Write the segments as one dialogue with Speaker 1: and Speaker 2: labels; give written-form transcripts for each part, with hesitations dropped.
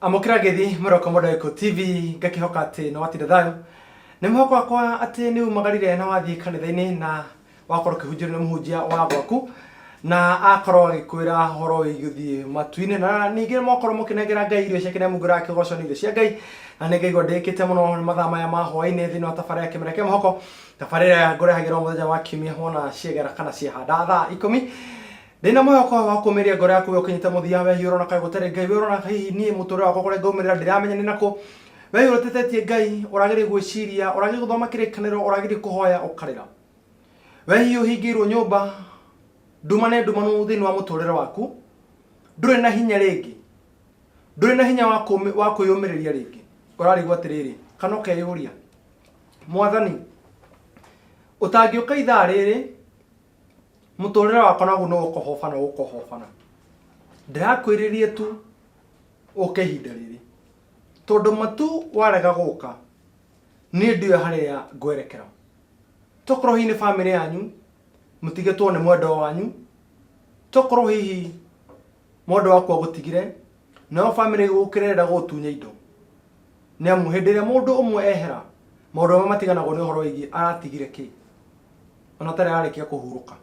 Speaker 1: Amũkĩra ngeithi mũroko mũndũ Gĩkũyũ TV, ngakĩhoka atĩ nĩ watinda thayũ. Nĩ mwĩhoko wakwa atĩ nĩ umagarire na wathiĩ kanitha-inĩ na wakorwo ũkĩhunjĩrio nĩ mũhunjia wa gwaku na akorwo agĩkwĩra ũhoro wĩgiĩ gũthiĩ matu-inĩ, na ningĩ mwakorwo mũkĩnengera Ngai irio ciake nĩ mũngĩra kĩgoco nĩ irio cia Ngai. Na nĩ ngaigua ndĩkĩte mũno nĩ mathaa maya ma hwaĩ-inĩ thĩinĩ wa tabarĩra ya Kĩmera Kĩa Mwĩhoko, tabarĩra ĩrĩa ngũrehagĩra o mũthenya wa kiumia wona ciegera kana ciehanda thaa 10. Ndĩna mwĩhoko wa kũmĩria ngoro yaku we ũkinyĩte mũthia, we hihi ũrona kaĩ gũtarĩ Ngai, we ũrona hihi niĩ mũtũrĩre wakwa kũrĩa ngaumĩrĩra ndiramenya nĩ nakũ, we hihi ũtetetie Ngai, ũrageria gwĩciria, ũrageria gũthoma kĩrĩkanĩro, ũrageria kũhoya ũkarĩra, we hihi ũhingĩirwo nyũmba, nduma nĩ ndumanu thĩinĩ wa mũtũrĩre waku, ndũrĩ na hinya rĩngĩ, ndũrĩ na hinya wa kwĩyũmĩrĩria rĩngĩ, ũrarigwo atĩrĩrĩ, kana ũkeyũria, Mwathani, ũtangĩũka ithaa rĩrĩ, Mũtũrĩre wakwa naguo nĩ gũkohobana ũgũkohobana. Ndĩrakwĩrĩria tu ũke ihinda rĩrĩ. Tondũ matu warega gũka, niĩ ndiũĩ harĩa ngwerekera. Tokorwo hihi nĩ bamĩrĩ yanyu, mũtigĩtwo nĩ mwendwa wanyu, tokorwo hihi mwendwa waku agũtigire, nayo bamĩrĩ ĩgũgũkĩra ĩrenda gũgũtunya indo. Nĩ amu hĩndĩ ĩrĩa mũndũ ũmwe ehera, maũndũ mamwe matiganagwo nĩ ũhoro wĩgiĩ aratigire kĩ. Ona atarĩ ararĩkia kũhurũka,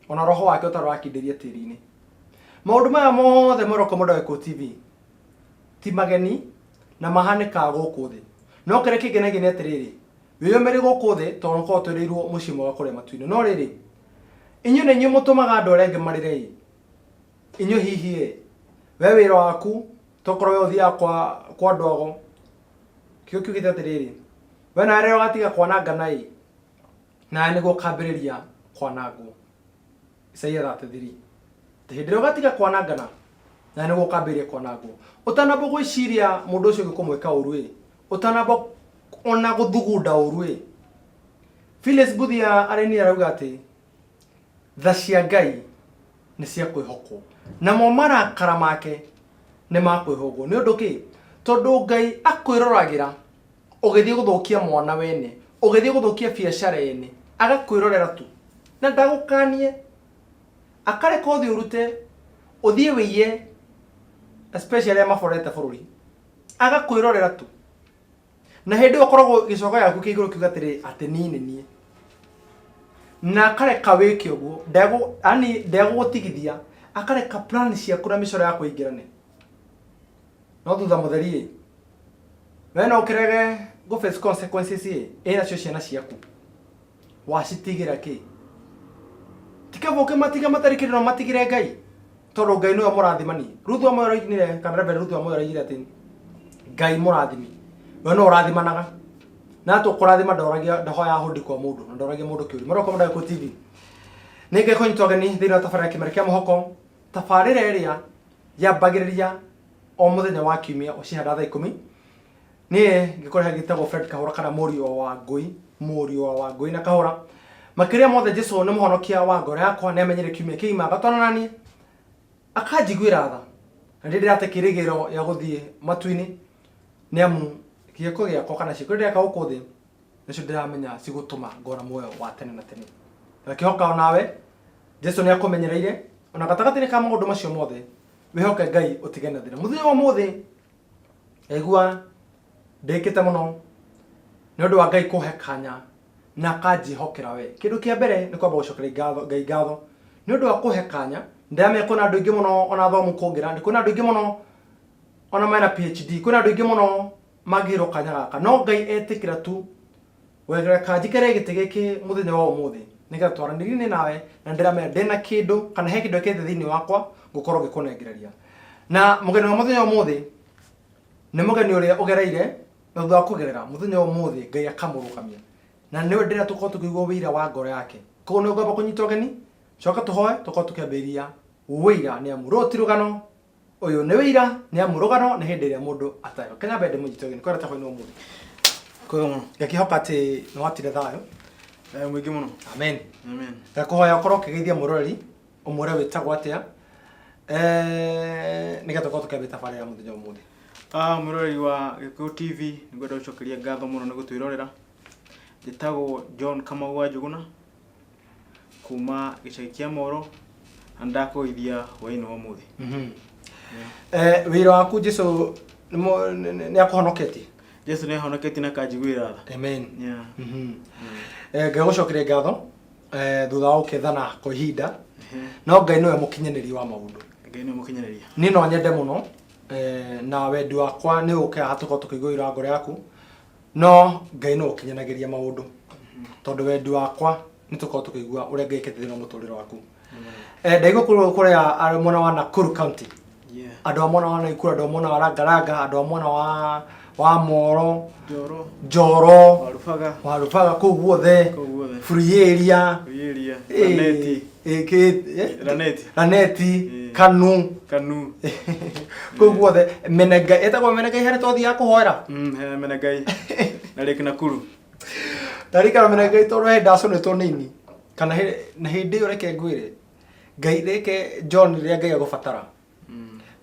Speaker 1: ona roho wake ũtarĩ ũrakindĩria tĩri-inĩ. Maũndũ maya mothe mwĩroko mũndũ Gĩkũyũ TV ti mageni na mahanĩkaga gũkũ thĩ. No kĩrĩa kĩngenagia nĩ atĩrĩrĩ, wĩyũmĩrie gũkũ thĩ tondũ nĩũkoragwo twĩrĩirwo mũciĩ mwega kũrĩa matu-inĩ. No rĩrĩ, inyuĩ nĩ inyuĩ mũtũmaga andũ arĩa angĩ marĩre ĩ, inyuĩ hihi ĩ, we wĩra waku tokorwo we ũthiaga kwa andũ ago, kĩo kiugĩte atĩrĩrĩ, we nawe rĩrĩa ũgatiga kwanangana ĩ, nawe nĩguo ũkambĩrĩria kwanangwo. Isaia 33. Atĩ hĩndĩ ĩrĩa ũgatiga kwanangana, nawe nĩguo ũkambĩrĩria kwanangwo. Ũtanamba gwĩciria mũndũ ũcio ũngĩ kũmwĩka ũru ĩ, ũtanamba ona gũthugunda ũru ĩ, Phyllis Mbuthia arĩ arauga atĩ tha cia Ngai nĩ cia kwĩhokwo, namo marakara make nĩ ma kwĩhũgwo. Nĩ ũndũ kĩ? Tondũ Ngai akwĩroragĩra ũgĩthiĩ gũthũkia mwana wene, ũgĩthiĩ gũthũkia biacara ene, agakwĩrorera tu na ndagũkanie, akareka ũthiĩ ũrute, ũthiĩ wĩiye, especially arĩa maborete bũrũri, agakwĩrorera tu. Na hĩndĩ ĩyo ũkoragwo gĩcogo gĩaku kĩ igũrũ kiuga atĩrĩ, atĩ niĩ nĩ niĩ. Na akareka wĩke ũguo, yani ndegũgũtigithia, akareka plan ciaku na mĩcoro yaku ĩingĩrane. No thutha mũtheri ĩ, we no ũkĩrege gũ face consequences ĩ, ĩ nacio ciana ciaku wacitigĩra kĩ? Ti kaba ũkĩmatiga matarĩ kĩndũ na ũmatigĩre Ngai, tondũ Ngai nĩwe mũrathimani. Ruthu amwe aroigire, kana Reverend Ruthu amwe aroigire atĩ Ngai mũrathimi, we no ũrathimanaga na tũkũrathima ndoragia ndahoya hũndi kwa mũndũ na ndoragia mũndũ kĩũria. Maroko mũndũ Gĩkũyũ TV. Nĩ ngekũnyita ũgeni thĩinĩ wa tabarĩra ya Kĩmera kĩa Mũhoko, tabarĩra ĩrĩa yambagĩrĩria o mũthenya wa kiumia ũcihanda thaa 10. Niĩ ngĩkũrehe gĩtagwo Fred Kahũra kana mũriũ wa Wangũi, mũriũ wa Wangũi na Kahũra. Makĩria mothe Jesu nĩ mũhonokia wa ngoro yakwa, nĩ amenyire kiumia kĩgima agatwarana na niĩ, akanjiguĩra tha, na ndirĩ ndĩrate kĩĩrĩgĩrĩro gĩa gũthiĩ matu-inĩ, nĩ amu gĩko gĩakwa kana ciĩko iria ndĩreka gũkũ thĩ nĩcio ndĩramenya cigũtũma ngona muoyo wa tene na tene. Ngakĩhoka onawe Jesu nĩ akũmenyereire ona gatagatĩ-inĩ ka maũndũ macio mothe, wĩhoke Ngai ũtige na thĩna. Mũthenya wa ũmũthĩ ngaigua ndĩkĩte mũno nĩ ũndũ wa Ngai kũhe kanya na akanjĩhokera we. Kĩndũ kĩa mbere nĩ kwamba gũcokeria Ngai ngatho nĩ ũndũ wa kũhe kanya. Ndĩramenya kwĩna andũ aingĩ mũno ona athomu kũngĩra, kwĩna andũ aingĩ mũno ona mena PhD, kwĩna andũ aingĩ mũno mangĩheirwo kanya gaka, no Ngai etĩkĩra tu reka njikare gĩtĩ gĩkĩ mũthenya wa ũmũthĩ nĩgetha twaranĩrie niĩ nawe, na ndĩramenya ndĩna kĩndũ kana he kĩndũ ekĩrĩte thĩinĩ wakwa ngũkorwo ngĩkũnengereria. Na mũgeni wa mũthenya wa ũmũthĩ nĩ mũgeni ũrĩa ũgereire, na thutha wa kũgerera mũthenya wa ũmũthĩ Ngai akamũrũgamia, na nĩwe ndĩrenda tũkorwo tũkĩigua ũira wa ngoro yake. Koguo nĩ ngwamba kũnyita ũgeni, coka tũhoe tũkorwo tũkĩambĩrĩria ũira, nĩ amu rũrũ ti rũgano, Ũyũ nĩ ũira, nĩ amu rũgano nĩ hĩndĩ ĩrĩa mũndũ atarĩ. Kenya mbere ndĩmũnyite ũgeni kwĩra hwainĩ wa ũmũthĩ.
Speaker 2: Kwega mũno.
Speaker 1: Ngakĩhoka atĩ nĩ watinda thayũ.
Speaker 2: Thayũ mũingĩ mũno.
Speaker 1: Amen.
Speaker 2: Amen.
Speaker 1: Ngakũhoya ũkorwo ũkĩgeithia mwĩroreri, ũmwĩre wĩtagwo atĩa, nĩgetha tũkorwo tũkĩambia tabarĩra ya mũthenya wa ũmũthĩ.
Speaker 2: Mwĩroreri wa Gĩkũyũ TV, nĩngwenda gũcokeria ngatho mũno nĩ gũtwĩrorera. Njĩtagwo John Kamau wa Njũgũna. Kuma gĩcagi kĩa Moro na ndakũgeithia hwainĩ wa ũmũthĩ.
Speaker 1: Wĩra waku Jesu Nĩ akũhonoketie?
Speaker 2: Jesu nĩ ahonoketie na akanjiguĩra tha.
Speaker 1: Amen.
Speaker 2: Yeah.
Speaker 1: Ngai gũcokeria ngatho thutha wa gũkethana kwa ihinda, no Ngai nĩwe mũkinyanĩri wa maũndũ.
Speaker 2: Ngai nĩwe mũkinyanĩria.
Speaker 1: Niĩ no nyende mũno, na wendi wakwa nĩ ũke haha tũkorwo tũkĩigua ũira wa ngoro yaku, no Ngai nĩwe ũkinyanagĩria maũndũ, tondũ wendi wakwa nĩ tũkorwo tũkĩigua ũrĩa Ngai ekĩte thĩinĩ wa mũtũrĩre waku. Ndaigua kũrĩa mwena wa Nakuru County, andũ a mwena wa Naikuru, andũ a mwena wa Langalanga, andũ a mwena wa Moro,
Speaker 2: Njoro,
Speaker 1: Njoro,
Speaker 2: Warubaga,
Speaker 1: Warubaga, kũu guothe,
Speaker 2: kũu guothe.
Speaker 1: Free area,
Speaker 2: Area, Raneti, Raneti.
Speaker 1: Raneti, Kanu,
Speaker 2: Kanu,
Speaker 1: kũu guothe, Menengai, ĩtagwo Menengai harĩa twathiaga kũhoera.
Speaker 2: He Menengai na Lake Nakuru.
Speaker 1: Ndarikana Menengai tondũ he ndacũnĩtwo nĩ ini kana na hĩndĩ ĩyo, reke ngwĩre, Ngai, reke John, rĩrĩa Ngai agũbatara,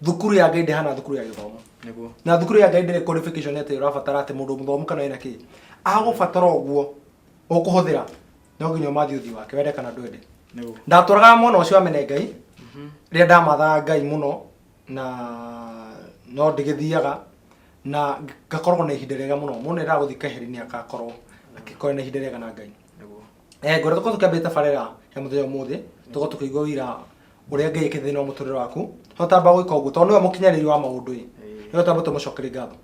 Speaker 1: thukuru ya Ngai ndĩhana thukuru ya gĩthomo. Na thukuru ya Ngai ndĩrĩ qualification atĩ ũrabatara atĩ mũndũ mũthomu kana ĩna kĩ agũbatara. Ũguo ũkũhũthĩra no nginya ũmathiĩ ũthiũ wake, wende kana ndwende. Ndatwaraga mwena ũcio wa Menengai rĩrĩa ndamathaga Ngai mũno, na no ndĩgĩthiaga na ngakoragwo na ihinda rĩega mũno mũno. Endaga gũthiĩ keheri-inĩ, akakorwo akĩkorwo na ihinda rĩega na Ngai. Ngwenda tũkorwo tũkĩambĩrĩria tabarĩra ya mũthenya ũmũthĩ, tũkorwo tũkĩigua ũira ũrĩa Ngai ekĩte thĩinĩ wa mũtũrĩre waku. No tamba gwĩka ũguo, tondũ nĩwe mũkinyanĩri wa maũndũ ĩ, nĩwe twamba tũmũcokerie ngatho.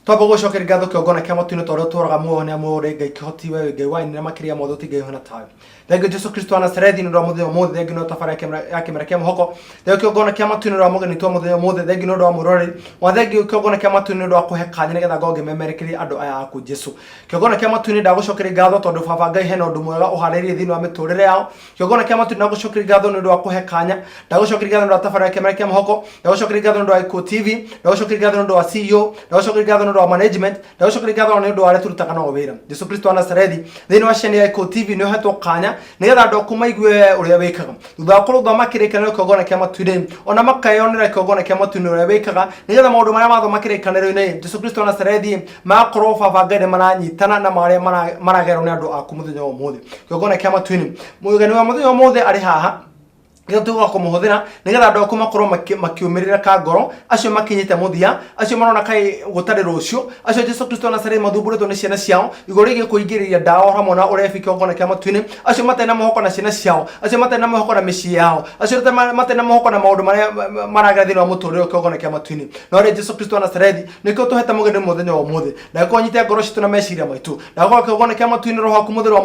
Speaker 1: Twamba gũcokeria ngatho kĩongona kĩa matu-inĩ, tondũ ũtũũraga muoyo nĩ muoyo ũrĩ Ngai kĩhoti, we wĩ Ngai wa inene makĩria mothe, ũti Ngai ũhana tawe. Thengiũ Jesu Kristo wa Nazarethi nĩ ũndũ wa mũthenya ũmũthĩ, thengiũ nĩ tabarĩra ya kĩmera kĩa mũhoko, thengiũ kĩongona kĩa matu-inĩ nĩ ũndũ wa mũgeni witũ wa mũthenya ũmũthĩ, thengiũ nĩ ũndũ wa mwĩroreri wa, thengiũ kĩongona kĩa matu-inĩ nĩ ũndũ wa kũhe kanya nĩgetha ngorwo ngĩmemerekeria andũ aya aku. Jesu, kĩongona kĩa matu-inĩ, ndagũcokeria ngatho tondũ Baba Ngai hena ũndũ mwega ũharĩrĩirie thĩinĩ wa mĩtũrĩre yao. Kĩongona kĩa matu-inĩ, ndagũcokeria ngatho nĩ ũndũ wa kũhe kanya, ndagũcokeria ngatho nĩ ũndũ wa tabarĩra ya kĩmera kĩa mũhoko, ndagũcokeria ngatho nĩ ũndũ wa Ĩkũ TV, ndagũcokeria ngatho nĩ ũndũ wa CEO, ndagũcokeria ngatho nĩ ũndũ wa management, ndagũcokeria ngatho nĩ ũndũ wa arĩa tũrutaga nao wĩra. Jesu Kristo wa Nazarethi, thĩinĩ wa cene ya Ĩkũ TV nĩ ũhetwo kanya nĩgetha andũ aku maigue ũrĩa wĩkaga thutha wa kũrũthoma kĩrĩkanĩro. Kĩongona kĩa matu-inĩ, ona makeyonera kĩongona kĩa matu-inĩ ũrĩa wĩkaga, nĩgetha maũndũ marĩa mathoma kĩrĩkanĩro-inĩ, Jesu Kristo wa Nazarethi, magakorwo Baba Ngai nĩ maranyitana na marĩa maragerwo nĩ andũ aku mũthenya wa ũmũthĩ. Kĩongona kĩa matu-inĩ, mũgeni wa mũthenya wa ũmũthĩ arĩ haha nĩgetha tuga kũmũhũthĩra nĩgetha andũ aku makorwo makĩũmĩrĩra ka ngoro, acio makinyĩte mũthia, acio marona kaĩ gũtarĩ rũciũ, acio Jesu Kristo wa Nazarethi mathumbũrĩtwo nĩ ciana ciao igũrũ rĩgiĩ kũingĩrĩria ndawa hamwe na ũrebi. Kĩongona kĩa matu-inĩ, acio matarĩ na mwĩhoko na ciana ciao, acio matarĩ na mwĩhoko na mĩciĩ yao, acio matarĩ na mwĩhoko na maũndũ marĩa maragera thĩinĩ wa mũtũrĩre. Kĩongona kĩa matu-inĩ, no rĩ Jesu Kristo wa Nazarethi, nĩkĩo tũhete mũgeni mũthenya wa ũmũthĩ, na gĩkorwo nyite ngoro citũ na meciria maitũ, na gũkorwo kĩgongona kĩa matu-inĩ roho waku mũtheru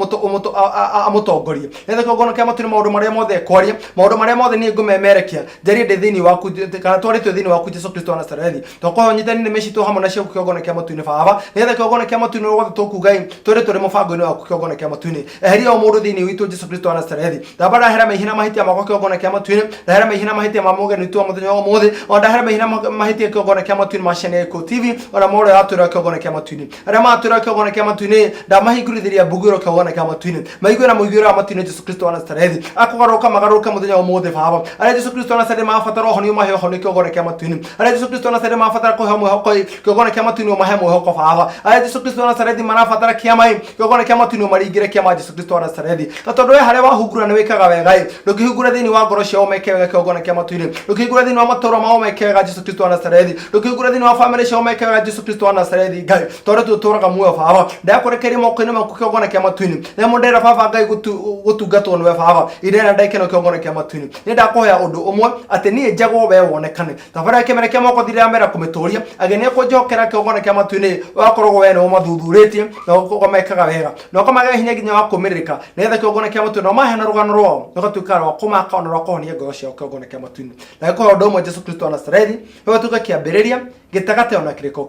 Speaker 1: amũtongorie, nĩgetha kĩgongona kĩa matu-inĩ maũndũ marĩa mothe ekwaria, maũndũ marĩa mothe niĩ ngũmemerekia, njarie ndĩ thĩinĩ waku kana twarĩtwo thĩinĩ waku, Jesu Kristo wa Nazarethi. Twakoya ũnyitani nĩmĩ citũ hamwe na ciaku, kĩgongona kĩa matu-inĩ Baba, nĩgetha kĩgongona kĩa matu-inĩ wothe tũkuga ĩ twĩre tũrĩ mũbango-inĩ waku. Kĩgongona kĩa matu-inĩ, eheria o mũndũ thĩinĩ witũ, Jesu Kristo wa Nazarethi. Ndamba ndahera mehia na mahĩtia makwa, kĩgongona kĩa matu-inĩ, ndahera mehia na mahĩtia ma mũgeni witũ wa mũthenya wa ũmũthĩ, ona ndahera mehia na mahĩtia, kĩgongona kĩa matu-inĩ, ma ciana ya Gĩkũyũ TV, ona ma ũrĩa watwĩra. Kĩgongona kĩa matu-inĩ, arĩa matwĩra, kĩgongona kĩa matu-inĩ, ndamahingũrithĩria mbuguĩro, kĩgongona kĩa matu-inĩ, maigue na mũiguĩre wa matu-inĩ, Jesu Kristo wa Nazarethi, akũgarũrũka magarũrũke mũthenya wa ũmũthĩ Baba. Arĩa Jesu Kristo wa Nazarethi marabatara ũhonio, mahe ũhonio, kĩgongona kĩa matu-inĩ. Arĩa Jesu Kristo wa Nazarethi marabatara kũheo mwĩhoko ĩ, kĩgongona kĩa matu-inĩ, ũmahe mwĩhoko Baba. Arĩa Jesu Kristo wa Nazarethi marabatara kĩama ĩ, kĩgongona kĩa matu-inĩ, ũmaringĩre kĩama, Jesu Kristo wa Nazarethi. Na tondũ we harĩa wahungura nĩ wĩkaga wega ĩ, ndũkĩhungura thĩinĩ wa ngoro ciao meke wega, kĩgongona kĩa matu-inĩ. Ndũkĩhungura thĩinĩ wa matũũra mao meke wega, Jesu Kristo wa Nazarethi. Ndũkĩhungura thĩinĩ wa famĩlĩ ciao meke wega, Jesu Kristo wa Nazarethi. Ngai, tondũ tũtũũraga muoyo Baba, ndakũrekeria moko-inĩ maku, kĩgongona kĩa matu-inĩ. Nĩ mũndera Baba Ngai gũtungatwo nĩwe Baba irera ndekeno, kĩgongona kĩa matu-inĩ. Nĩ ndakũhoya ũndũ ũmwe, atĩ niĩ njagwo, we wonekane. Thabarĩ ya kĩmera kĩa moko thirĩ mera kũmĩtũria ageni akũnjokera, kĩgongona kĩa matu-inĩ, wakoragwo we nĩwe ũmathuthurĩtie na ũkamekaga wega na ũkamagĩa hinya nginya wa kũmĩrĩrĩka, nĩgetha kĩgongona kĩa matu-inĩ maheana rũgano rwao rũgatuĩka rwa kũmaka ona rwa kũhonia ngoro ciao, kĩgongona kĩa matu-inĩ. Na gĩkorwo ũndũ ũmwe, Jesu Kristo wa Nazarethi, ũgatuĩka kĩambĩrĩria, gĩtagatĩ, ona kĩrĩko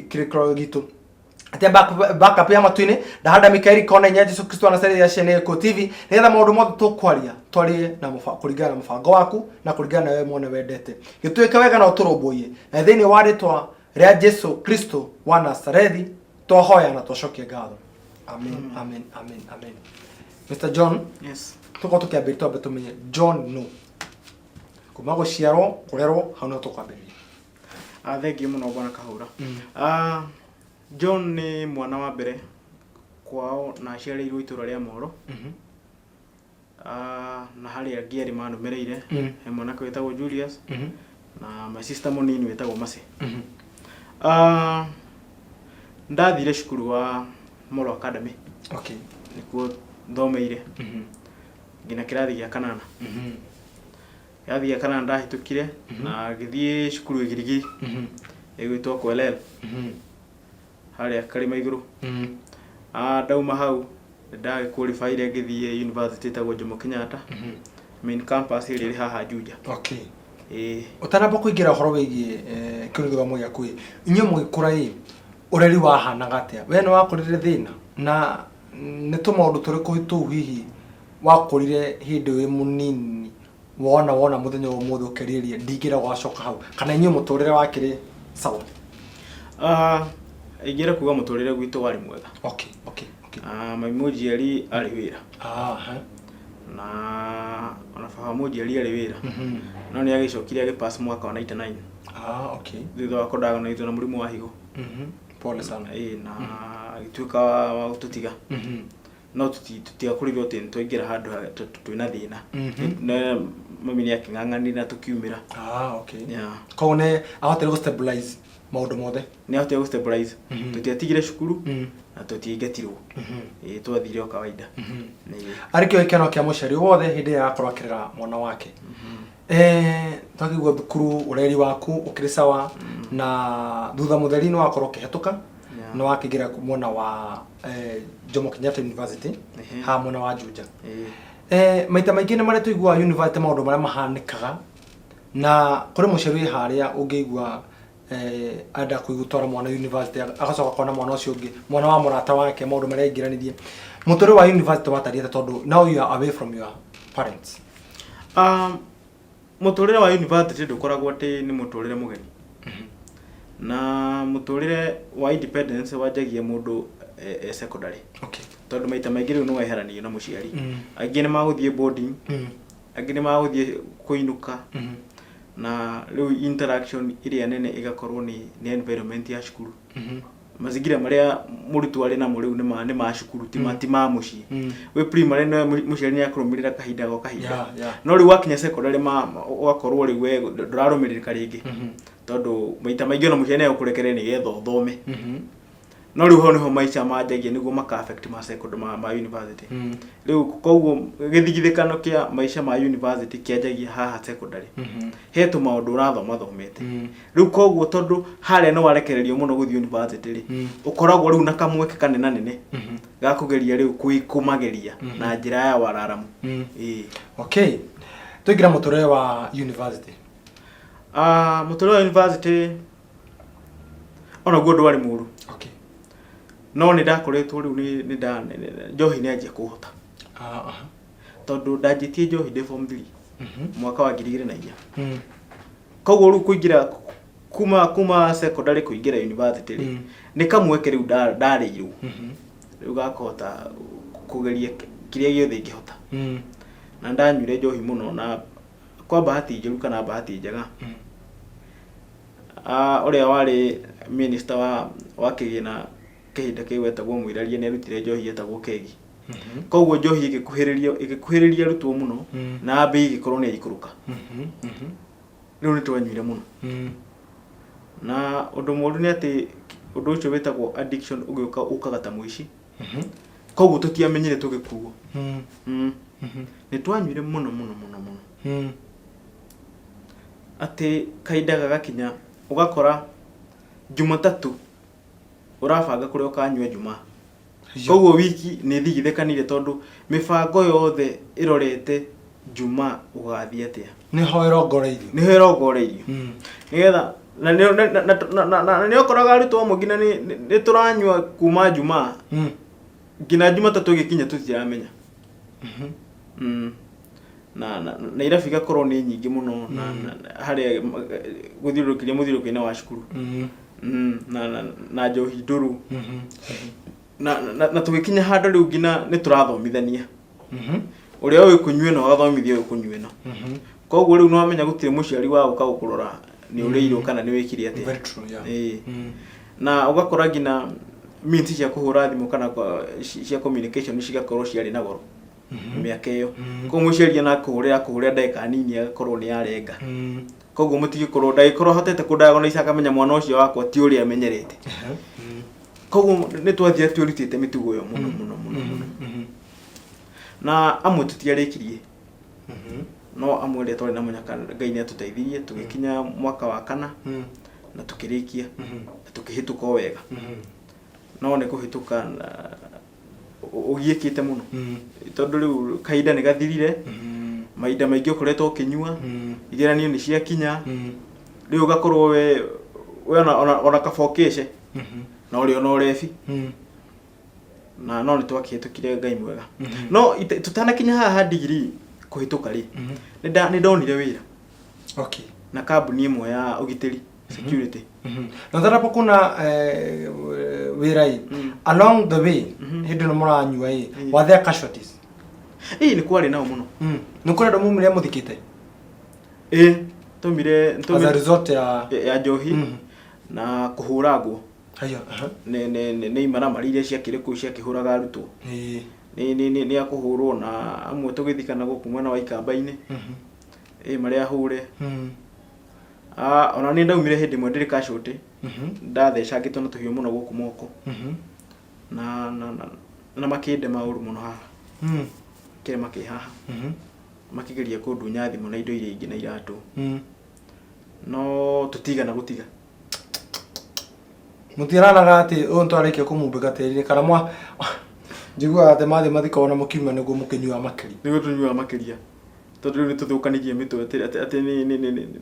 Speaker 1: kĩrĩko gitũ atia backup ya matu-inĩ. Ndahanda Mikaeli kona inya, Jesu Kristo wa Nazarethi, ya ciana Gĩkũyũ TV, nĩgetha maũndũ mothe tũkwaria twarie na kũringana na mũbango waku na kũringana na wewe mwene wendete gĩtuĩke wega na ũtũrũmbũiye, na thĩinĩ wa rĩtwa rĩa Jesu Kristo wa Nazarethi twahoya na twacokia ngatho. Amen, amen, amen, amen. Mr John,
Speaker 2: Yes.
Speaker 1: tũkorwo tũkĩambĩrĩria, twambe tũmenye John no kuma gũciarwo, kũrerwo, hau nĩho tũkwambĩrĩria.
Speaker 2: Thengiũ mũno bwana Kahũra. John nĩ mwana wa mbere kwao na aciarĩirwo itũra rĩa Moro. Na harĩ angĩ erĩ manũmĩrĩire. He mwanake wĩtagwo Julius. Na my sister mũnini wĩtagwo Mercy. Ah, ndathire cukuru wa Molo Academy. Nĩkuo thomeire nginya kĩrathi gĩa kanana. Kĩrathi gĩa kanana ndahĩtũkire na ngĩthiĩ cukuru ĩgirigiri ĩgwĩtwo Kwelel harĩa karĩma igũrũ. Ah, ndauma hau ndagĩqualifyire ngĩthiĩ university ĩtagwo Jomo Kenyatta main campus ĩrĩa ĩrĩ haha Juja. Ĩĩ.
Speaker 1: Ũtanamba kũingĩra ũhoro wĩgiĩ kĩu nĩ gĩthomo gĩaku ĩ, inyuĩ mũgĩkũra ĩ, ũreri wahanaga atĩa? We nĩ wakũrire thĩna? Na nĩ tũmaũndũ tũrĩkũ tũu hihi wakũrire hĩndĩ wĩ mũnini wona wona mũthenya wa ũmũthĩ ũkerirĩria ndingĩra gũgacoka hau, kana inyuĩ mũtũrĩre wakĩrĩ sawa?
Speaker 2: Ah, ingĩenda kuga mũtũrĩre gwitũ warĩ mwega.
Speaker 1: Okay.
Speaker 2: Ah, mami mũnjiari arĩ wĩra. Na ona baba mũnjiari arĩ wĩra. No nĩ agĩcokire agĩpass mwaka wa 99.
Speaker 1: Ah, okay.
Speaker 2: Thutha wa kũdiagnosed na mũrimũ wa higo.
Speaker 1: Pole sana.
Speaker 2: Ĩĩ, na agĩtuĩka wa gũtũtiga. No tũtiakorirwo atĩ nĩtwaingĩra handũ twĩna thĩna. Na mami nĩ akĩng'ang'anire na tũkiumĩra.
Speaker 1: Ah, okay.
Speaker 2: Yeah.
Speaker 1: Koguo nĩ ahotire gũ stabilize maũndũ mothe.
Speaker 2: Nĩ ahotire gũ stabilize. Tũtiatigire cukuru na tũtiaingatirwo. Ĩĩ, twathire o kawaida. Ĩĩ.
Speaker 1: Arĩ kĩo gĩkeno kĩa mũciari wothe hĩndĩ ĩrĩa arakorwo akĩrera mwana wake. Twakĩigua thukuru ũreri waku ũkĩrĩ sawa na thutha mũtheri nĩ wakorwo ũkĩhetũka. Nĩ wakĩingĩra mwena wa Jomo Kenyatta University haha mwena wa Juja. Maita maingĩ nĩ marĩa tũiguaga university maũndũ marĩa mahanĩkaga na kũrĩ mũciari wĩ harĩa ũngĩigua enda gũtwara mwana university agacoka kona mwana ũcio ũngĩ mwana wa mũrata wake maũndũ marĩa aingĩranirie. Mũtũrĩre wa university watariĩ atĩa tondũ now you are away from your parents?
Speaker 2: Mũtũrĩre wa university ndũkoragwo atĩ nĩ mũtũrĩre mũgeni. Na mũtũrĩre wa independence wanjagia mũndũ e secondary. Tondũ maita maingĩ rĩu nĩ weheranio na mũciari. Angĩ nĩ magũthiĩ boarding, angĩ nĩ magũthiĩ kũinũka. Na rĩu interaction ĩrĩa nene ĩgakorwo nĩ environment ya cukuru. Mazingira marĩa mũrutwo arĩ namo rĩu nĩ ma cukuru, ti ma mũciĩ. Wĩ primary no mũciari nĩ akũrũmĩrĩra kahinda go kahinda. No rĩu wakinya secondary ũgakorwo rĩu we ndũrarũmĩrĩrĩka rĩngĩ. Tondũ maita maingĩ ona mũciari nĩ egũkũrekereria nĩgetha ũthome. No rĩu hau nĩho maica manjagia nĩguo maka affect ma secondary ma university. Rĩu koguo gĩthigithĩkano kĩa maica ma university kĩanjagia haha secondary. He tũmaũndũ ũrathoma thomete. Rĩu koguo tondũ harĩa nĩ warekererio mũno gũthiĩ university rĩ, ũkoragwo rĩu na kamweke kanenanene ga kũgeria rĩu kũmageria na njĩra ya wararamu. Ĩĩ.
Speaker 1: Okay. Tũingĩra mũtũrĩre wa university.
Speaker 2: Ah, mũtũrĩre wa university onaguo ndwarĩ mũru. No nĩ ndakoretwo rĩu nĩ njohi nĩ yanjia kũhota. Tondũ ndanjĩtie njohi ndĩ form 3 mwaka wa 2004. Koguo rĩu kũingĩra kuma secondary kũingĩra university rĩ, nĩ kamweke rĩu ndarĩirwo. Rĩu gakũhota kũgeria kĩrĩa gĩothe ingĩhota. Na ndanyuire njohi mũno na kwa bahati njũru kana bahati njega. Ũrĩa warĩ minister wa kĩgĩna kĩhinda kĩu etagwo Mũiraria nĩ arutire njohi etagwo kegi. Koguo njohi ĩgĩkuhĩrĩria arutwo mũno na mbei ĩgĩkorwo nĩ yaikũrũka. Rĩu nĩ twanyuire mũno. Na ũndũ mũũru nĩ atĩ ũndũ ũcio wĩtagwo addiction ũgĩũka ũkaga ta mũici. Koguo tũtiamenyire tũgĩkuo. Nĩ twanyuire mũno mũno mũno mũno. Atĩ kahinda gagakinya ũgakora Jumatatũ ũrabanga kũrĩa ũkanyua Jumaa. Koguo wiki nĩ thigithĩkanire tondũ mĩbango yothe ĩrorete Jumaa ũgathiĩ atĩa.
Speaker 1: Nĩho ĩrongoreirio.
Speaker 2: Nĩho ĩrongoreirio. Nĩgetha na nĩ ũkoraga arutwo amwe nginya nĩ tũranyua kuma Jumaa nginya Jumatatũ ĩgĩkinya tũtiramenya. Na irabu igakorwo nĩ nyingĩ mũno na harĩa gũthiũrũrũkĩria mũthiũrũrũko-inĩ wa cukuru. Na njohi ndũrũ. Na tũgĩkinya handũ rĩu nginya nĩ tũrathomithania. Ũrĩa ũĩ kũnyua ĩno agathomithia ũyũ kũnyua ĩno. Koguo rĩu nĩwamenya gũtirĩ mũciari wa gũka gũkũrora nĩ ũrĩirwo kana nĩ wĩkire atĩa.
Speaker 1: Very true, yeah.
Speaker 2: Ĩĩ. Na ũgakora nginya means cia kũhũra thimũ kana cia communication cigakorwo ciarĩ na goro. Mĩaka ĩyo koguo mũciari ona akũhũrĩra akũhũrĩra ndagĩka nini agakorwo nĩ arenga. Koguo mũtigĩkorwo ndagĩkorwo ahotete kũdiagnose akamenya mwana ũcio wakwa ti ũrĩa amenyerete. Koguo nĩ twathire twĩrutĩte mĩtugo ĩyo mũno mũno mũno mũno. Na amwe tũtiarĩkirie, no amwe arĩa twarĩ na mũnyaka Ngai nĩ atũteithirie tũgĩkinya mwaka wa kana na tũkĩrĩkia na tũkĩhĩtũka o wega. No nĩ kũhĩtũka na ũgiĩkĩte mũno tondũ rĩu kahinda nĩ gathirire, mahinda maingĩ ũkoretwo ũkĩnyua, igeranio nĩ ciakinya, rĩu ũgakorwo we ona kaba ũkĩce na ũrĩ ona ũrebi. Na no nĩ twakĩhĩtũkire, Ngai mwega. No tũtanakinya haha ha ndigiri kũhĩtũka rĩ, nĩ ndonire wĩra na kambuni ĩmwe ya ũgitĩri, security.
Speaker 1: Na ũtanapo kuna wĩra ĩ, along the way, hĩndĩ ĩno mũranyua ĩ, were there casualties?
Speaker 2: Ĩĩ, nĩ kwarĩ nao mũno.
Speaker 1: Nĩ kũrĩ andũ mumire mũthikĩte
Speaker 2: Ĩĩ, tũmire.
Speaker 1: As a result ya
Speaker 2: Ya njohi na kũhũrangwo.
Speaker 1: Haya, aha.
Speaker 2: Nĩ imaramari iria ciakĩrĩ kũu ciakĩhũraga arutwo. Nĩ akũhũrwo na amwe tũgĩthikana gũkũ mwena wa Ikamba-inĩ. Ĩ marĩa ahũre. Ah, ona nĩ ndaumire hĩndĩ ĩmwe ndĩrĩ casualty. Ndathecangĩtwo na tũhiũ mũno gũkũ moko na makĩndema ũru mũno haha. Kĩrema kĩ haha. Makĩgeria kũndunya thimũ na indo iria ingĩ na iratũ. No tũtigana gũtiga.
Speaker 1: Mũtiaranaga atĩ ũyũ nĩtwarĩkia kũmumbĩka tĩri-inĩ kana mwa njiguaga atĩ mathiĩ mathikagwo na mũkiuma nĩguo mũkĩnyuaga makĩria.
Speaker 2: Nĩguo tũnyuaga makĩria tondũ rĩu nĩtũthũkanirie mĩtwe atĩ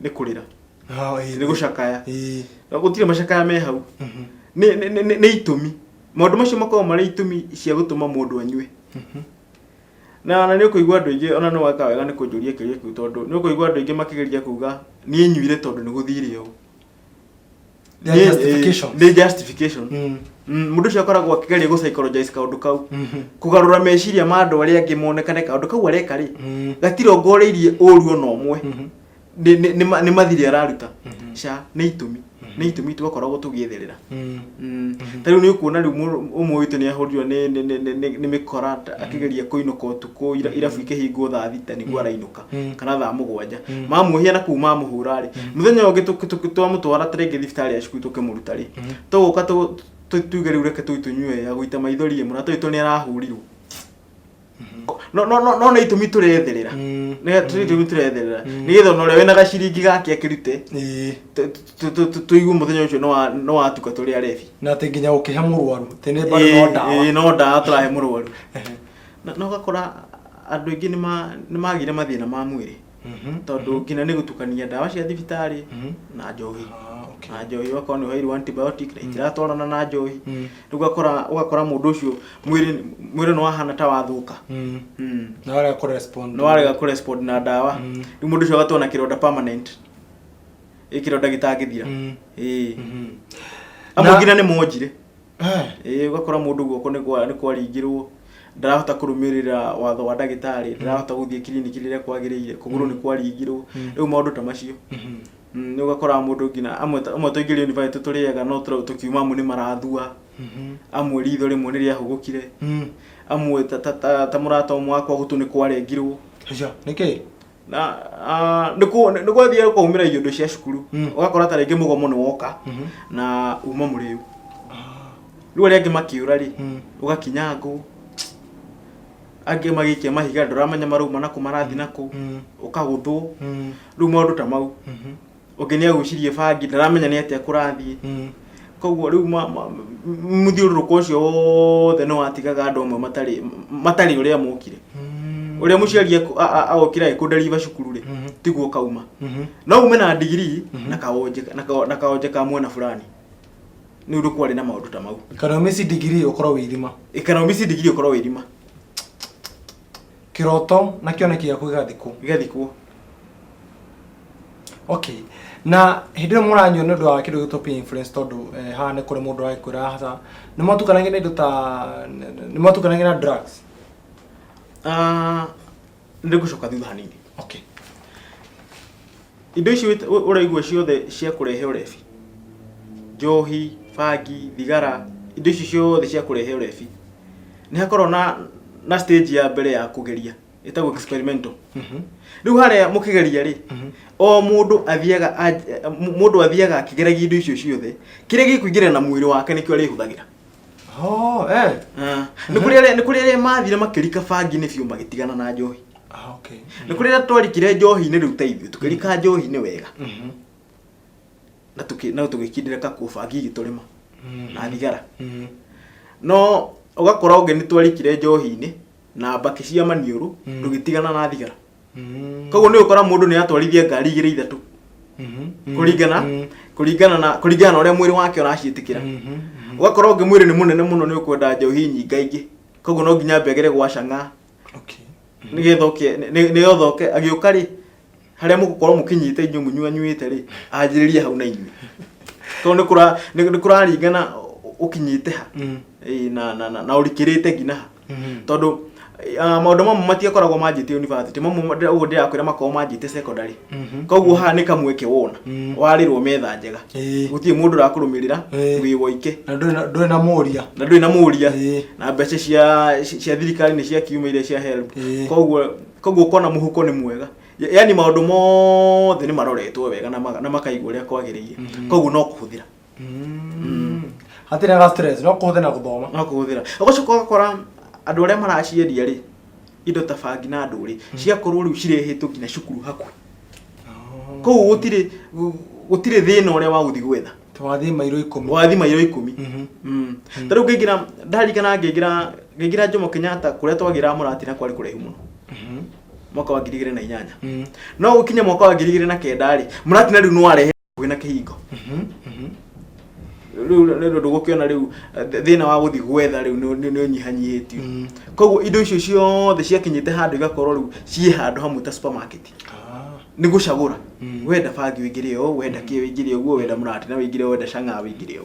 Speaker 2: nĩ kũrĩra.
Speaker 1: Ah, ĩĩ.
Speaker 2: Nĩ gũcakaya.
Speaker 1: Na
Speaker 2: gũtirĩ macakaya me hau. Nĩ itũmi, maũndũ macio makoragwo marĩ itũmi cia gũtũma mũndũ anyue. Na nĩ ũkũigua andũ aingĩ, ona nĩ weka wega nĩ kũnjũria kĩũria kĩu, tondũ nĩ ũkũigua andũ aingĩ makĩgeria kuga niĩ nyuire tondũ nĩ gũthire ũũ.
Speaker 1: There are justifications.
Speaker 2: Nĩ justification. Mũndũ ũcio akoragwo akĩgeria gũ psychologize kaũndũ kau, kũgarũra meciria ma andũ arĩa angĩ monekane kaũndũ kau areka rĩ, gatirongoreirie ũru ona ũmwe. Nĩ mathirĩ araruta ca nĩ itũmi twakoragwo tũgĩetherera. Ta rĩu nĩ ũkuona rĩu ũmwe witũ nĩ ahũrirwo nĩ mĩkora akĩgeria kũinũka ũtukũ, irabu ikĩhingwo thaa 6 nĩguo arainũka kana thaa 7, mamuohia na kũu mamũhũra rĩ, mũthenya ũyũ ũngĩ twamũtwara ta rĩngĩ thibitarĩ ya cukuru tũkĩmũruta rĩ, tũgũka tuge rĩu reke tũi tũnyue ya gũita maithori ĩ, mũrata witũ nĩ arahũrirwo. No nĩ itũmi tũretherera. Nĩ itũmi tũretherera nĩgetha ona ũrĩa wĩna gaciringi gake akĩrute, tũigue mũthenya ũcio nĩ watuka tũrĩ arebi.
Speaker 1: Na atĩ nginya ũkĩhe mũrwaru atĩ nĩ bado no ndawa.
Speaker 2: Ĩĩ, no ndawa tũrahe mũrwaru. Na ũgakora andũ aingĩ nĩ magire mathĩna ma mwĩrĩ tondũ nginya nĩ gũtukania ndawa cia thibitarĩ na njohi.
Speaker 1: Ah, okay.
Speaker 2: Na njohi, ũgakorwo nĩ ũheirwo antibiotic na itiratwarana na njohi. Rĩu ũgakora mũndũ ũcio mwĩrĩ nĩ wahana ta wathũka.
Speaker 1: Na warega kũrespond.
Speaker 2: Nĩ warega kũrespond na ndawa. Rĩu mũndũ ũcio agatwo na kĩronda permanent, ĩ kĩronda gĩtangĩthira. Ĩĩ. Amwe nginya nĩ monjire. Ĩĩ, ũgakora mũndũ guoko nĩ kwaringirwo, ndarahota kũrũmĩrĩra watho wa ndagĩtarĩ, ndarahota gũthiĩ kiriniki rĩrĩa kwagĩrĩire, kũgũrũ nĩ kwaringirwo, rĩu maũndũ ta macio. Nĩ ũgakora mũndũ nginya amwe twaingĩrire university tũrĩ ega, no tũkiuma amwe nĩ marathua, amwe ritho rĩmwe nĩ rĩahũgũkire, amwe ta mũrata ũmwe wakwa gũtũ nĩ kwarengirwo.
Speaker 1: Aca, nĩkĩ?
Speaker 2: Na nĩ gwathiĩ kwaumĩra iũndũ cia cukuru. Ũgakora ta rĩngĩ mũgomo nĩ woka na uma mũrĩu, rĩu arĩa angĩ makĩũra rĩ, ũgakinyangwo, angĩ magĩikia mahiga, ndũramenya marauma nakũ, marathiĩ nakũ, ũkagũthwo. Rĩu maũndũ ta mau, ũngĩ nĩ agucirie bangi, ndaramenya nĩ atĩa kũrathiĩ. Koguo rĩu mũthiũrũrũko ũcio wothe nĩ watigaga andũ amwe matarĩ ũrĩa mokire. Ũrĩa mũciari agokire agĩkũnderiva cukuru rĩ, tiguo kauma. No ume na ndigiri na kawonje ka mwena fulani, nĩ ũndũ kwarĩ na maũndũ ta mau.
Speaker 1: Kana ũmici degree ũkorwo wĩ irima.
Speaker 2: Kana ũmici ndigiri ũkorwo wĩ irima.
Speaker 1: Kĩroto na kĩoneki gĩaku gĩgathikwo.
Speaker 2: Gĩgathikwo.
Speaker 1: Okay, na hĩndĩ ĩyo mũranyua nĩ ũndũ wa kĩndũ gĩtwo peer influence, tondũ haha nĩ kũrĩ mũndũ ũragĩkwĩra haca nĩ mwatukanagia na indo ta nĩ mwatukanagia na drugs?
Speaker 2: Ah, nĩ ngũcoka thutha hanini.
Speaker 1: Okay.
Speaker 2: Indo ici ũraigua ciothe cia kũrehe ũrebi, njohi, bangi, thigara, indo ici ciothe cia kũrehe ũrebi, nĩ hakoragwo na na stage ya mbere ya kũgeria ĩtagwo experimental. Rĩu harĩa mũkĩgeria rĩ, o mũndũ athiaga mũndũ athiaga akĩgeragia indo icio ciothe, kĩrĩa gĩkũingĩra na mwĩrĩ wake nĩkĩo arĩhũthagĩra.
Speaker 1: Oh, eh.
Speaker 2: Ah, nĩ kũrĩ arĩa nĩ kũrĩ arĩa mathire makĩrika bangi-inĩ biũ magĩtigana na njohi.
Speaker 1: Ah, okay.
Speaker 2: Nĩ kũrĩ arĩa twarikire njohi-inĩ rĩu ta ithuĩ tũkĩrika njohi-inĩ wega na tũkĩ na tũgĩkindĩra kakuo bangi igĩtũrĩma na thigara. No ũgakora ũngĩ nĩ twarikire njohi-inĩ na mbakĩ cia maniũrũ tũgĩtigana na thigara. Koguo nĩ ũkora mũndũ nĩ atwarithia ngari igĩrĩ ithatũ kũringana kũringana na kũringana na ũrĩa mwĩrĩ wake ũraciĩtĩkĩra. Ũgakora ũngĩ mwĩrĩ nĩ mũnene mũno nĩ ũkwenda njohi nyingaingĩ, koguo no nginya ambegere gwa cang'aa nĩgetha oke nĩgetha oke agĩũka rĩ harĩa mũgũkorwo mũkinyĩte inyuĩ mũnyuanyuĩte rĩ anjĩrĩrie hau na inyuĩ tondũ nĩ kũra nĩ kũraringana ũkinyĩte ha. Ĩĩ, na na na, na ũrikĩrĩte nginya ha, tondũ maũndũ mamwe matiakoragwo manjĩtie university, mamwe ũguo ndĩrakwĩra makoragwo manjĩtie secondary. Koguo haha nĩ kamweke wona warĩrwo metha njega, gũtirĩ mũndũ ũrakũrũmĩrĩra, wĩ woike.
Speaker 1: Na ndũrĩ na mũria.
Speaker 2: Na ndũrĩ na mũria. Na mbeca cia thirikari nĩ ciakiuma iria cia HELB. Koguo ũkona mũhuko nĩ mwega. Yani maũndũ mothe nĩ maroretwo wega na na makaigwo ũrĩa kwagĩrĩire, koguo no kũhũthĩra.
Speaker 1: Hatirĩ na stress, no kũhũthĩra na gũthoma.
Speaker 2: No kũhũthĩra. Ũgacoka ũgakora andũ arĩa maraciendia rĩ, indo ta bangi na ndũrĩ ciakorwo rĩu cirehetwo nginya cukuru hakuhĩ, koguo gũtirĩ thĩna ũrĩa wa gũthiĩ gwetha.
Speaker 1: Twathiĩ mairo 10.
Speaker 2: Wathi mairo 10. Ta rĩu ngĩingĩra, ndarikana ngĩingĩra Jomo Kenyatta kũrĩa twagĩraga mũratina kwarĩ kũraihu mũno mwaka wa 2008. No gũkinya mwaka wa 2009 rĩ, mũratina rĩu nĩwarehe hakuhĩ na kĩhingo. Rĩu rĩu ndũgũkĩona rĩu thĩna wa gũthiĩ gwetha rĩu nĩ ũnyihanyihĩtio. Koguo indo icio ciothe ciakinyĩte handũ igakorwo rĩu ciĩ handũ hamwe ta supermarket. Nĩ gũcagũra. Wenda bangi ũingĩre ũũ, wenda kĩ ũingĩre ũguo, wenda mũratina ũingĩre ũũ, wenda cang'aa ũingĩre ũũ.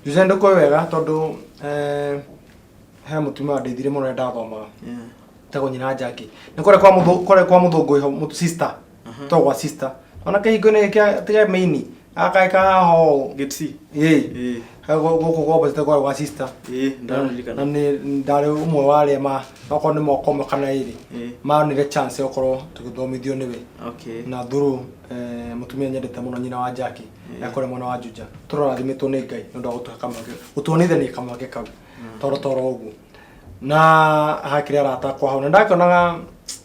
Speaker 1: Juja ndũkoĩ wega tondũ he mũtumia wandeithirie mũno rĩrĩa ndathomaga. Tagwo nyina Jackie. Nĩ kũrĩa kwa mũthũ kũrĩa kwa mũthũngũ ĩho sister. To gwa sister. Ona kĩhingo-inĩ kĩa tiga maini. Gaka kahaha ũũ.
Speaker 2: Gate C.
Speaker 1: Ĩĩ. Gũkũ kwa opposite kwa gwa sister.
Speaker 2: Ĩĩ, ndaririkana.
Speaker 1: Na nĩ ndarĩ ũmwe wa arĩa ma okorwo nĩ mwaka ũmwe kana ĩrĩ. Monire chance ya gũkorwo tũgĩthomithio nĩwe. Na through mũtumia nyendete mũno nyina wa Jackie. Ekũrĩa mwena wa Juja. Tũrathimĩtwo nĩ Ngai nĩ ũndũ wa gũtũhe kamweke. Gũtuonithania kamweke kau. Toro toro ũguo. Na hakĩrĩ arata akwa hau na ndakĩonaga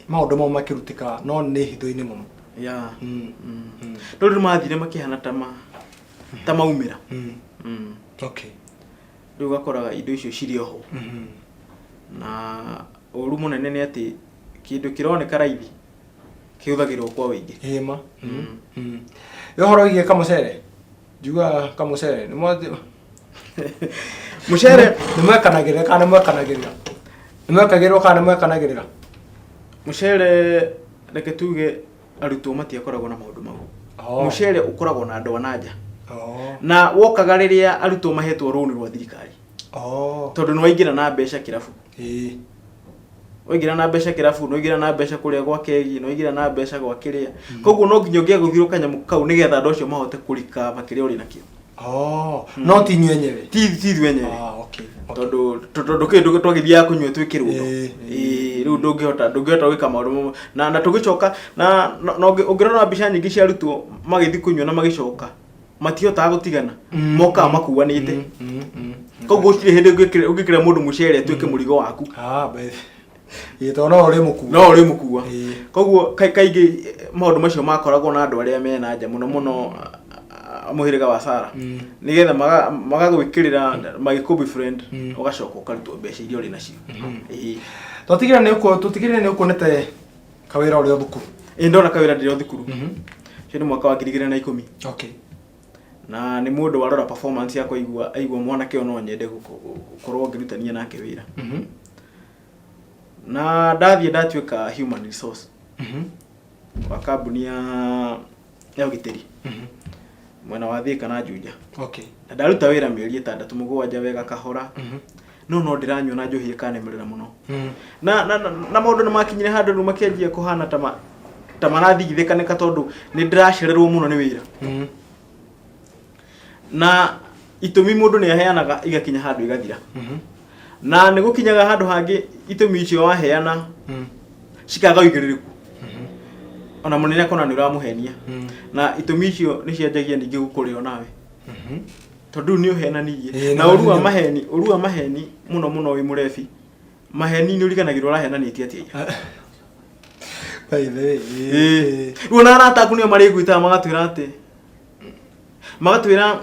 Speaker 1: maũndũ mau makĩrutĩka no nĩ hitho-inĩ mũno.
Speaker 2: No rĩu mathire makĩhana ta ma ta maumĩra. Rĩu ũgakoraga indo icio cirĩ oho. Na ũru mũnene nĩ atĩ kĩndũ kĩroneka raithi kĩhũthagĩrwo kwa ũingĩ.
Speaker 1: Ĩĩ ma. Ĩ ũhoro wĩgiĩ kamũcere? Njugaga kamũcere nĩ mwathi
Speaker 2: Mũcere
Speaker 1: nĩ mwekanagĩrĩra kana nĩ mwekanagĩrĩra? Nĩ mwekagĩrĩrwo kana nĩ mwekanagĩrĩra?
Speaker 2: Mũcere reke tuge arutwo matiakoragwo na maũndũ mau. Mũcere ũkoragwo na andũ a na nja. Na wokaga rĩrĩa arutwo mahetwo rũni rwa thirikari. Tondũ nĩ waingĩra na mbeca kĩrabu. Waingĩra na mbeca kĩrabu, nĩ waingĩra na mbeca kũrĩa gwa kegi, nĩ waingĩra na mbeca gwa kĩrĩa. Koguo no nginya ũngĩagũthirwo kanyamũ kau nĩgetha andũ acio mahote kũrikaba kĩrĩa ũrĩ nakĩo.
Speaker 1: No ti inyuĩ enyewe?
Speaker 2: Ti ithuĩ enyewe. Tondũ tondũ kĩndũ twagĩthiaga kũnyua twĩ kĩrũndo. Ĩĩ, rĩu ndũngĩhota gwĩka maũndũ mamwe. Na tũgĩcoka na na ũngĩrora mbica nyingĩ cia arutwo magĩthiĩ kũnyua na magĩcoka, matihotaga gũtigana. Mokaga makuanĩte. Koguo gũtirĩ hĩndĩ ũngĩkĩra mũndũ mũcere atuĩke mũrigo waku.
Speaker 1: Ĩĩ, tondũ no ũrĩmũkua.
Speaker 2: No ũrĩmũkua. Koguo kaingĩ maũndũ macio makoragwo na andũ arĩa me na nja mũno mũno mũhĩrĩga wa Sara. Nĩgetha magagwĩkĩrĩra magĩkũ befriend, ũgacoka ũkarutwo mbeca iria ũrĩ nacio. Ĩĩ.
Speaker 1: Tũtigĩrĩre nĩ ũkuonete kawĩra ũrĩ o thukuru.
Speaker 2: Ĩĩ, ndona kawĩra ndĩrĩ o thukuru. Ũcio nĩ mwaka wa 2010. Na nĩ mũndũ warora performance yakwa aigua mwanake ũyũ no nyende gũkorwo ngĩrutania nake wĩra. Na ndathiĩ ndatuĩka human resource wa kambuni ya ũgitĩri mwena wa Thika na Juja. Na ndaruta wĩra mĩeri 6 7 wega kahora. No ndĩranyua na njohi ĩkanemerera mũno. Na maũndũ nĩ makinyire handũ rĩu makĩanjia kũhana ta marathigithĩkanĩka tondũ nĩ ndĩracererwo mũno nĩ wĩra. Na itũmi mũndũ nĩ aheanaga igakinya handũ igathira. Na nĩ gũkinyaga handũ hangĩ itũmi icio waheana cikaga ũigĩrĩrĩku, ona mũnene akona nĩ ũramũhenia, na itũmi icio nĩ cianjagia ningĩ gũkũrĩa onawe, tondũ rĩu nĩ ũhenanirie. Na ũru wa maheni, ũru wa maheni mũno mũno wĩ mũrebi, maheni nĩ ũriganagĩrwo ũrahenanĩtie atĩa ira.
Speaker 1: By the way.
Speaker 2: Rĩu ona arata aku nĩo marĩgwĩtaga magatwĩra atĩ, magatwĩra,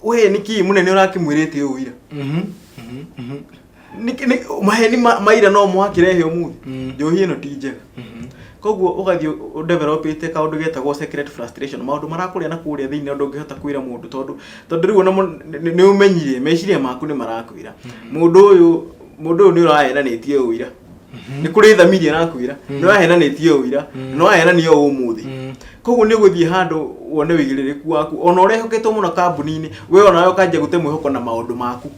Speaker 2: we nĩkĩ mũnene ũrakĩmwĩrĩte ũũ ira? Maheni maira no mwakĩrehe ũmũthĩ. Njohi ĩno ti njega. Koguo ũgathiĩ ũdevelopĩte kaũndũ getagwo secret frustration, maũndũ marakũrĩa na kũrĩa thĩinĩ na ndũngĩhota kwĩra mũndũ, tondũ rĩu ona nĩ ũmenyire meciria maku nĩ marakwĩra mũndũ ũyũ nĩ ũrahenanĩtie ũũ ira. Nĩ kũrĩ thamiri ĩrakwĩra nĩ ũrahenanĩtie ũũ ira, nĩ wahenania ũũ ũmũthĩ. Koguo nĩ ũgũthiĩ handũ wone ũigĩrĩrĩku waku ona ũrehoketwo mũno kambuni-inĩ, we onawe ũkanjia gũte mwĩhoko na maũndũ maku,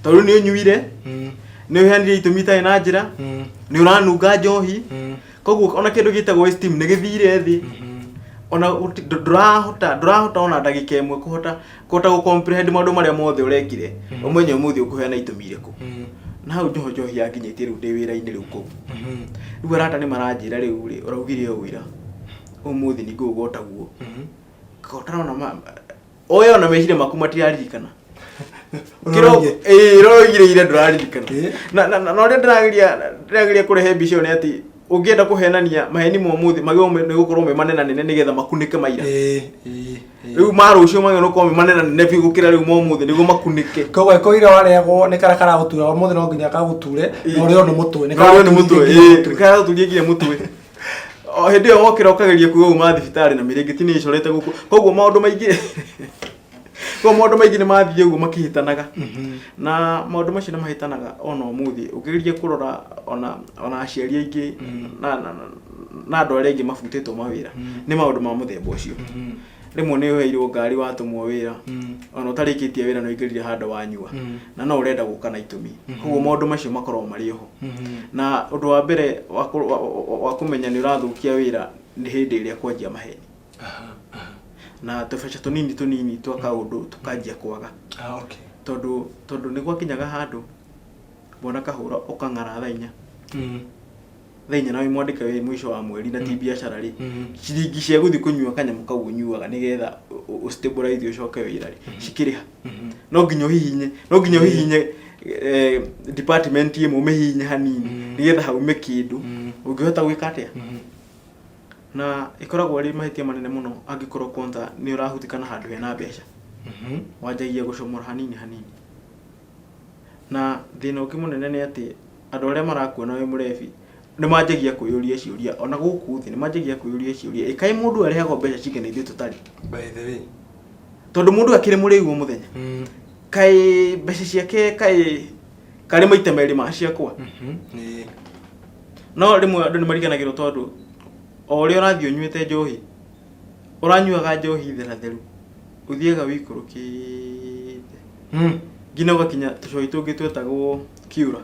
Speaker 2: tondũ nĩ ũnyuire, nĩ ũheanire itũmi itarĩ na njĩra, nĩ ũranunga njohi. Koguo ona kĩndũ gĩtagwo esteem nĩ gĩthire thĩ. Ona ndũrahota ona ndagĩka ĩmwe kũhota gũ comprehend maũndũ marĩa mothe ũrekire, ũmenye ũmũthĩ ũkũheana itũmi irĩkũ. Na hau njoho njohi yanginyĩtie rĩu ndĩ wĩra-inĩ rĩu kũu. Rĩu arata nĩ maranjĩra, rĩu rĩ, ũraugire ũũ ira, ũmũthĩ ningĩ ũguo taguo. Ka ũtarona oe ona meciria maku matiraririkana.
Speaker 1: Ũroigire.
Speaker 2: Ĩĩ, ũroigire ira ndũraririkana. Na ũrĩa ndĩrageria kũrehe mbica ĩyo nĩ atĩ ũngĩenda kũhenania maheni ma ũmũthĩ magĩrĩirwo nĩ gũkorwo me manenanene nĩgetha makunĩke maira.
Speaker 1: Ĩĩ, ĩĩ, ĩĩ.
Speaker 2: Rĩu ma rũciũ magĩrĩirwo gũkorwo me manenanene biũ gũkĩra rĩu ma ũmũthĩ nĩguo makunĩke.
Speaker 1: Koguo ĩkorwo ira warĩagwo nĩ karĩa karagũtura, ũmũthĩ no nginya kagũture, na ũrĩo nĩ mũtwe. Nĩ
Speaker 2: Na ũrĩo nĩ mũtwe.
Speaker 1: karagũturia nginya
Speaker 2: Ĩĩ, karagũturia nginya mũtwe. O hĩndĩ ĩyo wokĩra ũkageria kuga uma thibitarĩ na mĩrĩngĩti nĩ ĩcorete gũkũ. Koguo maũndũ maingĩ nĩ mathiĩ ũguo makĩhĩtanaga. Na maũndũ macio nĩ mahĩtanaga ona ũmũthĩ ũkĩgeria kũrora ona aciari aingĩ na andũ arĩa angĩ mabutĩtwo mawĩra nĩ maũndũ ma mũthemba ũcio. Rĩmwe nĩ ũheirwo ngari watũmwo wĩra, ona ũtarĩkĩtie wĩra nĩ ũingĩrire handũ wanyua, na no ũrenda gũka na itũmi. Koguo maũndũ macio makoragwo marĩ oho. Na ũndũ wa mbere wa kũmenya nĩ ũrathũkia wĩra nĩ hĩndĩ ĩrĩa kwanjia maheni na tũbeca tũnini tũnini twa kaũndũ tũkanjia kwaga.
Speaker 1: Ah, okay.
Speaker 2: Tondũ nĩ gwakinyaga handũ bwana kahũra ũkang'ara thaa 4, thaa 4, na wĩ mwandĩke wĩ mũico wa mweri na ti biacara rĩ, ciringi cia gũthiĩ kũnyua kanyamũ kau ũnyuaga nĩgetha ũ stabilize ũcoke wĩra rĩ, cikĩrĩha no nginya ũhihinye department ĩmwe, ũmĩhihinye hanini nĩgetha haume kĩndũ ũngĩhota gwĩka atĩa. Na ĩkoragwo ĩrĩ mahĩtia manene mũno angĩkorwo kwanza nĩ ũrahutĩkana handũ hena mbeca, wanjagia gũcomora hanini hanini. Na thĩna ũngĩ mũnene nĩ atĩ andũ arĩa marakuona wĩ mũrebi nĩ manjagia kwĩyũria ciũria, ona gũkũ thĩ nĩ manjagia kwĩyũria ciũria, ĩ kaĩ mũndũ arĩhagwo mbeca cigana ithuĩ tũtarĩ?
Speaker 1: By the way.
Speaker 2: Tondũ mũndũ akĩrĩ mũrĩu o mũthenya, kaĩ mbeca ciake kaĩ karĩ maita merĩ ma ciakwa? No rĩmwe andũ nĩ mariganagĩrwo, tondũ o ũrĩa ũrathiĩ ũnyuĩte njohi, ũranyuaga njohi theratheru, ũthiaga wĩikũrũkĩte nginya ũgakinya tũcohi tũngĩ twetagwo kiura.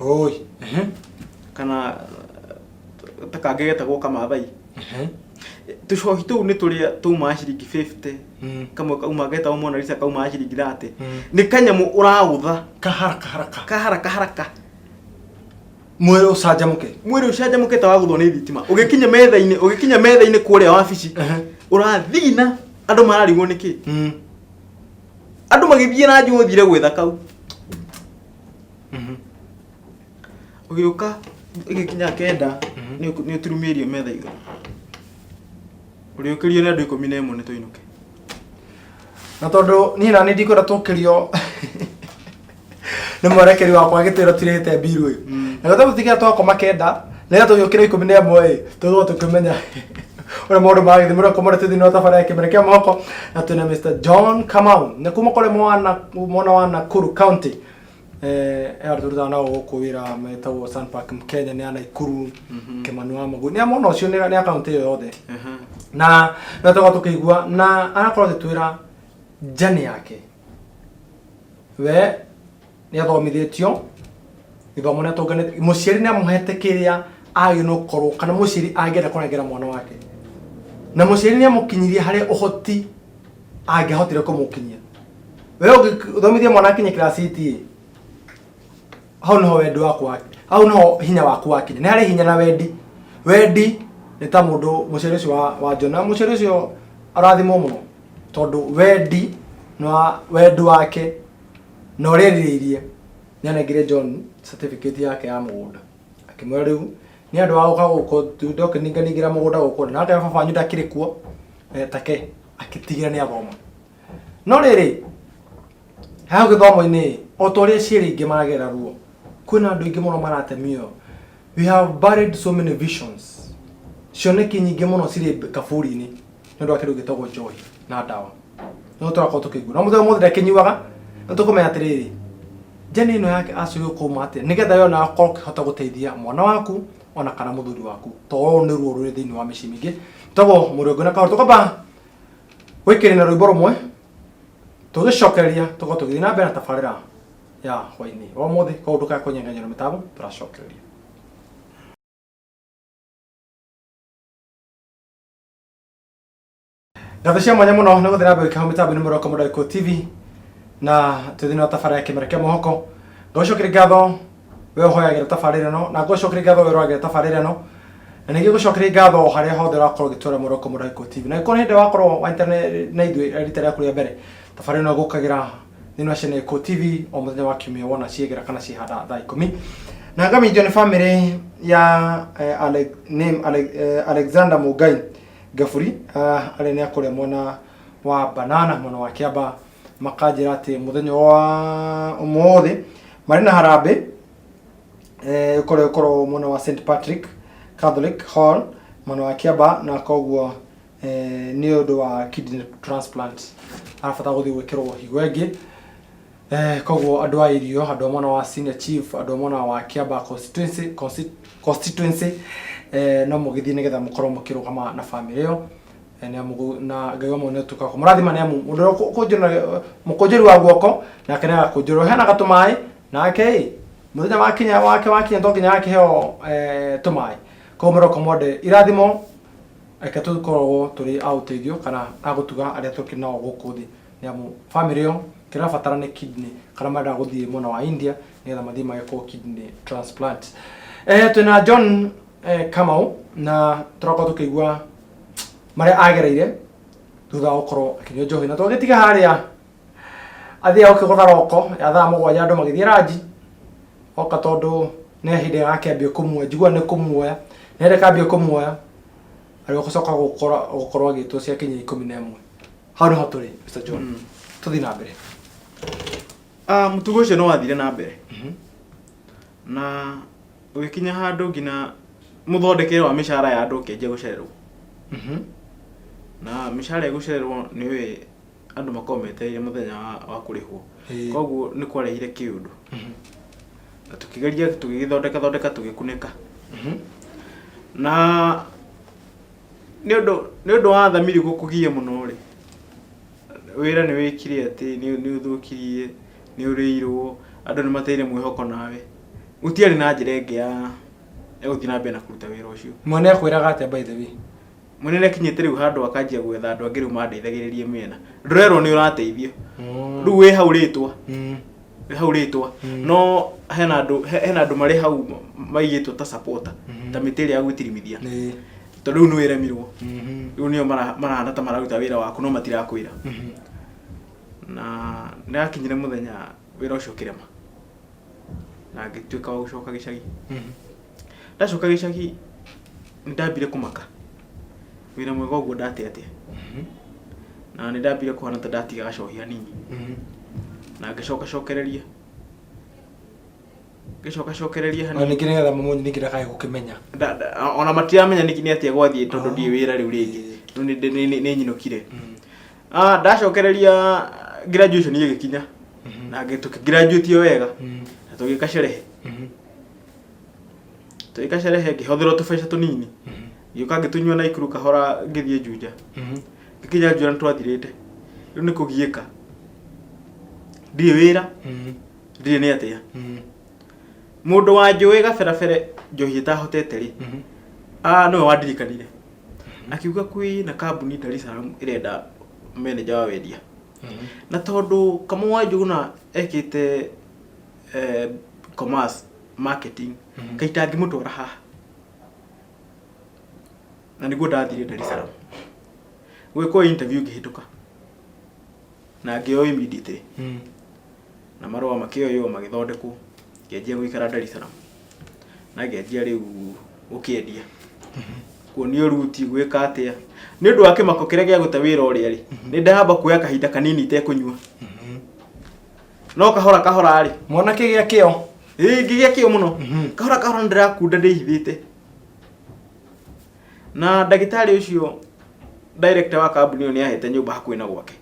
Speaker 1: Oi.
Speaker 2: Kana ta kangĩ getagwo kamathai. Tũcohi tũu nĩ tũrĩa tumaga ciringi 50, kamwe kauma getagwo Mona Lisa kaumaga ciringi 30. Nĩ kanyamũ ũragũtha.
Speaker 1: Kaharaka haraka.
Speaker 2: Kaharaka haraka.
Speaker 1: Mwĩrĩ ũcanjamũke.
Speaker 2: Mwĩrĩ ũcanjamũke ta wagũthwo nĩ thitima. Ũgĩkinya metha-inĩ kũrĩa wabici, ũrathigina, andũ mararigwo nĩkĩ, andũ magĩthiĩ na njũ ũthire gwetha kau. Ũgĩũka ĩgĩkinya 9, nĩ ũturumĩirio metha igũrũ, ũrĩũkĩrio nĩ andũ 11 nĩ tũinũke.
Speaker 1: Na tondũ niĩ na nĩ ndikwenda tũkĩrio nĩ mwerekeri wakwa gĩtĩro tirĩhĩte mbiru ĩ, na gũthe gũtigĩra twakoma 9 rĩrĩa tũgĩũkĩra 11 ĩ, tũgũkorwo tũkĩmenya ũrĩa maũndũ magĩthiĩ. Mũrĩa kũmũrĩa tũthiĩ no tabarĩra ya kĩmera kĩa moko, na twĩna Mr John Kamau na kuma kũrĩa mwana wa Nakuru County. Andũ tũrutaga nao gũkũ wĩra metagwo Sunpark Kenya nĩ a Nakuru, Kĩmani wa Magu nĩ a mwena ũcio, nĩ a kaunti ĩyo yothe, na no tũkorwo tũkĩigua na arakorwo agĩtwĩra journey yake. We nĩ athomithĩtio gĩthomo, nĩ atũnganĩte, mũciari nĩ amũhete kĩrĩa agĩrĩirwo nĩ gũkorwo kana mũciari angĩenda kũnengera mwana wake, na mũciari nĩ amũkinyirie harĩa ũhoti angĩahotire kũmũkinyia. We ũngĩthomithia mwana akinye class 8, hau niho wendi waku wa hau niho hinya waku wakinya. Nĩ harĩ hinya na wendi. Wendi nĩ ta mũndũ mũciari ũcio wa John, na mũciari ũcio arathimwo mũno tondũ wendi nĩ wa wendi wake na ũrĩa erirĩirie, nĩ anengire John certificate yake ya mũgũnda, akĩmwĩra rĩu nĩ andũ a gũka gũkũ ndokĩninganingĩra mũgũnda gũkũ, nake baba wanyu ndakĩrĩ kuo, take akĩtigĩra nĩ athoma. No rĩrĩ, hau gĩthomo-inĩ, o ta ũrĩa ciĩrĩ ingĩ maragera ruo, kwĩna andũ aingĩ mũno marate mĩoyo. We have buried so many visions, cioneki nyingĩ mũno cirĩ kaburi-inĩ nĩ ũndũ wa kĩndũ gĩtagwo njohi na ndawa. No tũrakorwo tũkĩigua no mũthenya mũthĩ ndakĩnyuaga, no tũkũmenya atĩrĩrĩ, njani ĩno yake acũĩ ũkũma atĩa nĩgetha we ona akorwo ũkĩhota gũteithia mwana waku ona kana mũthuri waku, tondũ nĩ ruo rũrĩ thĩinĩ wa mĩciĩ mĩingĩ. Tagwo mũrĩ na kahoro, tũkamba gwĩkĩrĩ na rwĩmbo rũmwe, tũgĩcokereria tũkorwo tũgĩthiĩ na mbere na tabarĩra ya hwainĩ wa ũmũthĩ. Koguo ndũkae kũnyeng'enyerwo mĩtambo, tũracokereria. Ngatho cia mwanya mũno nĩ gũthiĩ na mbere gũikara mĩtambo-inĩ mũroko Mũndagĩko TV, na twĩ thĩinĩ wa tabarĩra ya kĩmera kĩa mwĩhoko. Ngũcokeria ngatho we ũhoyagĩra tabarĩra ĩno, na ngũcokeria ngatho we ũroragĩra tabarĩra ĩno, na ningĩ ngũcokeria ngatho harĩa hothe ũrakorwo ũgĩtwara Mũroko Mũndagĩko TV. Na angĩkorwo nĩ hĩndĩ wakorwo wa internet na ithuĩ rita rĩaku rĩa mbere, tabarĩra ĩno ĩgũkagĩra thĩinĩ wa channel Ĩkũ TV o mũthenya wa kiumia wona ciegera kana ciehanda thaa 10. Na ngamenyithio nĩ famĩlĩ ya name Alexander Mũngai Ngaburi, arĩa nĩ akũrĩa mwena wa Banana, mwena wa Kĩamba, makanjĩra atĩ mũthenya wa ũmũthĩ marĩ na harambĩ, ũkorwo ũkorwo mwena wa St Patrick Catholic Hall, mwena wa Kĩamba, na koguo nĩ ũndũ wa kidney transplant, arabatara gũthiĩ gwĩkĩrwo higo ĩngĩ. Koguo andũ a irio, andũ a mwena wa senior chief, andũ a mwena wa Kĩamba constituency, no mũgĩthiĩ nĩgetha mũkorwo mũkĩrũgama na famĩlĩ ĩyo. Nĩ amu na Ngai wa mwene ũtuĩka kũmũrathima, nĩ amu mũndũ ũrĩa ũkũnjũra mũkũnjĩri wa guoko nake nĩ agakũnjũrwo hena gatũmaĩ nake ĩ mũthenya wakinya wake wakinya to nginya akĩheo tũmaĩ. Koguo mũroko mwende irathimo, reke tũkorwo tũrĩ a ũteithio kana a gũtuga arĩa tũkĩrĩ nao gũkũ thĩ, nĩ amu famĩlĩ ĩyo kĩrabatara nĩ kidney, kana marenda gũthiĩ mwena wa India nĩgetha mathiĩ magekwo kidney transplant. Twĩna John Kamau, na tũrakorwo tũkĩigua marĩa agereire thutha wa gũkorwo akĩnyua njohi, na twagĩtiga harĩa athiaga gũkĩgũtha roko ya thaa 7, andũ magĩthiĩ ranji, oka tondũ nĩ hĩndĩ gakĩambia kũmuoya, njigua nĩ kũmuoya, nĩ hĩndĩ kambia kũmuoya arĩ gũcoka gũkorwo agĩtwo ciakinya 11. Hau nĩho tũrĩ, Mr John. Tũthiĩ na mbere.
Speaker 2: Mũtugo ũcio nĩ wathire na mbere na ũgĩkinya handũ nginya mũthondekere wa mĩcara ya andũ ũkĩanjia gũcererwo. Na mĩcara ĩgũcererwo, nĩ ũĩ andũ makoragwo metereire mũthenya wa kũrĩhwo. Koguo nĩ kwarehire kĩũndũ na tũkĩgeria tũgĩgĩthondeka thondeka, tũgĩkunĩka. Na nĩ ũndũ wa thamiri gũkũgia mũno rĩ, wĩra nĩ wĩkire atĩ nĩ ũthũkirie, nĩ ũrĩirwo, andũ nĩ mateire mwĩhoko nawe, gũtiarĩ na njĩra ĩngĩ ya gũthiĩ na mbere na kũruta wĩra ũcio.
Speaker 1: Mwene akwĩraga atĩa, by the way?
Speaker 2: Mwene nĩ akinyĩte rĩu handũ akanjia gwetha andũ angĩ rĩu mandeithagĩrĩrie mĩena. Ndũrerwo nĩ ũrateithio, rĩu wĩ hau rĩtwa, wĩ hau rĩtwa. No hena andũ marĩ hau maigĩtwo ta supporter, ta mĩtĩ ĩrĩa ya gwĩtirimithia, tondũ rĩu nĩ wĩremirwo. Rĩu nĩo marahana ta mararuta wĩra waku, no matirakwĩra. Na nĩ akinyire mũthenya wĩra ũcio ũkĩrema na ngĩtuĩka wa gũcoka gĩcagi. Ndacoka gĩcagi nĩ ndambire kũmaka, wĩra mwega ũguo ndate atĩa? Na nĩ ndambire kũhana ta ndatiga gacohi hanini, na ngĩcoka cokereria, ngĩcoka cokereria
Speaker 1: Ona
Speaker 2: hanini.
Speaker 1: Ningĩ nĩgetha mũmonyi ningĩ ndakae gũkĩmenya.
Speaker 2: Ona matiramenya nĩkĩ nĩ atĩa gwathiĩ, tondũ ndiĩ wĩra rĩu rĩngĩ. Rĩu nĩ nyinũkire. Ndacokereria, graduation ĩgĩkinya na tũkĩgraduate wega na tũgĩka sherehe. Tũgĩka sherehe, ngĩhũthĩrwo tũbeca tũnini, ngĩũka ngĩtũnyua Naikuru kahora, ngĩthiĩ Juja. Ngĩkinya Juja nĩ twathirĩte. Rĩu nĩ kũgiĩka, ndirĩ wĩra, ndirĩ nĩ atĩa. Mũndũ wa njũĩ gaberabere njohi ĩtahotete rĩ, nĩwe wandirikanire, akiuga kwĩ na kambuni Dar es Salaam ĩrenda manager wa wendia. Na tondũ Kamau wa Njuguna ekĩte commerce marketing, kaĩ itangĩmũtwara haha? Na nĩguo ndathire Dar es Salaam gwĩkwo interview, ngĩhĩtũka na ngĩoywo immediately. Na marũa makĩoywo magĩthondekwo, ngĩanjia gũikara Dar es Salaam na ngĩanjia rĩu gũkĩendia, kuonio ruti gwĩka atĩa, nĩ ũndũ wa kĩmako kĩrĩa gĩa gũte wĩra ũrĩa rĩ, nĩ ndahamba kuoya kahinda kanini itekũnyua, no kahora kahora rĩ,
Speaker 1: Mwanake gĩa kĩo.
Speaker 2: Ĩĩ, ngĩgĩa kĩo mũno. Kahora kahora nĩ ndĩrakunda ndĩhithĩte, na ndagĩtarĩ ũcio director wa kambuni ĩyo nĩ ahete nyũmba hakuhĩ na gwake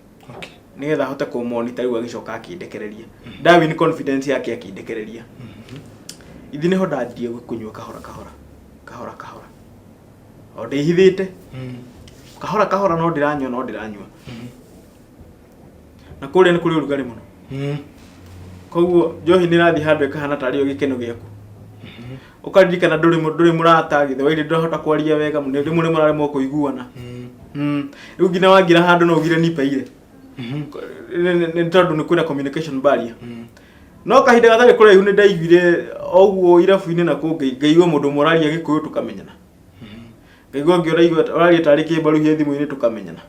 Speaker 2: nĩgetha ahote kũmonita. Rĩu agĩcoka akĩndekereria, ndawin confidence yake, akĩndekereria. Ithi nĩho ndanjirie kũnyua kahora kahora kahora kahora, o ndĩhithĩte kahora kahora, no ndĩranyua, no ndĩranyua. Na kũrĩa nĩ kũrĩ ũrugarĩ mũno, koguo njohi nĩ ĩrathiĩ handũ ĩkahana tarĩ yo gĩkeno gĩaku. Ũkaririkana ndũrĩ mũrata, gĩthwaĩri ndũrahota kwaria wega, rĩmwe nĩ mũraremwo kũiguana. Rĩu nginya wangira handũ no ugire nipeire, nĩ tondũ nĩ kwĩna communication barrier. No kahinda gatarĩ kũraihu nĩ ndaiguire oguo irabu-inĩ na kũngĩ, ngaigua mũndũ ũmwe ũraria Gĩkũyũ tũkamenyana, ngaigua ũngĩ ũraigua ũraria tarĩ Kĩmbaruhia thimũ-inĩ tũkamenyana.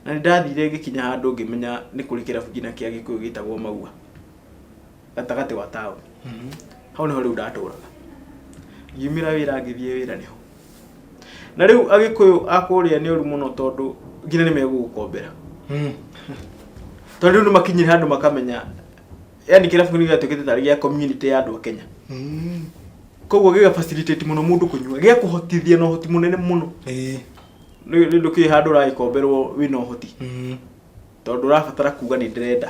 Speaker 2: Na nĩ ndathire ngĩkinya handũ ngĩmenya nĩ kũrĩ kĩrabu nginya kĩa Gĩkũyũ gĩtagwo Maua gatagatĩ wa taũni. Hau nĩho rĩu ndatũraga. Ngiumĩra wĩra, ngĩthiĩ wĩra nĩho. Na rĩu Agĩkũyũ a kũrĩa nĩ oru mũno, tondũ nginya nĩ megũgũkombera, tondũ rĩu nĩ makinyire handũ makamenya, yani kĩrabu nĩ gĩatuĩkĩte tarĩ gĩa community ya andũ a Kenya. Koguo gĩga facilitate mũno mũndũ kũnyua, gĩa kũhotithia na ũhoti mũnene mũno. Nĩ ndũkĩrĩ handũ ũragĩkomberwo wĩna ũhoti, tondũ ũrabatara kuga nĩ ndĩrenda.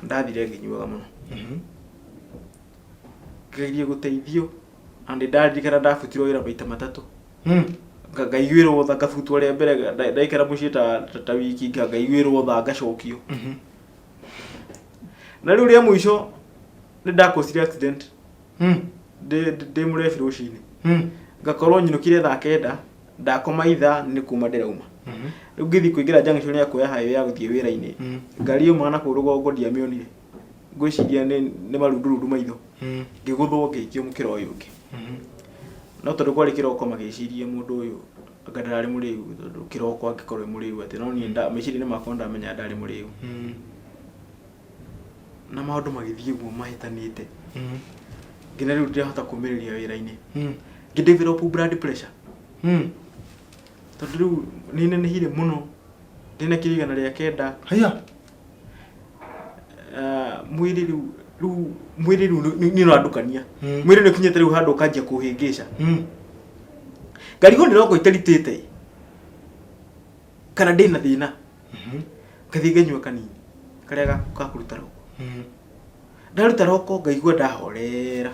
Speaker 2: Ndathire ngĩnyuaga mũno, ngeria gũteithio, na nĩ ndaririkana ndabutirwo wĩra maita 3. Ngaiguĩrwo tha, ngabutwo rĩa mbere, ndaikara mũciĩ ta wiki, ngaiguĩrwo tha, ngacokio. Na rĩu rĩa mũico nĩ ndakosire accident ndĩ mũrebi rũcinĩ, ngakorwo nyinũkire thaa 9, ndakoma ithaa nĩ kuma ndĩrauma. Rĩu ngĩthiĩ kũingĩra junction ya kuoya highway ya gũthiĩ wĩra-inĩ, ngari yaumaga na kũu rũgongo ndiamĩonire, ngwĩciria nĩ marundurundu maitho, ngĩgũthwo, ngĩikio mũkĩra ũyũ ũngĩ. No tondũ kwarĩ kĩroko, magĩciria mũndũ ũyũ anga ndararĩ mũrĩu, tondũ kĩroko angĩkorwo e mũrĩu atĩ. No niĩ meciria-inĩ makwa ndamenya ndarĩ mũrĩu. Na maũndũ magĩthiĩ ũguo mahĩtanĩte nginya rĩu ndirahota kũmĩrĩria wĩra-inĩ, ngĩ develop blood pressure, tondũ rĩu nĩ nenehire mũno, ndĩna kiro 109.
Speaker 1: Haya.
Speaker 2: Ah, mwĩrĩ rĩu mwĩrĩ rĩu nĩ ũrandukania. Mwĩrĩ nĩ ũkinyĩte rĩu handũ ũkanjia kũhĩngĩca, ngarigwo nĩ roko itaritĩte kana ndĩna thĩna. Ngathiĩ nganyua kanini karĩa ga kũruta roko. Ndaruta roko ngaigua ndahorera,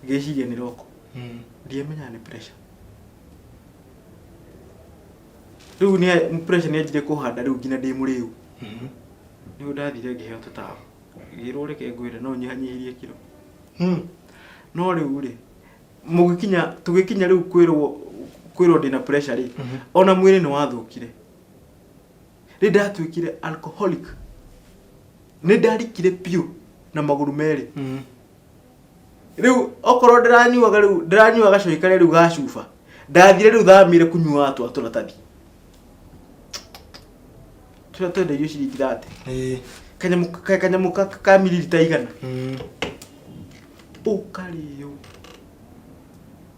Speaker 2: ngeciria nĩ roko, ndiamenyaga nĩ pressure. Rĩu nĩ pressure nĩ yanjirie kũhanda rĩu nginya ndĩ mũrĩu. Nĩguo ndathire ngĩheo tũtawa, ngĩrwo reke ngwĩre no nyihanyihirie kiro. No rĩu rĩ, mũgĩkinya tũgĩkinya rĩu kwĩrwo ndĩna pressure rĩ, ona mwĩrĩ nĩ wathũkire. Rĩ ndatuĩkire alcoholic, nĩ ndarikire biũ na magũrũ merĩ. Rĩu okorwo ndĩranyuaga, rĩu ndĩranyuaga gacohi karĩa rĩu ga cuba, ndathire rĩu thamire kũnyuaga twa tũratathi tũrĩa twendagio ciringi 30. Kanyamũ kanyamũ ka mililita 100, ũkarĩo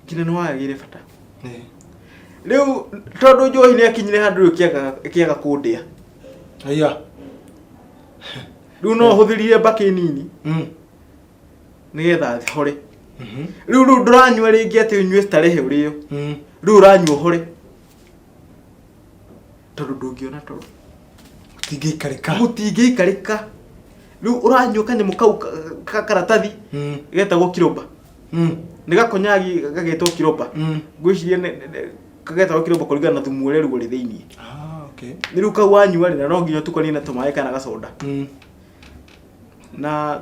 Speaker 2: nginya nĩ wagagĩre bata. Rĩu tondũ njohi nĩ akinyire handũ rĩu kĩaga kũndĩa.
Speaker 1: Haya.
Speaker 2: Rĩu no hũthĩrire mbakĩ nini nĩgetha hore. Rĩu ndũranyua rĩngĩ atĩ ũnyue starehe ũrĩo, rĩu ũranyua ũhore, tondũ ndũngĩona toro.
Speaker 1: Gũtingĩikarĩka.
Speaker 2: Gũtingĩikarĩka. Rĩu ũranyua kanyamũ kau karatathi getagwo kiroba. Nĩ gakonyagi gagetwo kiroba. Ngwĩciria kagetagwo kiroba kũringana na thumu ũrĩa rĩu ũrĩ thĩiniĩ.
Speaker 1: Ah, okay.
Speaker 2: Nĩ rĩu kau wanyua rĩ, na no nginya ũtukanie na tũmaĩ kana gacoda. Na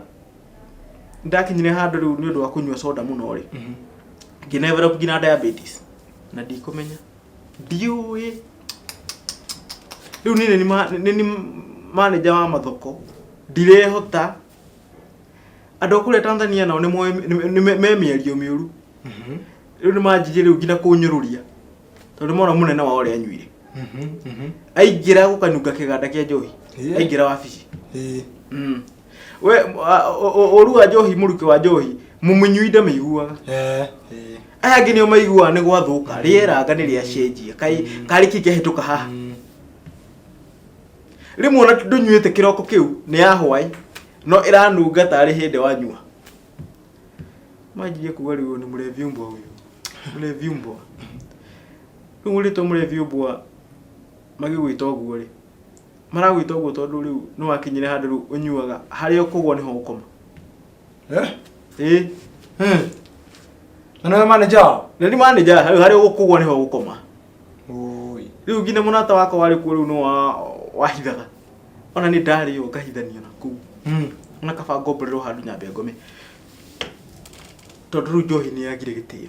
Speaker 2: ndakinyire handũ rĩu nĩ ũndũ wa kũnyua soda mũno rĩ, ngĩ develop nginya diabetes na ndikũmenya, ndiũĩ. Rĩu niĩ nĩ nĩ nĩ manager wa mathoko ndirehota. Andũ a kũrĩa Tanzania nao nĩ moĩ me mĩario mĩũru. Rĩu nĩ manjirie rĩu nginya kũnyũrũria tondũ mona mũnene wao ũrĩa anyuire. Aingĩra gũkanunga kĩganda kĩa njohi. Aingĩra wabici. We ũru wa njohi, mũrukĩ wa njohi, mũmĩnyui ndamĩiguaga. Aya angĩ nĩo maiguaga nĩ gwathũka, rĩera anga nĩ rĩacenjia, kaĩ karĩ kĩ kĩahĩtũka haha. Rĩmwe ona ndũnyuĩte kĩroko kĩu nĩ ya hwaĩ, no ĩranunga tarĩ hĩndĩ wanyua. Manjirie kuga rĩu ũyũ nĩ mũrevi umbwa ũyũ, mũrevi umbwa. Rĩu ũrĩtwo mũrevi umbwa magĩgwĩta ũguo rĩ, maragwĩta ũguo tondũ rĩu nĩ wakinyire handũ rĩu ũnyuaga harĩa ũkũgwa nĩho ũkoma.
Speaker 1: Eh?
Speaker 2: Ĩĩ.
Speaker 1: Na nĩwe manager wao?
Speaker 2: Na nĩ manager, rĩu harĩa ũkũgwa nĩho ũgũkoma.
Speaker 1: Oi.
Speaker 2: Rĩu nginya mũrata wakwa warĩ kuo rĩu nĩ wahithaga. Ona nĩ ndarĩo ngahithanio na kũu. Ona kaba ngomborerwo handũ nyambe ngome. Tondũ rĩu njohi nĩ yagire gĩtĩo.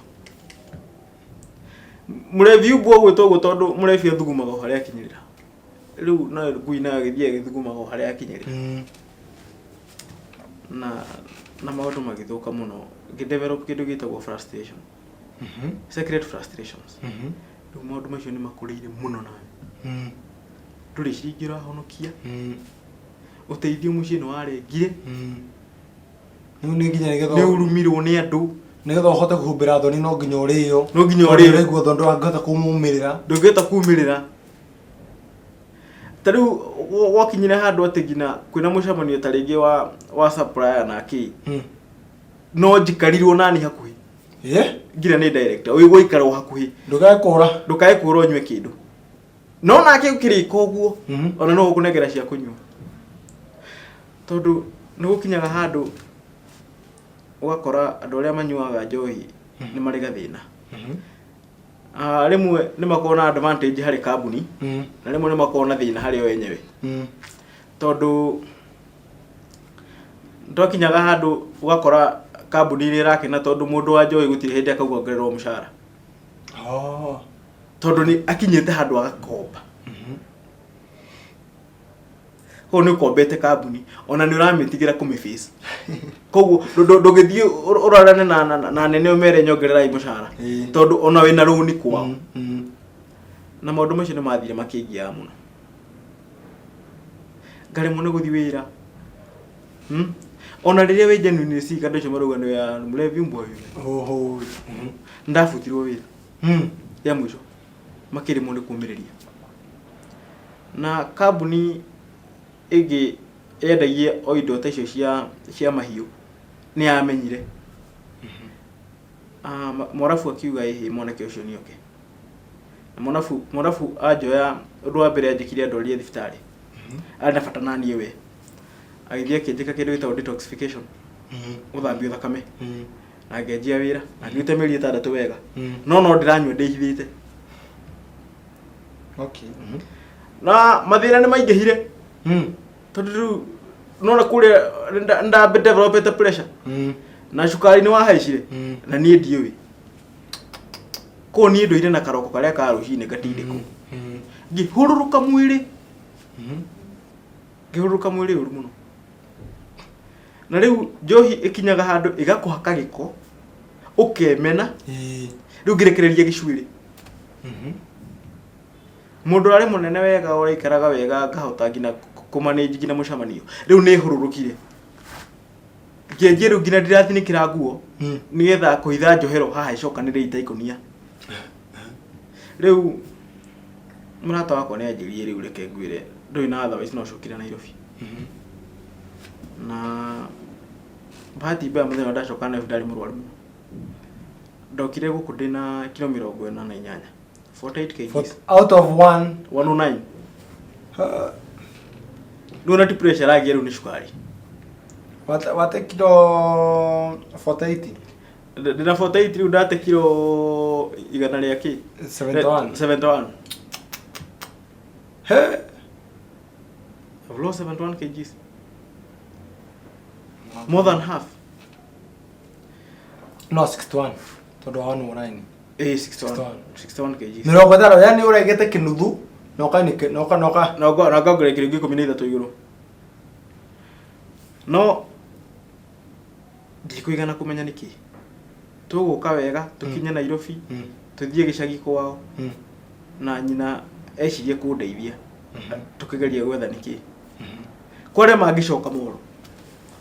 Speaker 2: Mũrebi umbwa ũgwĩtwo ũguo tondũ mũrebi athugumaga o harĩa akinyĩrĩra. Rĩu nayo ngui nayo ĩgĩthiĩ ĩgĩthugumaga o harĩa akinyĩrĩra. Na maũndũ magĩthũka mũno. Ngĩ develop kĩndũ gĩtagwo frustration. Secret frustrations. Rĩu maũndũ macio nĩ makũrĩire mũno nawe. Ndũrĩ ciringi ũrahonokia. Ũteithio mũciĩ nĩ warengire.
Speaker 1: Rĩu nĩ nginya nĩgetha
Speaker 2: Nĩ ũrumirwo nĩ andũ.
Speaker 1: Nĩgetha ũhote kũhumbĩra thoni no nginya ũrĩo.
Speaker 2: No nginya
Speaker 1: Tondũ
Speaker 2: ũrĩo.
Speaker 1: ũraigua thoni ndũngĩhota kũmumĩrĩra.
Speaker 2: Ndũngĩhota kumĩrĩra. Ta rĩu gwakinyire handũ atĩ nginya kwĩna mũcemanio ta rĩngĩ wa supplier na kĩ. No njikarirwo nani hakuhĩ. Nginya nĩ director. Wĩ gũikarwo hakuhĩ.
Speaker 1: Ndũkae kũra.
Speaker 2: Ndũkae kũra ũnyue kĩndũ. No nake ũkĩrĩka ũguo, ona no ũkũnengera cia kũnyua. Tondũ nĩ gũkinyaga handũ ũgakora andũ arĩa manyuaga njohi nĩ marĩ gathĩna. Rĩmwe nĩ makoragwo na advantage harĩ kambuni, na rĩmwe nĩ makoragwo na thĩna harĩ o enyewe. Tondũ twakinyaga handũ ũgakora kambuni nĩ ĩrakena tondũ mũndũ wa njohi gũtirĩ hĩndĩ akauga ongererwo mũcara. Tondũ nĩ akinyĩte handũ agakomba. Koguo nĩ ũkombete kambuni ona nĩ ũramĩtigĩra kũmĩ face. Koguo ndũngĩthiĩ ũrorane na nene ũmere nyongererai mũcara. Tondũ ona wĩna rũni kwao. Na maũndũ macio nĩ mathire makĩngiaga mũno. Ngaremwo nĩ gũthiĩ wĩra. Ona rĩrĩa wĩ genuine sick andũ acio marauga nĩ ya mlevi mbwa yule.
Speaker 1: Oho.
Speaker 2: Ndabutirwo wĩra. Rĩa mũico makĩremwo nĩ kũmĩrĩria. Na kambuni ĩngĩ yendagia o indo ta icio cia mahiũ nĩ yamenyire. Mwarabu akiuga ĩhĩ mwanake ũcio nĩ oke. Na Mwarabu anjoya ũndũ wa mbere anjĩkire andwarire thibitarĩ. Arĩ na bata na niĩ we. Agĩthiĩ akĩnjĩka kĩndũ gĩtagwo detoxification. Gũthambio thakame. Na ngĩanjia wĩra. Na ngĩruta mĩeri 6 wega. No no ndĩranyua ndĩhithĩte. Na mathĩna nĩ maingĩhire. Tondũ rĩu nona kũrĩa nda developete pressure. Na cukari nĩ wahaicire. Na niĩ ndiũĩ. Koguo niĩ ndũire na karoko karĩa ka rũcinĩ gatindĩkwo. Ngĩhũrũrũka mwĩrĩ. Ngĩhũrũrũka mwĩrĩ ũru mũno. Na rĩu njohi ĩkinyaga handũ ĩgakũhaka gĩko, ũkemena, rĩu ngĩrekereria gĩcuĩrĩ. Mũndũ arĩ mũnene wega ũraikaraga wega ngahota nginya kũmanage nginya mũcemanio. Rĩu nĩ hũrũrũkire. Ngĩanjia rĩu nginya ndirathinĩkĩra nguo nĩgetha kũhitha njohero haha ĩcokanĩrĩire ta ikũnia. Rĩu mũrata wakwa nĩ anjĩrire rĩu reke ngwĩre ndũrĩ na otherwise no ũcokire Nairobi. Na bahati mbaya mũthenya ũrĩa ndacoka Nairobi ndarĩ mũrwaru mũno. Ndokire gũkũ ndĩna kiro mĩrongo ĩna na inyanya. 48 kgs.
Speaker 1: Out of one.
Speaker 2: 109. Rĩu ona ti pressure ĩragĩa rĩu nĩ cukari.
Speaker 1: Wate kiro 48?
Speaker 2: Ndĩna 48 rĩu ndate kiro igana rĩa kĩ?
Speaker 1: 71.
Speaker 2: 71.
Speaker 1: He.
Speaker 2: I've lost 71 kgs. More than half.
Speaker 1: No, 61. Tondũ wa 109.
Speaker 2: 61. 61 kgs.
Speaker 1: Mĩrongo ĩtano, yani ũregete kĩnuthu Na ũkanĩke na ũka na ũka
Speaker 2: na ũkongerera kiro ingĩ 13 igũrũ. No ndikũigana kũmenya nĩkĩ. Tũgũka wega tũkinye Nairobi, tũthiĩ gĩcagi kwao, na nyina ecirie kũndeithia tũkĩgeria gwetha nĩkĩ. Kwa arĩa mangĩcoka moro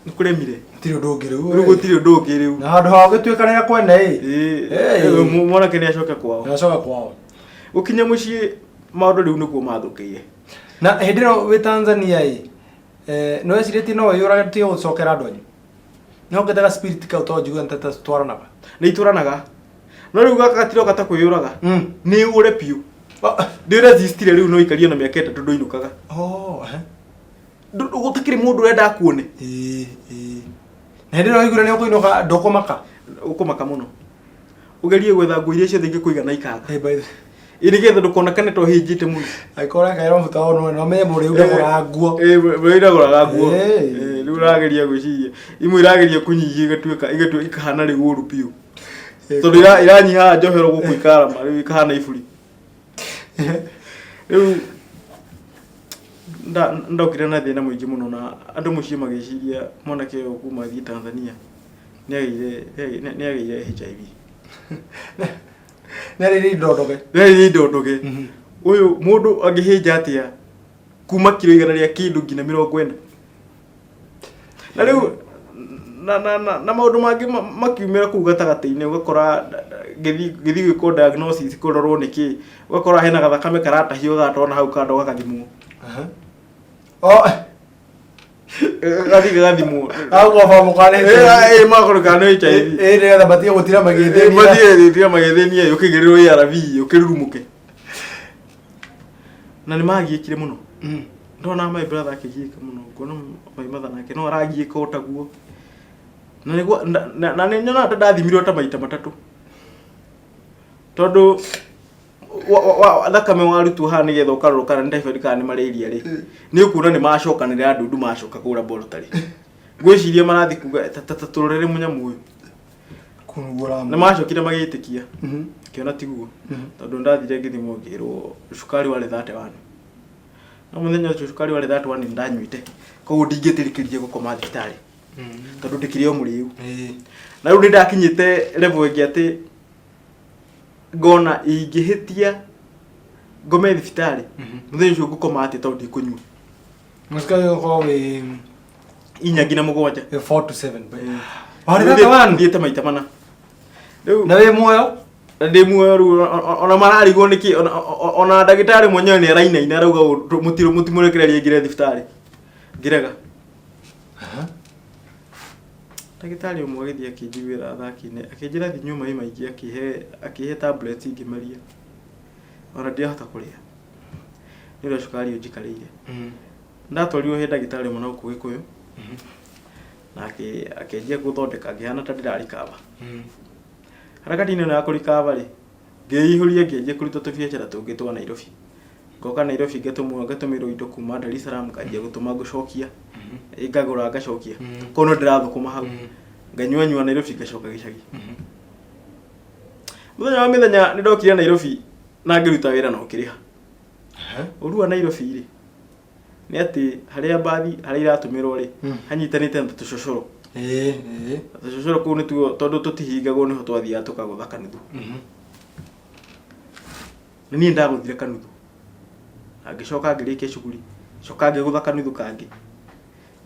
Speaker 2: nĩ kũremire.
Speaker 1: Gũtirĩ ũndũ ũngĩ rĩu.
Speaker 2: Rĩu gũtirĩ ũndũ ũngĩ rĩu.
Speaker 1: Na handũ ha gũgĩtuĩka nĩ kwene ĩ.
Speaker 2: Ĩĩ, mwanake nĩ acoke kwao.
Speaker 1: Nĩ acoka kwao.
Speaker 2: Gũkinya mũciĩ maũndũ rĩu nĩkuo mathũkĩire.
Speaker 1: Na hĩndĩ ĩno wĩ Tanzania ĩ, nĩ wecirĩtie no wĩyũrage ũtige gũcokera andũ anyu? Nĩ hokete ga spirit kau tondũ njiguaga nĩ ta twaranaga.
Speaker 2: Nĩ itwaranaga. No rĩu gaka gatiroka ta kwĩyũraga. Nĩ ũre biũ. Ndĩ resistire rĩu no ikaria na mĩaka 3 ndũinũkaga.
Speaker 1: Oh, eh.
Speaker 2: Gũtakĩrĩ mũndũ ũrenda akuone.
Speaker 1: Ĩĩ, ĩĩ. Na hĩndĩ ĩrĩa waiguire nĩ ũkũinũka ndũkũmaka?
Speaker 2: Ũkũmaka mũno. Ũgerie gwetha nguo iria ciothe ingĩkũigana ikaga.
Speaker 1: Hey, by the
Speaker 2: Ĩ nĩgetha ndũkonekane ta ũhĩnjĩte mũno.
Speaker 1: Angĩkorwo ũrekaĩra mabuta o no ũmenye mũrĩu ndagũraga nguo.
Speaker 2: Ĩ mũrĩu ndagũraga nguo.
Speaker 1: Ĩ.
Speaker 2: Rĩu ũrageria gwĩciria. Imwe irageria kũnyihia igatuĩka igatuĩka ikahana rĩu ũru biũ. Tondũ iranyiha njohero gũkũ ikarama rĩu ikahana iburi. Rĩu ndokire na thĩna mũingĩ mũno na andũ mũciĩ magĩciria mwanake ũyũ kuma athiĩ Tanzania nĩ agĩire HIV.
Speaker 1: Nĩ arĩire indondoge.
Speaker 2: Nĩ arĩire indondoge. Ũyũ mũndũ angĩhĩnja atĩa kuma kiro igana rĩa kĩndũ nginya 40. Na rĩu na maũndũ mangĩ makiumĩra kũu gatagatĩ-inĩ, ũgakora ngĩthiĩ gwĩkwo diagnosis kũrorwo nĩkĩ, ũgakora hena gathakame karatahio gagatwarwo hau kando gagathimwo.
Speaker 1: Oh.
Speaker 2: Gathiĩ gagathimwo.
Speaker 1: Agoba mũkane.
Speaker 2: Ĩ makorwo kana nĩ HIV.
Speaker 1: Ĩ nĩgetha matige gũtira magĩthĩnia.
Speaker 2: Matige gũtira magĩthĩnia, ũkĩgĩrĩrwo ARV ũkĩrurumũke. Na nĩ magiĩkire mũno. Ndona my brother akĩgiĩka mũno, ngona my mother nake no aragiĩka o taguo. Na nĩguo na nĩ nyonaga ta ndathimirwo ta maita matatũ. Tondũ thakame warutwo haha nĩgetha ũkarorwo kana nĩ typhoid kana nĩ malaria rĩ, nĩ ũkuona nĩ macokanĩrĩra ndundu macoka kũu laboratory. Ngwĩciria marathiĩ kuga ta tũrorere mũnyamũ ũyũ.
Speaker 1: Kũnugũra.
Speaker 2: Nĩ macokire magĩtĩkia. Ngĩona tiguo. Tondũ ndathire ngĩthimwo ngĩrwo cukari warĩ 31. No mũthenya ũcio cukari warĩ 31 nĩ ndanyuĩte. Koguo ndingĩtĩrĩkĩrire gũkoma thibitarĩ. Tondũ ndĩkĩrĩ o mũrĩu. Na rĩu nĩ ndakinyĩte level ĩngĩ atĩ ngona ingĩhĩtia ngome thibitarĩ mũthenya ũcio ngũkoma atĩ tondũ ndikũnyua.
Speaker 1: Mũcukari ũkorwo wĩ
Speaker 2: 4 nginya 7.
Speaker 1: 4 to 7. Warĩ 31?
Speaker 2: Thiĩte maita mana. Rĩu
Speaker 1: Na wĩ muoyo?
Speaker 2: Na ndĩ muoyo rĩu ona mararigwo nĩkĩ, ona ndagĩtarĩ mwenyewe nĩ arainaina arauga mũtimũrekererie aingĩre thibitarĩ. Ngĩrega. Ndagĩtarĩ ũmwe agĩthiĩ akĩnjiguĩra tha akĩnjĩra thiĩ nyue maĩ maingĩ, akĩhe tablets ngĩmeria. Ona ndirahota kũrĩa. Nĩ ũrĩa cukari ũnjikarĩire. Ndatwarirwo he ndagĩtarĩ ũmwe na gũkũ Gĩkũyũ. Na akĩanjia gũthondeka ngĩhana ta ndĩrarikaba. Harakati-inĩ ĩno ya kũrikaba rĩ, ngĩihũria ngĩanjia kũruta tũbiacara tũngĩ twa Nairobi. Ngoka Nairobi ngatũmĩrwo indo kuma Dar es Salaam nganjia gũtũma ngũcokia. Ngagũra ngacokia. Koguo no ndĩrathũkũma hau. Nganyua nyua Nairobi ngacoka gĩcagi. Mũthenya wa mĩthenya nĩ ndokire Nairobi na ngĩruta wĩra na ũkĩrĩha. Ũru wa Nairobi rĩ, nĩ atĩ harĩa mbathi harĩa iratũmĩrwo rĩ, hanyitanĩte na tũcocoro.
Speaker 1: Ĩĩ, ĩĩ.
Speaker 2: Tũcocoro kũu nĩtuo tondũ tũtihingagwo nĩho twathiaga tũkagũtha kanuthu. Na niĩ ndagũthire kanuthu. Na ngĩcoka ngĩrĩkia cuguri, coka ngĩgũtha kanuthu kangĩ.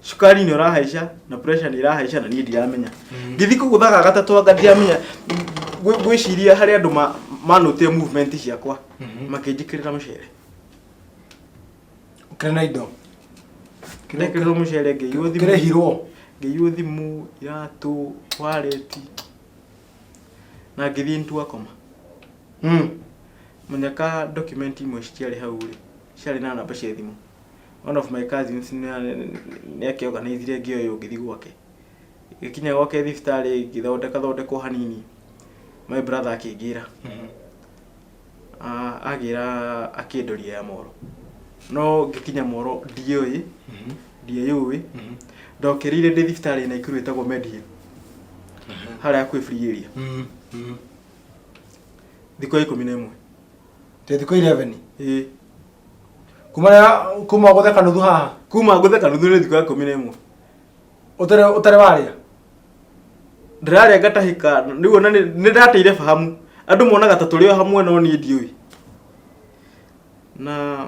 Speaker 2: Cukari nĩ ũrahaica na pressure nĩ ĩrahaica na niĩ ndiramenya. Ngĩthiĩ kũgũtha ga gatatũ anga ndiramenya. Ngwĩciria harĩ andũ manũtire movement ciakwa makĩnjĩkĩrĩra mũcere.
Speaker 1: Ũkĩrĩ na indo.
Speaker 2: Ndekĩrĩrwo mũcere ngĩiywo thimũ.
Speaker 1: Kĩrĩhirwo.
Speaker 2: Ngĩiywo thimũ, iratũ, wallet na ngĩthiĩ nĩtwakoma. Mũnyaka document imwe citiarĩ hau rĩ, ciarĩ na namba cia thimũ. One of my cousins nĩ akĩorganizire ngĩoywo ngĩthiĩ gwake. Ngĩkinya gwake thibitarĩ ngĩthondeka thondekwo hanini. My brother akĩngĩra. Agĩra akĩndoria ya moro. No ngĩkinya moro ndioĩ, ndieyũĩ. Ndokĩrĩire ndĩ thibitarĩ Naikuru ĩtagwo Medhill. Harĩa hakuhĩ free area. Thikũ ya 11.
Speaker 1: Te thikũ 11.
Speaker 2: Ĩĩ.
Speaker 1: Kuma rĩrĩa kuma gũtheka nuthu haha.
Speaker 2: Kuma ngũtheka nuthu nĩ thikũ ya 11.
Speaker 1: Ũtarĩ ũtarĩ warĩa.
Speaker 2: Ndĩrarĩa ngatahĩka rĩu ona nĩ ndateire fahamu. Andũ monaga ta tũrĩ o hamwe no niĩ ndiũĩ. Na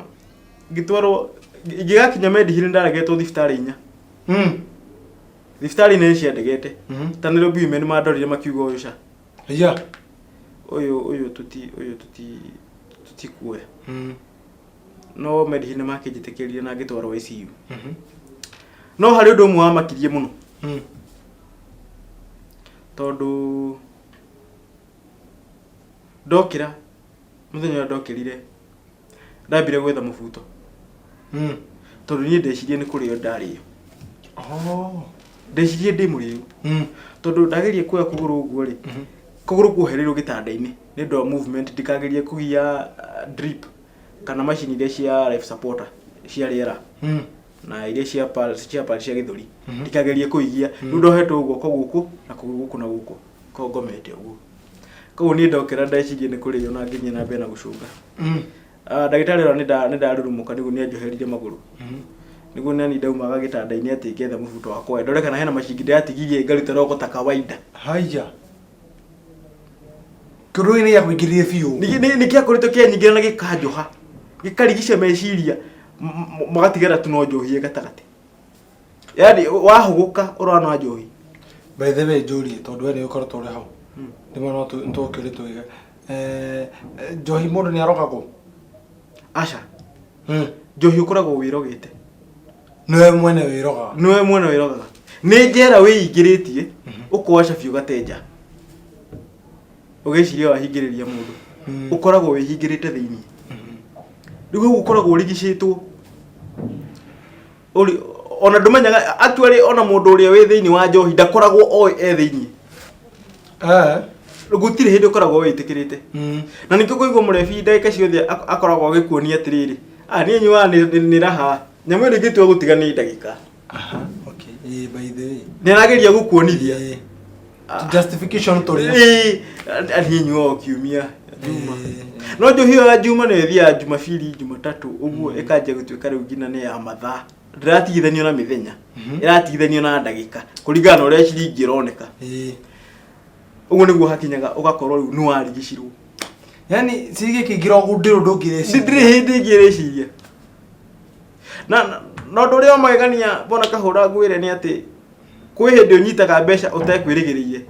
Speaker 2: ngĩtwarwo ingĩgakinya Medihill nĩ ndaregetwo thibitarĩ inya. Thibitarĩ nĩ ciandegete. Ta Nairobi Women mandorire makiuga ũyũ ca.
Speaker 1: Iya.
Speaker 2: Ũyũ ũyũ tuti ũyũ tuti tutikuoya. No Medihill nĩ makĩnjĩtĩkĩrire na ngĩtwarwo ICU. No harĩ ũndũ ũmwe wamakirie mũno. Tondũ ndokĩra mũthenya ũrĩa ndokĩrire ndambire gwetha mũbuto. Tondũ niĩ ndecirie nĩ kũrĩo ndarĩo.
Speaker 1: Oh.
Speaker 2: Ndecirie ndĩ mũrĩu. Tondũ ndageria kuoya kũgũrũ ũguo rĩ, kũgũrũ kuohereirwo gĩtanda-inĩ nĩ ũndũ wa movement ndikagerie kũgia drip kana macini iria cia life supporter cia rĩera na iria cia pulse cia pulse cia gĩthũri ndikagerie kũigia. Rĩu ndohetwo guoko gũkũ na kũgũrũ gũkũ na gũkũ ko ngomete ũguo. Koguo niĩ ndokĩra ndecirie nĩ kũrĩo na ngĩthiĩ na mbere na gũcũnga. Ndagĩtarĩ ĩyo nĩ ndarurumũka nĩguo nĩ anjoheririe magũrũ. Nĩguo nani ndaumaga gĩtanda-inĩ atĩ ngetha mũbuto wakwa ndore kana hena macingi ndĩratigirie ngaruta roko ta kawaida.
Speaker 1: Haya. Kĩũndũ gĩkĩ nĩ gĩakũingĩrire biũ.
Speaker 2: Nĩ kĩakoretwo kĩanyingĩra na gĩkanjoha gĩkarigica meciria magatigara tu no njohi gatagatĩ. Yaani wahũgũka ũrona njohi.
Speaker 1: By the way njũrie tondũ we nĩ ũkoretwo ũrĩ hau. Rĩmwe no tũkĩũrie tũige. Njohi mũndũ nĩ arogagwo?
Speaker 2: Aca. Njohi ũkoragwo wĩrogete.
Speaker 1: Nĩwe mwene wĩrogaga.
Speaker 2: Nĩwe mwene wĩrogaga. Nĩ njera wĩingĩrĩtie ũkoaca biũ gatenja. Ũgĩciria wahingĩrĩria mũndũ. Ũkoragwo wĩhingĩrĩte thĩinĩ. Rĩu hau ũkoragwo ũrigicĩtwo. Ona ndũmenyaga actually ona mũndũ ũrĩa wĩ thĩinĩ wa njohi ndakoragwo oĩ e thĩinĩ. Gũtirĩ hĩndĩ ũkoragwo wĩtĩkĩrĩte. Na nĩkĩo kũigua mũrebi ndagĩka ciothe akoragwo agĩkuonia atĩrĩrĩ, ah niĩ nyuaga nĩ raha, nyamũ ĩno ingĩtua gũtiga nĩ ndagĩka.
Speaker 1: Aha, okay. Ĩĩ, by the way.
Speaker 2: Nĩ arageria gũkuonithia.
Speaker 1: Ĩĩ. Justification tũrĩa.
Speaker 2: Ĩĩ, niĩ nyuaga o kiumia, Juma. No njohi ĩyo ya Juma nĩ ĩthiaga Jumabiri, Jumatatũ, ũguo ĩkanjia gũtuĩka rĩu nginya nĩ ya mathaa. Ndĩratigithanio na mĩthenya, ĩratigithanio na ndagĩka, kũringana na ũrĩa ciringi ĩroneka. Ũguo nĩguo hakinyaga ũgakorwo rĩu nĩ warigicirwo.
Speaker 1: Yaani ciringi ĩkĩingĩra ũguo ndĩrĩ ũndũ ũngĩreciria.
Speaker 2: Ndirĩ hĩndĩ ĩngĩ ĩreciria. Na na ũndũ ũrĩa wa magegania bwana Kahũra ngwĩre nĩ atĩ kwĩ hĩndĩ ũnyitaga mbeca ũtekwĩrĩgĩrĩire.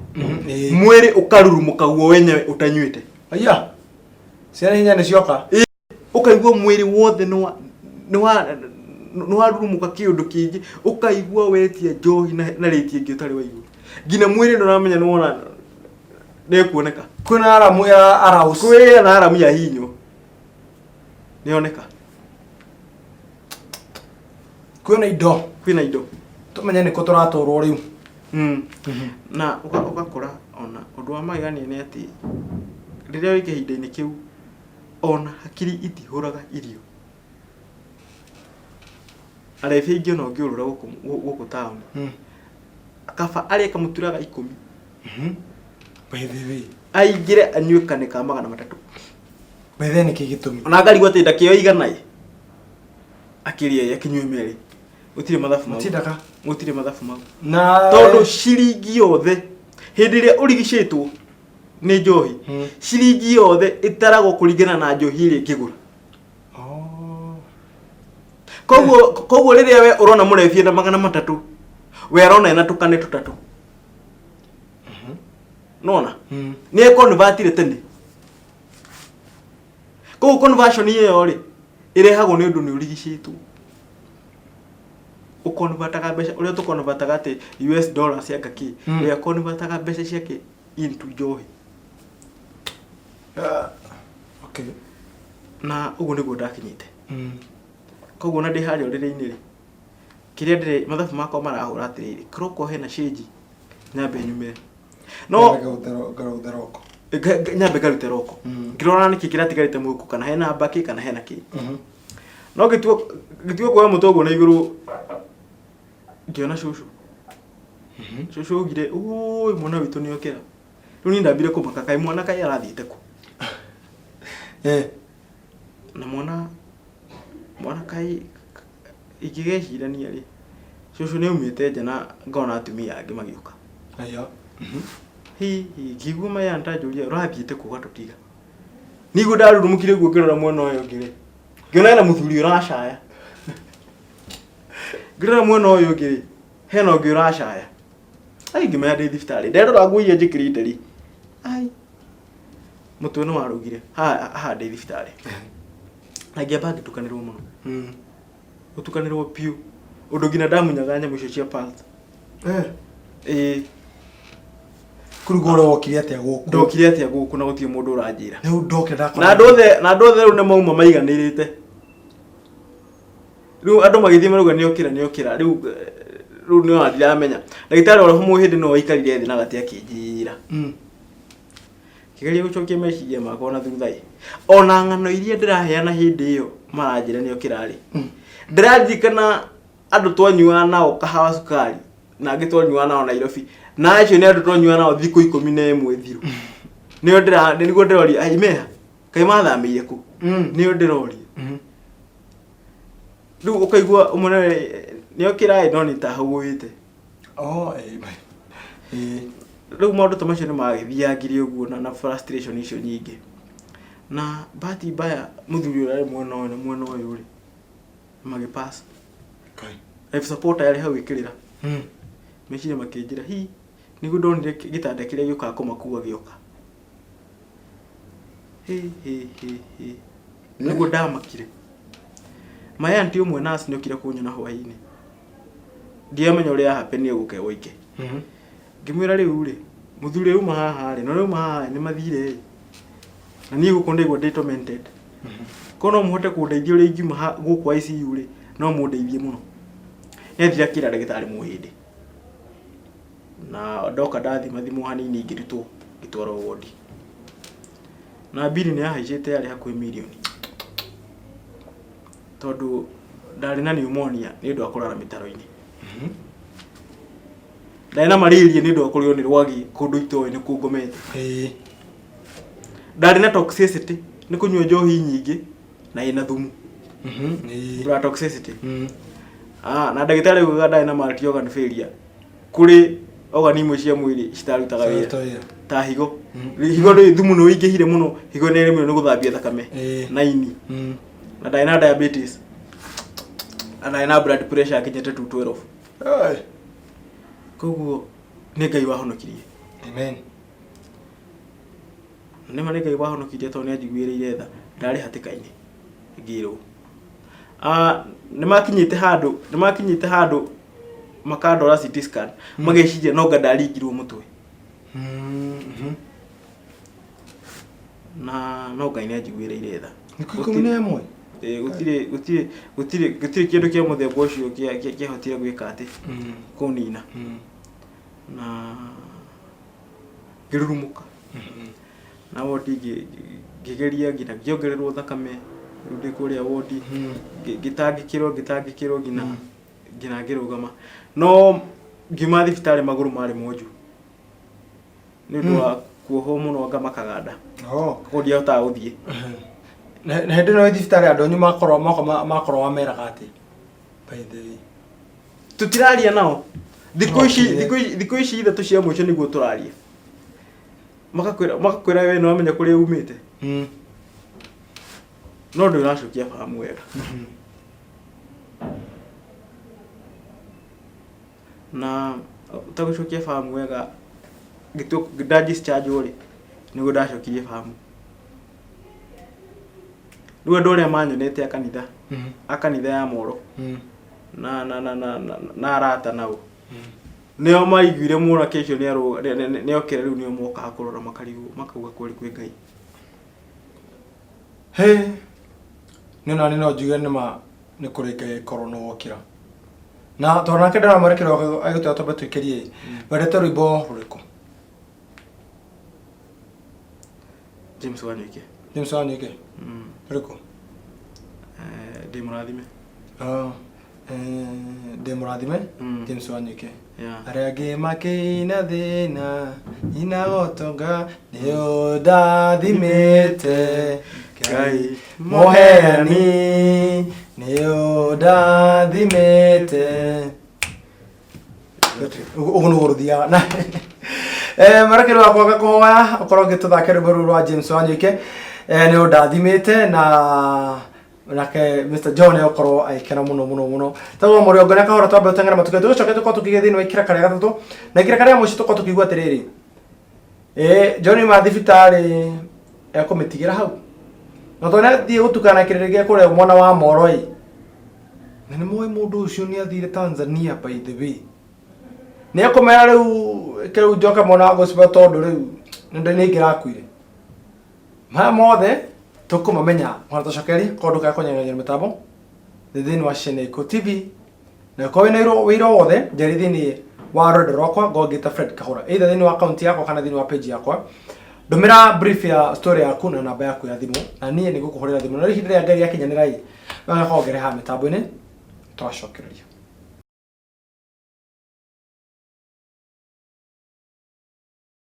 Speaker 2: Mwĩrĩ ũkarurumũka guo wenyewe ũtanyuĩte.
Speaker 1: Aya. Ciana hinya nĩ cioka.
Speaker 2: Ũkaigua mwĩrĩ wothe nĩ warurumũka kĩũndũ kĩngĩ, ũkaigua wetia njohi na rĩti ĩngĩ ũtarĩ waigua. Nginya mwĩrĩ ndũramenya nĩ wona nĩ ĩkuoneka.
Speaker 1: Kwĩna aramu ya arouse.
Speaker 2: Kwĩna aramu ya hinyo. Nĩ yoneka.
Speaker 1: Kwĩna indo.
Speaker 2: Kwĩna indo.
Speaker 1: Tũmenye nĩkũ tũratwarwo rĩu.
Speaker 2: Na ũgakora ona ũndũ wa magegania nĩ atĩ rĩrĩa wĩ kĩhinda-inĩ kĩu ona hakiri itihũraga irio. Arebi aingĩ ona ũngĩũrũra gũkũ taũni. Kaba arĩe kamũtura ga 10.
Speaker 1: By the way.
Speaker 2: Aingĩre anyue kane ka 300.
Speaker 1: By the way nĩkĩ gĩtũmi?
Speaker 2: Ona ngarigwo atĩ ndakĩoya igana ĩ. Akĩrĩa akĩnyue merĩ. Gũtirĩ mathabu mau.
Speaker 1: Matindaga.
Speaker 2: Gũtirĩ mathabu mau.
Speaker 1: Na
Speaker 2: Tondũ ciringi yothe hĩndĩ ĩrĩa ũrigicĩtwo nĩ njohi, ciringi yothe ĩtaragwo kũringana na njohi ĩrĩa ĩngĩgũra. Koguo rĩrĩa we ũrona mũrebi ena 300, we arona ena tũkane tũtatũ. Nona? Nĩ ekonvatire tene. Koguo conversion ĩyo rĩ, ĩrehagwo nĩ ũndũ nĩ ũrigicĩtwo. Ũkonvataga mbeca, ũrĩa tũkonvataga atĩ US dollars anga kĩ, we akonvataga mbeca ciake into njohi.
Speaker 1: Okay.
Speaker 2: Na ũguo nĩguo ndakinyĩte. Koguo ona ndĩ harĩa ũrĩrĩ-inĩ rĩ, kĩrĩa ndĩrĩ, mathabu makwa marahũra atĩrĩrĩ, korwo hena cĩnji, nyambe nyumĩre. No
Speaker 1: Ngaruthe roko.
Speaker 2: Nyambe ngarute roko. Ngĩrora nĩkĩ kĩratigarĩte mũhuko, kana hena mbakĩ, kana hena kĩ. No ngĩtua kuoya mũtwe ũguo na igũrũ, ngĩona cũcũ. Cũcũ augire, ũĩ mwana witũ nĩ okĩra. Rĩu niĩ ndambire kũmaka, kaĩ mwana kaĩ arathiĩte kũ? Na mwana Mwana kai ingĩgecirania rĩ, cũcũ nĩ aumĩte nja na ngona atumia angĩ magĩũka.
Speaker 1: Aya.
Speaker 2: Hihi ngĩigua maya ndanjũria ũrathiĩte kũ ũgatũtiga. Niguo ndarurumũkire ũguo ngĩrora mwena ũyũ ũngĩ rĩ, ngĩona hena mũthuri ũracaya. Ngĩrora mwena ũyũ ũngĩ rĩ, hena ũngĩ ũracaya. Ai ngĩmenya ndĩ thibitarĩ. Nderora nguo iria njĩkĩrĩte rĩ, ai mũtwe nĩ warũgire haha haha ndĩ thibitarĩ. Na ngĩamba ngĩtukanĩrwo mũno. Gũtukanĩrwo biũ. Ũndũ nginya ndamunyaga nyamũ icio cia pulse.
Speaker 1: Eh.
Speaker 2: Ĩĩ.
Speaker 1: Kũrigwo ũrĩa wokire atĩa gũkũ.
Speaker 2: Ndokire atĩa gũkũ na gũtirĩ mũndũ ũranjĩra.
Speaker 1: Rĩu ndokire ndakora.
Speaker 2: Na andũ othe na andũ othe rĩu nĩ mauma maiganĩrĩte. Rĩu andũ magĩthiĩ marauga nĩokĩra nĩokĩra rĩu rĩu nĩ ona ndiramenya. Ndagĩtarĩ wa mũhĩndĩ no aikarire thĩ na gatĩ akĩnjĩra. Ngĩgeria gũcokia meciria makwa na thutha ĩ. Ona ng'ano iria ndĩraheana hĩndĩ ĩyo maranjĩra nĩokĩra rĩ. Ndĩraririkana andũ twanyuaga nao kahawa cukari na angĩ twanyuaga nao Nairobi na acio nĩ andũ twanyuaga nao thikũ 11 thiru. Nĩo ndĩra nĩguo ndĩroria ai meha kaĩ mathamĩire kũ? Nĩo ndĩroria. Rĩu ũkaigua ũmwe nĩokĩra ĩ no nĩ ta hũgũĩte.
Speaker 1: Oh, eh, eh.
Speaker 2: Rĩu maũndũ ta macio nĩ magĩthiangire ũguo na frustration icio nyingĩ. Na bahati mbaya mũthuri ũrĩa arĩ mwena ũyũ na mwena ũyũ rĩ magĩ pass.
Speaker 1: Kai.
Speaker 2: Life support yarĩ hau ĩkĩrĩra. Meciria makĩnjĩra hi nĩguo ndonire gĩtanda kĩrĩa gĩũkaga kũmakua gĩoka. Hi hi hi hi. Nĩguo ndamakire. My auntie ũmwe nurse nĩokire kũnyona hwaĩ-inĩ. Ndiamenya ũrĩa happen gũke gwaike. Ngĩmwĩra rĩu rĩ, mũthuri auma haha rĩ, na ũrĩa auma haha nĩ mathire ĩ. Na niĩ gũkũ ndaigua ndĩ tormented. Korwo no mũhote kũndeithia ũrĩa ingiuma gũkũ ICU rĩ, no mũndeithie mũno. Nĩathire akĩra ndagĩtarĩ mũhĩndĩ. Na ndoka ndathima thimwo hanini ngĩrutwo ngĩtwarwo wodi. Na mbiri nĩ yahaicĩte yarĩ hakuhĩ mirioni. Tondũ ndarĩ na pneumonia nĩ ũndũ wa kũrara mĩtaro-inĩ. Ndarĩ na malaria nĩ ũndũ wa kũrĩo nĩ rwagĩ kũndũ itoĩ nĩ kũ ngomete. Ndarĩ na toxicity nĩ kũnyua njohi nyingĩ na ĩna thumu. Blood toxicity. Ah, na ndagĩtarĩ augaga ndarĩ na multi organ failure. Kũrĩ organ imwe cia mwĩrĩ citarutaga wĩra. Ta higo. Higo nĩ thumu nĩ ũingĩhire mũno, higo nĩ ĩremirwo nĩ gũthambia thakame na ini. Na ndarĩ na diabetes. Na ndarĩ na blood pressure yakinyĩte 212. Koguo nĩ Ngai wahonokirie.
Speaker 1: Amen.
Speaker 2: Nĩ ma nĩ Ngai wahonokirie tondũ nĩ anjiguĩrĩire tha. Ndarĩ hatĩka-inĩ ngĩrwo. Ah, nĩ makinyĩte handũ, nĩ makinyĩte handũ makandwara CT scan, mageciria no anga ndaringirwo mũtwe. Na no Ngai nĩ anjiguĩrĩire tha.
Speaker 1: Nĩ 11.
Speaker 2: Ĩĩ, gũtirĩ gũtirĩ gũtirĩ gũtirĩ kĩndũ kĩa mũthemba ũcio kĩahotire gwĩka atĩ kũnina. Na ngĩrurumũka. Na wodi ngĩgeria nginya ngĩongererwo thakame rĩu ndĩ kũrĩa wodi ngĩtangĩkĩrwo ngĩtangĩkĩrwo nginya nginya ngĩrũgama. No ngiuma thibitarĩ magũrũ marĩ monju nĩ ũndũ wa kuohwo mũno anga makaganda. Koguo ndiahotaga gũthiĩ.
Speaker 1: Na hĩndĩ ĩno wĩ thibitarĩ andũ anyu makorwo makorwo wameraga atĩ by the way.
Speaker 2: Tũtiraria nao. Thikũ ici thikũ ici ithatũ cia mũico nĩguo tũraria. Makakwĩra makakwĩra we nĩwamenya kũrĩa umĩte. No ndũrĩ ũracokia fahamu wega. Na ũtagũcokia fahamu wega ngĩtua nda discharge rĩ nĩguo ndacokirie fahamu. Rĩu andũ arĩa manyonete a kanitha a kanitha ya Moro na na na na na, na arata nao nĩo maiguire mwanake ũcio nĩokĩra rĩu nĩo mokaga kũrora makarigwo makauga kweri kwĩ Ngai.
Speaker 1: He nĩ nani no njuge nĩ ma nĩ kũrĩ Ngai korwo nĩ wokĩra. Na tondũ nake ndaramwerekera agĩtwĩra twambe twĩkĩrie wendete rwĩmbo rũrĩkũ?
Speaker 2: James Wanyoike.
Speaker 1: James Wanyoike? Rũrĩkũ?
Speaker 2: Ndĩ mũrathime.
Speaker 1: Oh, ndĩ mũrathime James Wanyoike. Arĩa angĩ makĩina thĩna nyina gotonga nĩ ũndathimĩte Ngai mũheani Nĩ ũndathimĩte. Ũguo nĩguo rũthiaga. Na mwerekeri wakwa ngakũhoya ũkorwo ũgĩtũthakĩra rwĩmbo rũu rwa James Wanyoike, nĩ ũndathimĩte, na nake Mr John egũkorwo agĩkena mũno mũno mũno. Tagwo mũrĩongo na kahora, twambe tũteng'ere matukũ, tũgĩcoke tũkorwo tũkĩgĩa thĩinĩ wa ikĩraka rĩa gatatũ, na ikĩraka rĩa mũico tũkorwo tũkĩigua atĩrĩrĩ, John ma thibitarĩ ekũmĩtigĩra hau na tondũ nĩathiĩ gũtukana kĩrĩrĩ gĩa kũrĩa mwena wa Moro ĩ, na nĩ moĩ mũndũ ũcio nĩ athire Tanzania, by the way, nĩ ekũmera rĩu rĩu njoke mwena wa gospel, tondũ rĩu nĩ ingĩrakuire. Maya mothe tũkũmamenya mwana tũcokerie korwo ndũkae kũnyeganyega mĩtambo nĩ thĩinĩ wa Sheneko TV, na korwo wĩna wĩira o wothe njari thĩinĩ wa rwendo rwakwa ngongĩta Fred Kahũra, either thĩinĩ wa account yakwa kana thĩinĩ wa page yakwa. Ndũmĩra brief ya story yaku na namba yaku ya thimũ, na niĩ nĩ ngũkũhũrĩra thimũ. Na rĩu ihinda rĩa Ngai rĩakinyanĩra ĩ, no ngakorwo ngĩrehaga mĩtambo-inĩ twacokereria.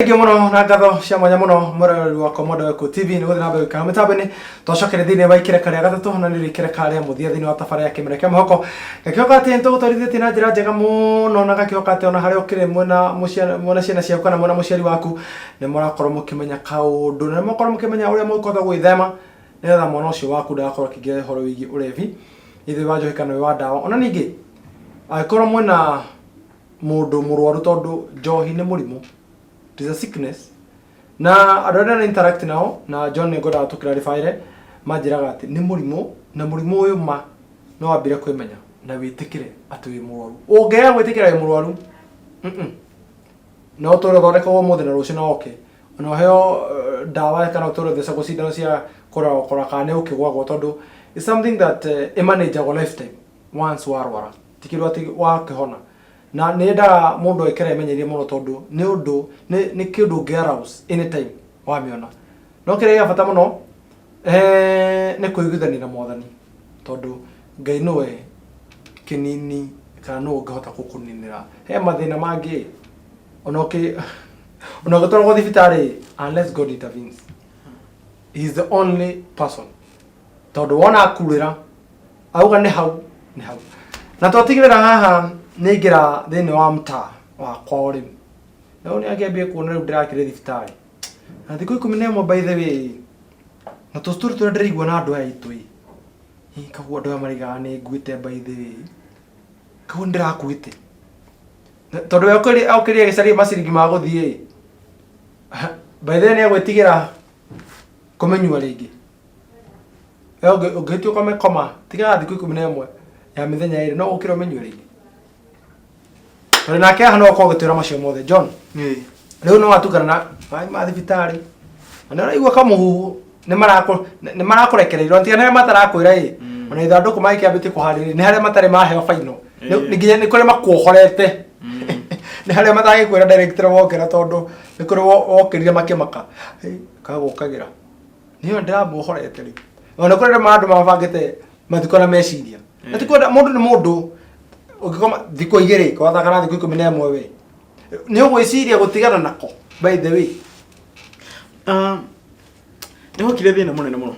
Speaker 1: Thengiũ mũno na ngatho cia mwanya mũno, mwĩroreri wa Komodo Eco TV, nĩ gũthiĩ na mbere gũikara mĩtambo-inĩ. Twacokere thĩinĩ wa ikĩreka rĩa gatatũ, na nĩrĩo ikĩreka rĩa mũthia thĩinĩ wa tabarĩra ya kĩmera kĩa mwĩhoko. Gakĩhoka atĩ nĩtũgũtwarithĩtie na njĩra njega mũno, na gakĩhoka atĩ ona harĩa ũkĩrĩ mwĩna ciana ciaku kana mwĩna mũciari waku nĩ mũrakorwo mũkĩmenya kaũndũ, na nĩ mũrakorwo mũkĩmenya ũrĩa mũngĩhota gwĩthema nĩgetha mwana ũcio waku ndagakorwo akĩingĩra ũhoro wĩgiĩ ũrevi, either wĩ wa njohi kana wĩ wa ndawa. Ona ningĩ angĩkorwo mwĩna mũndũ mũrwaru, tondũ njohi nĩ mũrimũ, it is a sickness, na andũ arĩa na interact nao na John nĩ ngwendaga tũkĩrarĩbaĩre, manjĩraga atĩ nĩ mũrimũ, na mũrimũ ũyũ ma no wambire kwĩmenya na wĩtĩkĩre atĩ wĩ mũrwaru. Ũngĩaga gwĩtĩkĩra wĩ mũrwaru, no ũtũre ũthondekagwo ũmũthĩ na rũciũ no oke ona ũheo ndawa, kana ũtũre ũthecagwo cindano cia kũrora kũrora kana nĩ ũkĩgwagwo, tondũ it's something that ĩmanĩnjagwo lifetime. Once warwara, ti kĩndũ atĩ wakĩhona, na nĩ yendaga mũndũ ekere emenyerie mũno, tondũ nĩ ũndũ nĩ kĩndũ ũngĩ arouse anytime wamĩona. No kĩrĩa gĩa bata mũno nĩ kũiguithania na Mwathani, tondũ Ngai nĩwe kĩnini kana nĩwe ũngĩhota gũkũninĩra he mathĩna mangĩ ona ũkĩ ona ũgĩtwaragwo thibitarĩ, unless God intervenes. He is the only person, tondũ wona akurĩra auga nĩ hau nĩ hau. Na twatigĩrĩra haha nĩ ingĩra thĩinĩ wa mtaa wakwa o rĩu, na ũyũ nĩ angĩambie kuona rĩu ndĩrakĩrĩ thibitarĩ na thikũ 11, by the way, na tũstory tũrĩa ndĩraigua na andũ aya aitũ ĩ, koguo andũ aya maraigaga nĩ nguĩte, by the way, koguo nĩ ndĩrakuĩte. Tondũ we okĩrire agĩcaria maciringi ma gũthiĩ ĩ, by the way, nĩ egwĩtigĩra kũmĩnyua rĩngĩ. We ũngĩhĩtia ũkome koma tigaga thikũ 11 ya mĩthenya 2, no ũkĩre ũmĩnyue rĩngĩ, tondũ nake haha no ũkorwo ũgĩtwĩra macio mothe. John, rĩu no watukana na maĩ ma thibitarĩ na nĩ ũraigua kamũhuhu, nĩ marakũrekereria tiga nĩ harĩa matarakwĩra ĩ, ona ithandũkũ magĩkĩambĩtie kũharĩrĩria, nĩ harĩa matarĩ maheo baino. Nĩ nginya nĩ kũrĩa makuohorete, nĩ harĩa matangĩkwĩra direct wokĩra, tondũ nĩ kũrĩ wokĩrire makĩmaka kagũkagĩra nĩyo ndĩramuohorete rĩu. Ona kũrĩ arĩa andũ mabangĩte mathiko na meciria na ti kwenda mũndũ nĩ mũndũ. Ũngĩkoma thikũ 2 kwatha kana thikũ 11, we nĩ ũgwĩciria gũtigana nako, by the way.
Speaker 2: Ah, nĩ hokire thĩna mũnene mũno,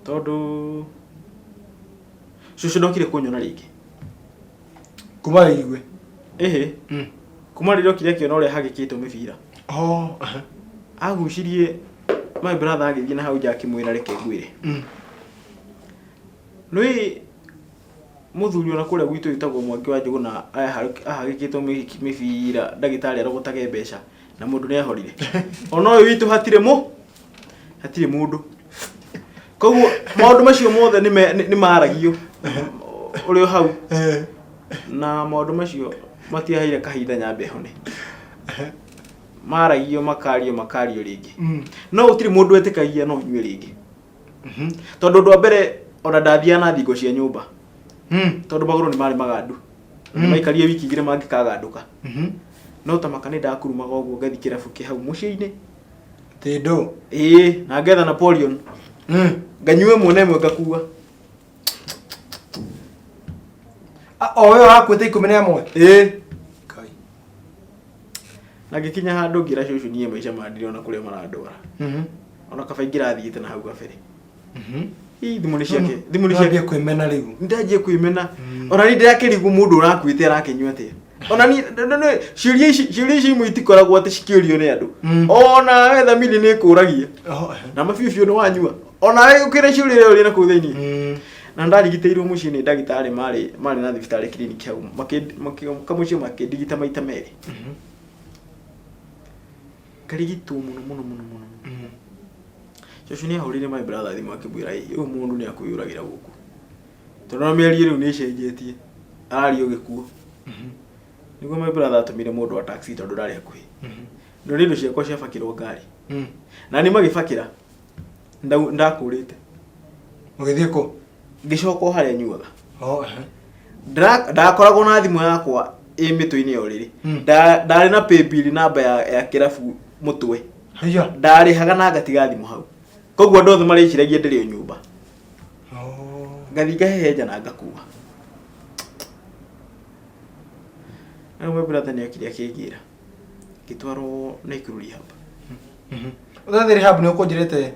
Speaker 2: tondũ cũcũ ndokire kũnyona rĩngĩ.
Speaker 1: Kuma wĩigue?
Speaker 2: Ĩhĩ. Kuma rĩrĩa okire akĩona ũrĩa hagĩkĩtwo mĩbira.
Speaker 1: Oh, aha.
Speaker 2: Agucirie my brother agĩthiĩ na hau nja akĩmwĩra, "Reke ngwĩre, nĩ mũthuri ona kũrĩa gwitũ wĩtagwo Mwangi wa Njũgũna ahagĩkĩtwo mĩbira, ndagĩtarĩ arogotage mbeca na mũndũ nĩ ahorire. Ona ũyũ witũ hatirĩ mũndũ." Koguo maũndũ macio mothe nĩ maragio ũrĩ o hau, na maũndũ macio matiaheire kahinda nyambe hone. Maragio, makario, makario rĩngĩ, no gũtirĩ mũndũ wetĩkagia no nyue rĩngĩ, tondũ ũndũ wa mbere ona ndathiaga na thingo cia nyũmba, tondũ magũrũ nĩ marĩ magandu. Nĩ maikarie wiki 2 mangĩkagandũka. No ta maka nĩ ndakurumaga ũguo ngathiĩ kĩrabu kĩ hau mũciĩ-inĩ.
Speaker 1: Tĩndũ.
Speaker 2: Ĩĩ, na ngetha Napoleon, nganyua ĩmwe na ĩmwe ngakua.
Speaker 1: Ah, o we wakuĩte 11?
Speaker 2: Ĩĩ.
Speaker 1: Ngai.
Speaker 2: Na ngĩkinya handũ ngĩra cũcũ, niĩ maica ma ndirona kũrĩa marandwara, ona kaba ingĩrathiĩte na hau kabere. Ii, thimũ nĩ ciake, thimũ nĩ ciake.
Speaker 1: Wambie kwĩmena rĩu.
Speaker 2: Ndanjie kwĩmena. Ona niĩ ndĩrakĩrigwo mũndũ ũrakuĩte arakĩnyua atĩa. Ona niĩ ciũria ici imwe itikoragwo atĩ cikĩũrio nĩ andũ. Ona we thamiri nĩ ĩkũragia.
Speaker 1: Oh,
Speaker 2: Na mabiũ biũ nĩ wanyua. Ona we ũkĩra ciũria ĩrĩa ũrĩ na kũu thĩinĩ. Na ndarigitĩirwo mũciĩ nĩ ndagĩtarĩ marĩ na thibitarĩ clinic hau. Makĩũka mũciĩ makĩndigita maita merĩ. Ngarigitwo mũno mũno mũno mũno. Cũcũ nĩ ahũrĩire my brother thimũ akĩmwĩra, "Ĩ, ũyũ mũndũ nĩ akwĩyũragĩra gũkũ." Tondũ ona mĩario rĩu nĩ ĩcenjetie. Araria gĩkuũ. Nĩguo my brother atũmire mũndũ wa taxi tondũ ndarĩ hakuhĩ. No nĩ indo ciakwa ciabakĩrwo ngari. Na niĩ magĩbakĩra ndakũrĩte.
Speaker 1: Ũgĩthiĩ kũ?
Speaker 2: Ngĩcoka o harĩa nyuaga.
Speaker 1: Oh, ehe.
Speaker 2: Ndakoragwo na thimũ yakwa ĩ mĩtwe-inĩ ya ũrĩrĩ. Ndarĩ na paybill namba ya kĩrabu mũtwe.
Speaker 1: Haiya.
Speaker 2: Ndarĩhaga na ngatiga thimũ hau. Koguo andũ othe marĩciragia ndĩrĩ o nyũmba.
Speaker 1: Oh.
Speaker 2: Ngathiĩ ngahehenja na ngakua. Rĩu my brother nĩ okire akĩngĩra. Ngĩtwarwo Naikuru rehab.
Speaker 1: Ũthathiĩ rehab nĩ ũkũnjĩrĩte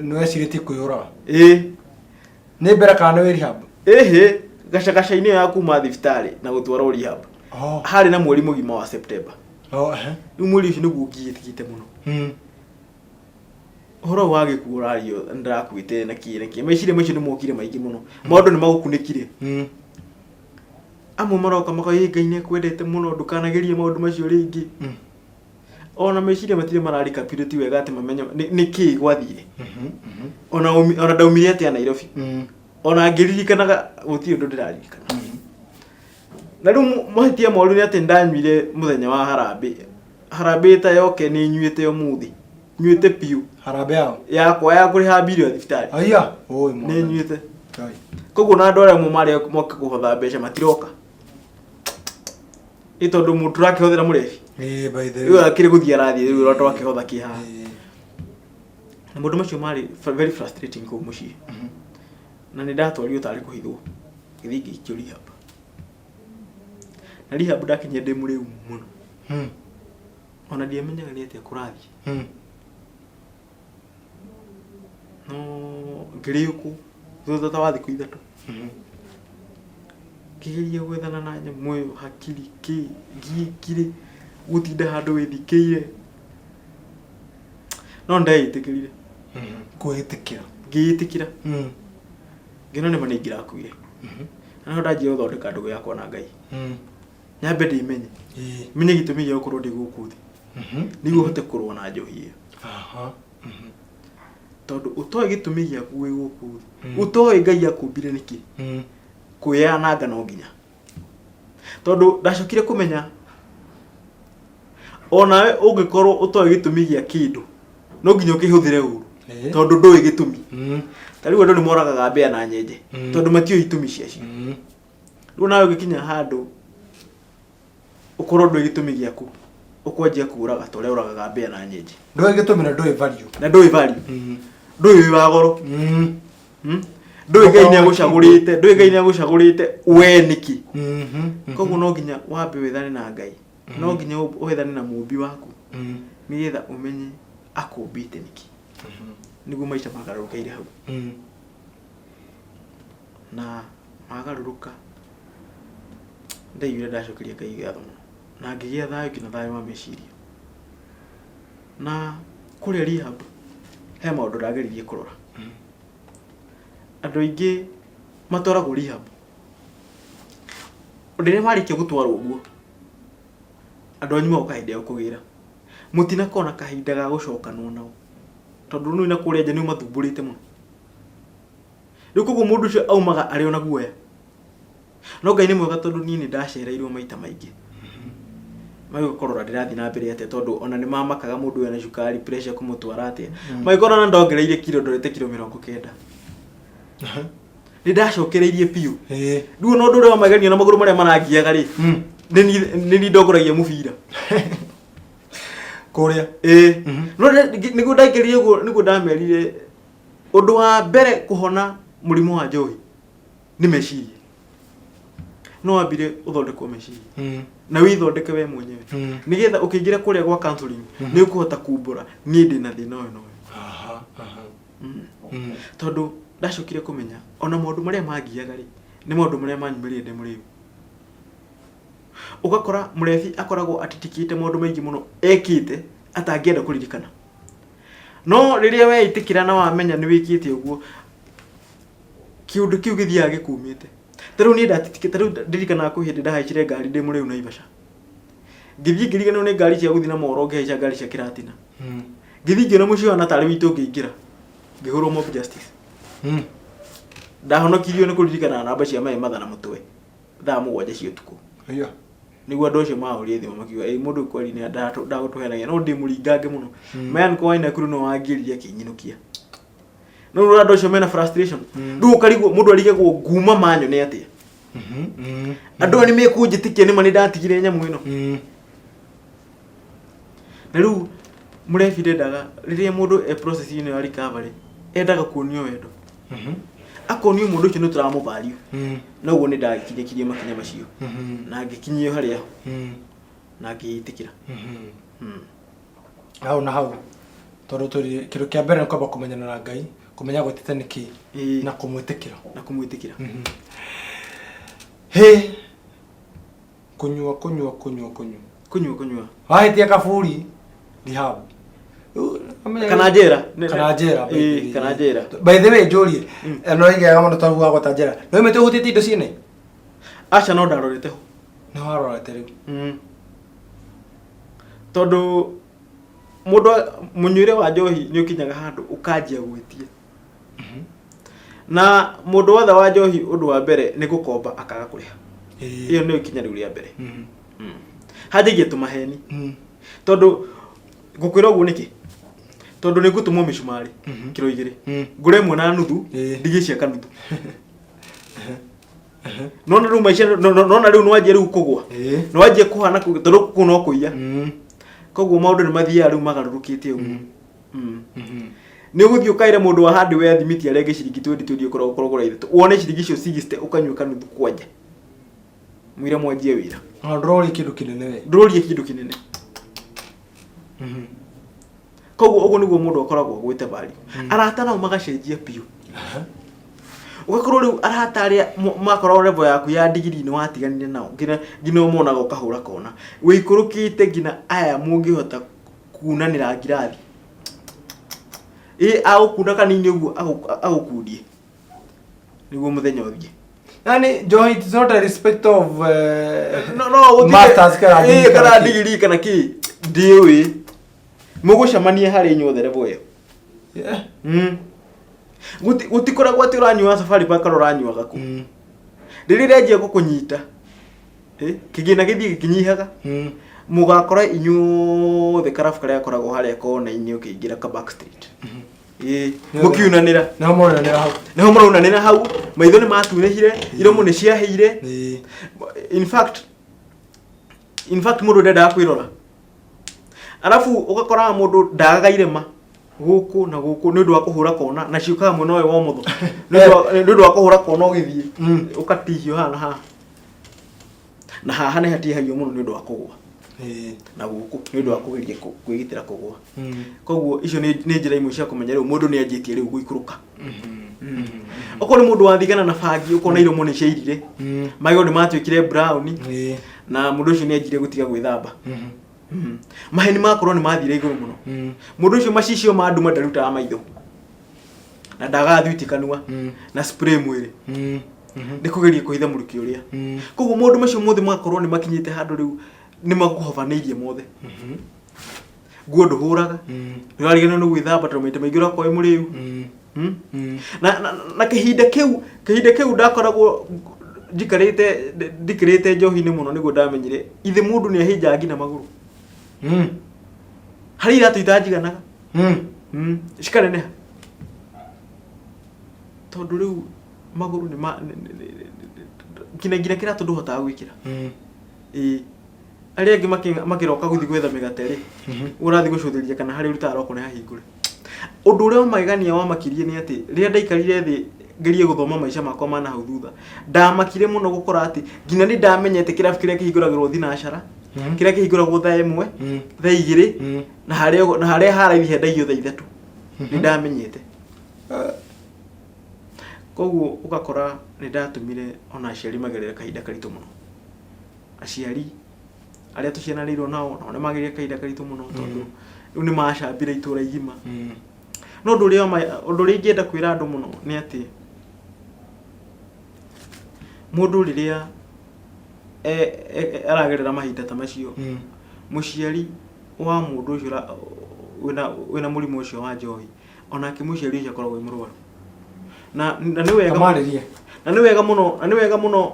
Speaker 1: nĩ wecirĩtie kwĩyũraga.
Speaker 2: Ĩĩ.
Speaker 1: Nĩ mbere kana nĩ wĩ rehab?
Speaker 2: Ĩhĩ, gacagaca-inĩ ĩyo ya kuma thibitarĩ na gũtwarwo rehab.
Speaker 1: Oh.
Speaker 2: Harĩ na mweri mũgima wa September.
Speaker 1: Oh, ehe.
Speaker 2: Rĩu mweri ũcio nĩguo ngiĩtigĩte mũno. Ũhoro ũyũ wa gĩkuũ ũrario ndĩrakuĩte na kĩ na kĩ. Meciria macio nĩ mokire maingĩ mũno. Maũndũ nĩ magũkunĩkire. Amwe maroka makauga, "Ĩ Ngai nĩ akwendete mũno ndũkanagerie maũndũ macio rĩngĩ." Ona meciria matirĩ mararicapitulate wega atĩ mamenye nĩ kĩĩ gwathire. Ona ndaumire atĩa Nairobi. Ona ngĩririkanaga gũtirĩ ũndũ ndĩraririkana. Na rĩu mahĩtia moru nĩ atĩ ndanyuire mũthenya wa harambĩ. Harambĩ ta yoke nĩ nyuĩte ũmũthĩ. Nyuĩte piũ.
Speaker 1: Harambĩ yao?
Speaker 2: Yakwa ya kũrĩha mbirũ ya thibitarĩ.
Speaker 1: Aya, oi
Speaker 2: Nĩ nyuĩte. Koguo na andũ arĩa amwe marĩ moka kũhotha mbeca matiroka. Ĩ tondũ mũndũ ũrakĩhothera mũrebi.
Speaker 1: Ĩ, by the way.
Speaker 2: Rĩu akĩrĩ gũthiĩ arathiĩ rĩu ũrĩa twakĩhotha kĩ haha. Na maũndũ macio marĩ very frustrating kũu mũciĩ. Na nĩ ndatwarirwo tarĩ kũhithwo. Ngĩthiĩ ngĩikio rehab. Na rehab ndakinyire ndĩ mũrĩu mũno. Ona ndiamenyaga nĩ atĩa kũrathiĩ. No ngĩrĩo kũu thutha ta wa thikũ 3. Ngĩgeria gwethana na nyamũ ĩyo hakiri kĩ ngiĩkire gũtinda handũ wĩthikĩire. No ndeĩtĩkĩrire.
Speaker 1: Kwĩĩtĩkĩra.
Speaker 2: Ngĩĩtĩkĩra. Ngĩona nĩma nĩ ingĩrakuire. Na nĩho ndanjia gũthondeka ndũgũ yakwa na Ngai. Nyambe ndĩmenye. Menye gĩtũmi gĩa gũkorwo ndĩ gũkũ thĩ. Nĩguo hote kũrũa na njohi ĩyo. Tondũ ũtoĩ gĩtũmi gĩaku wĩ gũkũ thĩ. Ũtoĩ Ngai akũmbire nĩkĩ. Kwĩyananga no nginya. Tondũ ndacokire kũmenya onawe ũngĩkorwo ũtoĩ gĩtũmi gĩa kĩndũ no nginya ũkĩhũthĩre ũru. Tondũ ndũĩ gĩtũmi. Ta rĩu andũ nĩ moragaga mbĩa na nyenje. Tondũ matiũĩ itũmi ciacio. Rĩu nawe ũgĩkinya handũ ũkorwo ndũĩ gĩtũmi gĩaku ũkwanjia kũraga ta ũrĩa ũragaga mbĩa na nyenje.
Speaker 1: Ndũĩ gĩtũmi na ndũĩ value.
Speaker 2: Na ndũĩ value. Ndũĩ wĩ wa goro. Ndũĩ Ngai nĩ agũcagũrĩte, ndũĩ Ngai nĩ agũcagũrĩte we nĩkĩ. Koguo no nginya wambe wethane na Ngai. No nginya wethane na mũmbi waku. Nĩgetha ũmenye akũmbĩte nĩkĩ. Nĩguo maica magarũrũkeire hau. Na magarũrũka ndaiguire ndacokeria Ngai ngatho mũno. Na ngĩgĩa thayũ nginya thayũ wa meciria. Na kũrĩa rehab he maũndũ ndageririe kũrora. Andũ aingĩ matwaragwo rehab. Rĩrĩa marĩkia gũtwarwo ũguo, andũ anyu magoka hĩndĩ ya kũgĩra. Mũtinakorwo na kahinda ga gũcokanwo nao. Tondũ rĩu na kũrĩa nja nĩ ũmathumbũrĩte mũno. Rĩu koguo mũndũ ũcio aumaga arĩ ona guoya. No Ngai nĩ mwega tondũ niĩ nĩ ndacereirwo maita maingĩ. Magĩũka kũrora ndĩrathiĩ na mbere atĩa tondũ ona nĩ mamakaga mũndũ ũyũ ena cukari pressure kũmũtwara atĩa. Magĩkora ona ndongereire kiro ndorete kiro 90. Nĩ ndacokereirie biũ. Rĩu ona ũndũ ũrĩa wa magegania na magũrũ marĩa marangiaga rĩ, nĩ niĩ ndongoragia mũbira.
Speaker 1: Kũrĩa.
Speaker 2: Ĩĩ. No nĩguo ndaingĩrire ũguo nĩguo ndamerire ũndũ wa mbere kũhona mũrimũ wa njohi nĩ meciria. No wambire ũthondekwo meciria. Na wĩthondeke we mwenyewe. Nĩgetha ũkĩingĩra kũrĩa gwa counseling nĩ ũkũhota kumbũra niĩ ndĩna thĩna ũyũ na ũyũ. Tondũ ndacokire kũmenya ona maũndũ marĩa mangiaga rĩ, nĩ maũndũ marĩa manyumĩrire ndĩ mũrĩu. Ũgakora mũrebi akoragwo atitikĩte maũndũ maingĩ mũno ekĩte atangĩenda kũririkana. No rĩrĩa weĩtĩkĩra na wamenya nĩ wĩkĩte ũguo, kĩũndũ kĩu gĩthiaga gĩkumĩte. Ta rĩu niĩ ndatitikĩte, ta rĩu ndirikanaga kwĩ hĩndĩ ndahaicire ngari ndĩ mũrĩu Naivasha. Ngĩthiĩ ngĩriganĩrwo nĩ ngari cia gũthiĩ na moro ngĩhaica ngari cia kĩratina. Ngĩthiĩ ngĩona mũciĩ ũhana tarĩ witũ ngĩingĩra. Ngĩhũrwo mob justice. Ndahonokirio nĩ kũririkana namba cia maĩ matha na mũtwe thaa 7 cia ũtukũ.
Speaker 1: Aya.
Speaker 2: Nĩguo andũ acio mahũrire thimũ makiuga ĩ mũndũ ũyũ kweri nĩ ndagũtũhenagia no ndĩ mũringange mũno. Mayan kwa Nakuru no wangĩrire akĩnyinũkia. No rĩu andũ acio mena frustration. Rĩu ũkarigwo mũndũ arigagwo nguma manyone atĩa. Andũ aya nĩ mekũnjĩtĩkia nĩma nĩ ndatigire nyamũ ĩno. Na rĩu mũrebi ndendaga rĩrĩa mũndũ e process ĩno ya recovery endaga kuonio wendo. Akonio mũndũ ũcio nĩ tũramũ value. Na ũguo nĩ ndagĩkinyakinyia makinya macio. Na ngĩkinyio harĩa na ngĩĩtĩkĩra.
Speaker 1: Hau na hau tondũ tũrĩ kĩndũ kĩa mbere nĩ kwamba kũmenyana na Ngai, kũmenya gwĩtĩte nĩ kĩĩ na kũmwĩtĩkĩra.
Speaker 2: Na kũmwĩtĩkĩra.
Speaker 1: Hĩ kũnyua kũnyua kũnyua kũnyua.
Speaker 2: Kũnyua kũnyua.
Speaker 1: Wahĩtia kaburi rehab.
Speaker 2: Kana njera.
Speaker 1: Kana njera.
Speaker 2: Ĩĩ, kana njera.
Speaker 1: By the way njũrie, no igega mũno tondũ wagweta njera. No imĩte ũhutĩtie indo ciene?
Speaker 2: Aca no ndarorete ho.
Speaker 1: Nĩ warorete rĩu.
Speaker 2: Tondũ mũndũ mũnyuĩre wa njohi nĩ ũkinyaga handũ ũkanjia gwĩtia. Na mũndũ wothe wa njohi ũndũ wa mbere nĩ gũkomba akaga kũrĩha. Ĩyo nĩyo ikinya rĩu rĩa mbere. Hanjagia tũmaheni. Tondũ ngũkwĩra ũguo nĩkĩ? Tondũ nĩ ngũtũmwo mĩcumarĩ kiro 2. Ngũre ĩmwe na nuthu, ndigie cia kanuthu. Nona rĩu maica nona rĩu nĩwanjia rĩu kũgwa. Nĩwanjia kũhana tondũ kũu no kũiya. Koguo maũndũ nĩ mathiaga rĩu magarũrũkĩte ũguo. Nĩ ũgũthiĩ ũkaĩre mũndũ wa hardware thimiti arenge ciringi 20 20 ũkoragwo ũkoragwo 3 wone ciringi icio 60 ũkanyua kanuthu kwanja. Mwĩre mwanjie wĩra.
Speaker 1: Na ndũroria kĩndũ kĩnene we.
Speaker 2: Ndũroria kĩndũ kĩnene. Koguo ũguo nĩguo mũndũ akoragwo agwĩte value. Arata nao magacenjia biũ. Ũgakorwo rĩu arata arĩa makoragwo level yaku ya ndigiri nĩ watiganire nao nginya ũmonaga ũkahũra kona. Wĩikũrũkĩte nginya aya mũngĩhota kunanĩra ngirathi. Ĩ agũkunda kanini ũguo agũkundie nĩguo mũthenya ũthiĩ.
Speaker 1: Yani njohi it is not a respect of
Speaker 2: No, no, gũtirĩ-
Speaker 1: masters kana
Speaker 2: Ĩ,
Speaker 1: degree
Speaker 2: kana
Speaker 1: kana kĩ.
Speaker 2: ndigiri kana kĩ ndiũĩ mũgũcemania harĩ inyuothe level ĩyo.
Speaker 1: Yeah.
Speaker 2: Gũtikoragwo atĩ ũranyua safari park kana ũranyuaga kũ. Rĩrĩa rĩanjia gũkũnyita, kĩgĩna gĩthiĩ gĩkĩnyihaga. Mũgakora inyuothe karabu karĩa gakoragwo harĩa kona-inĩ ũkĩingĩra ka back street. Mũkiunanĩra.
Speaker 1: Nĩho mũraunanĩra hau.
Speaker 2: Nĩho mũraunanĩra hau, maitho nĩ matunĩhire, iromo nĩ ciahĩire. In fact mũndũ ndendaga kwĩrora. Arabu ũgakoraga mũndũ ndagaga irema gũkũ na gũkũ nĩ ũndũ wa kũhũra kona na ciũkaga mwena ũyũ wa ũmotho. Nĩ ũndũ wa kũhũra kona ũgĩthiĩ ũgatihio haha na haha. Na haha nĩ hatihagio mũno nĩ ũndũ wa kũgũa. Na gũkũ nĩ ũndũ wa kũgeria kwĩgitĩra kũgũa. Koguo icio nĩ njĩra imwe cia kũmenya rĩu mũndũ nĩ anjĩtie rĩu gũikũrũka. Okorwo nĩ mũndũ wathigana na bangi ũkona iromo nĩ ciairire. Magego nĩ matuĩkire brown. Na mũndũ ũcio nĩ anjirie gũtiga gwĩthamba. Maheni makorwo nĩ mathire igũrũ mũno. Mũndũ ũcio macicio ma nduma ndarutaga maitho. Na ndagaga thwiti kanua. Na spray mwĩrĩ. Nĩ kũgeria kũhitha mũrukĩ ũrĩa. Koguo maũndũ macio mothe magakorwo nĩ makinyĩte handũ rĩu nĩ makũhobanĩirie mothe. Nguo ndũhũraga. Nĩ ũrariganĩrwo nĩ gwĩthamba tondũ maita maingĩ ũrakorwo wĩ mũrĩu. Na kĩhinda kĩu ndakoragwo njikarĩte ndikĩrĩte njohi-inĩ mũno nĩguo ndamenyire ithe mũndũ nĩ ahĩnjaga nginya magũrũ. Harĩ iratũ itanjiganaga. Cikaneneha. Tondũ rĩu magũrũ nĩ ma nginya kĩratũ ndũhotaga gwĩkĩra. Ĩĩ. Arĩa angĩ makĩroka gũthiĩ gwetha mĩgate rĩ, ũrathiĩ gũcũthĩrĩria kana harĩa ũrutaga roko nĩ hahingũre. Ũndũ ũrĩa wa magegania wamakirie nĩ atĩ rĩrĩa ndaikarire thĩ ngerie gũthoma maica makwa ma nahau thutha, ndamakire mũno gũkora atĩ nginya nĩ ndamenyete kĩrabu kĩrĩa kĩhingũragĩrwo thinacara, kĩrĩa kĩhingũragwo thaa 1, thaa 2, na harĩa na harĩa ha raithi hendagio thaa 3. Nĩ ndamenyete. Koguo ũgakora nĩ ndatũmire ona aciari magerere kahinda karitũ mũno. Aciari arĩa tũciaranĩirwo nao, nao nĩ magerire kahinda karitũ mũno tondũ rĩu nĩ macambire itũra igima. No ũndũ ũrĩa ũndũ ũrĩa ingĩenda kwĩra andũ mũno nĩ atĩ mũndũ rĩrĩa aragerera mahinda ta macio, mũciari wa mũndũ ũcio wĩna mũrimũ ũcio wa njohi, onake mũciari ũcio akoragwo e mũrwaru. Na nĩ wega
Speaker 1: Tamarĩrie.
Speaker 2: Na nĩ wega mũno, na nĩ wega mũno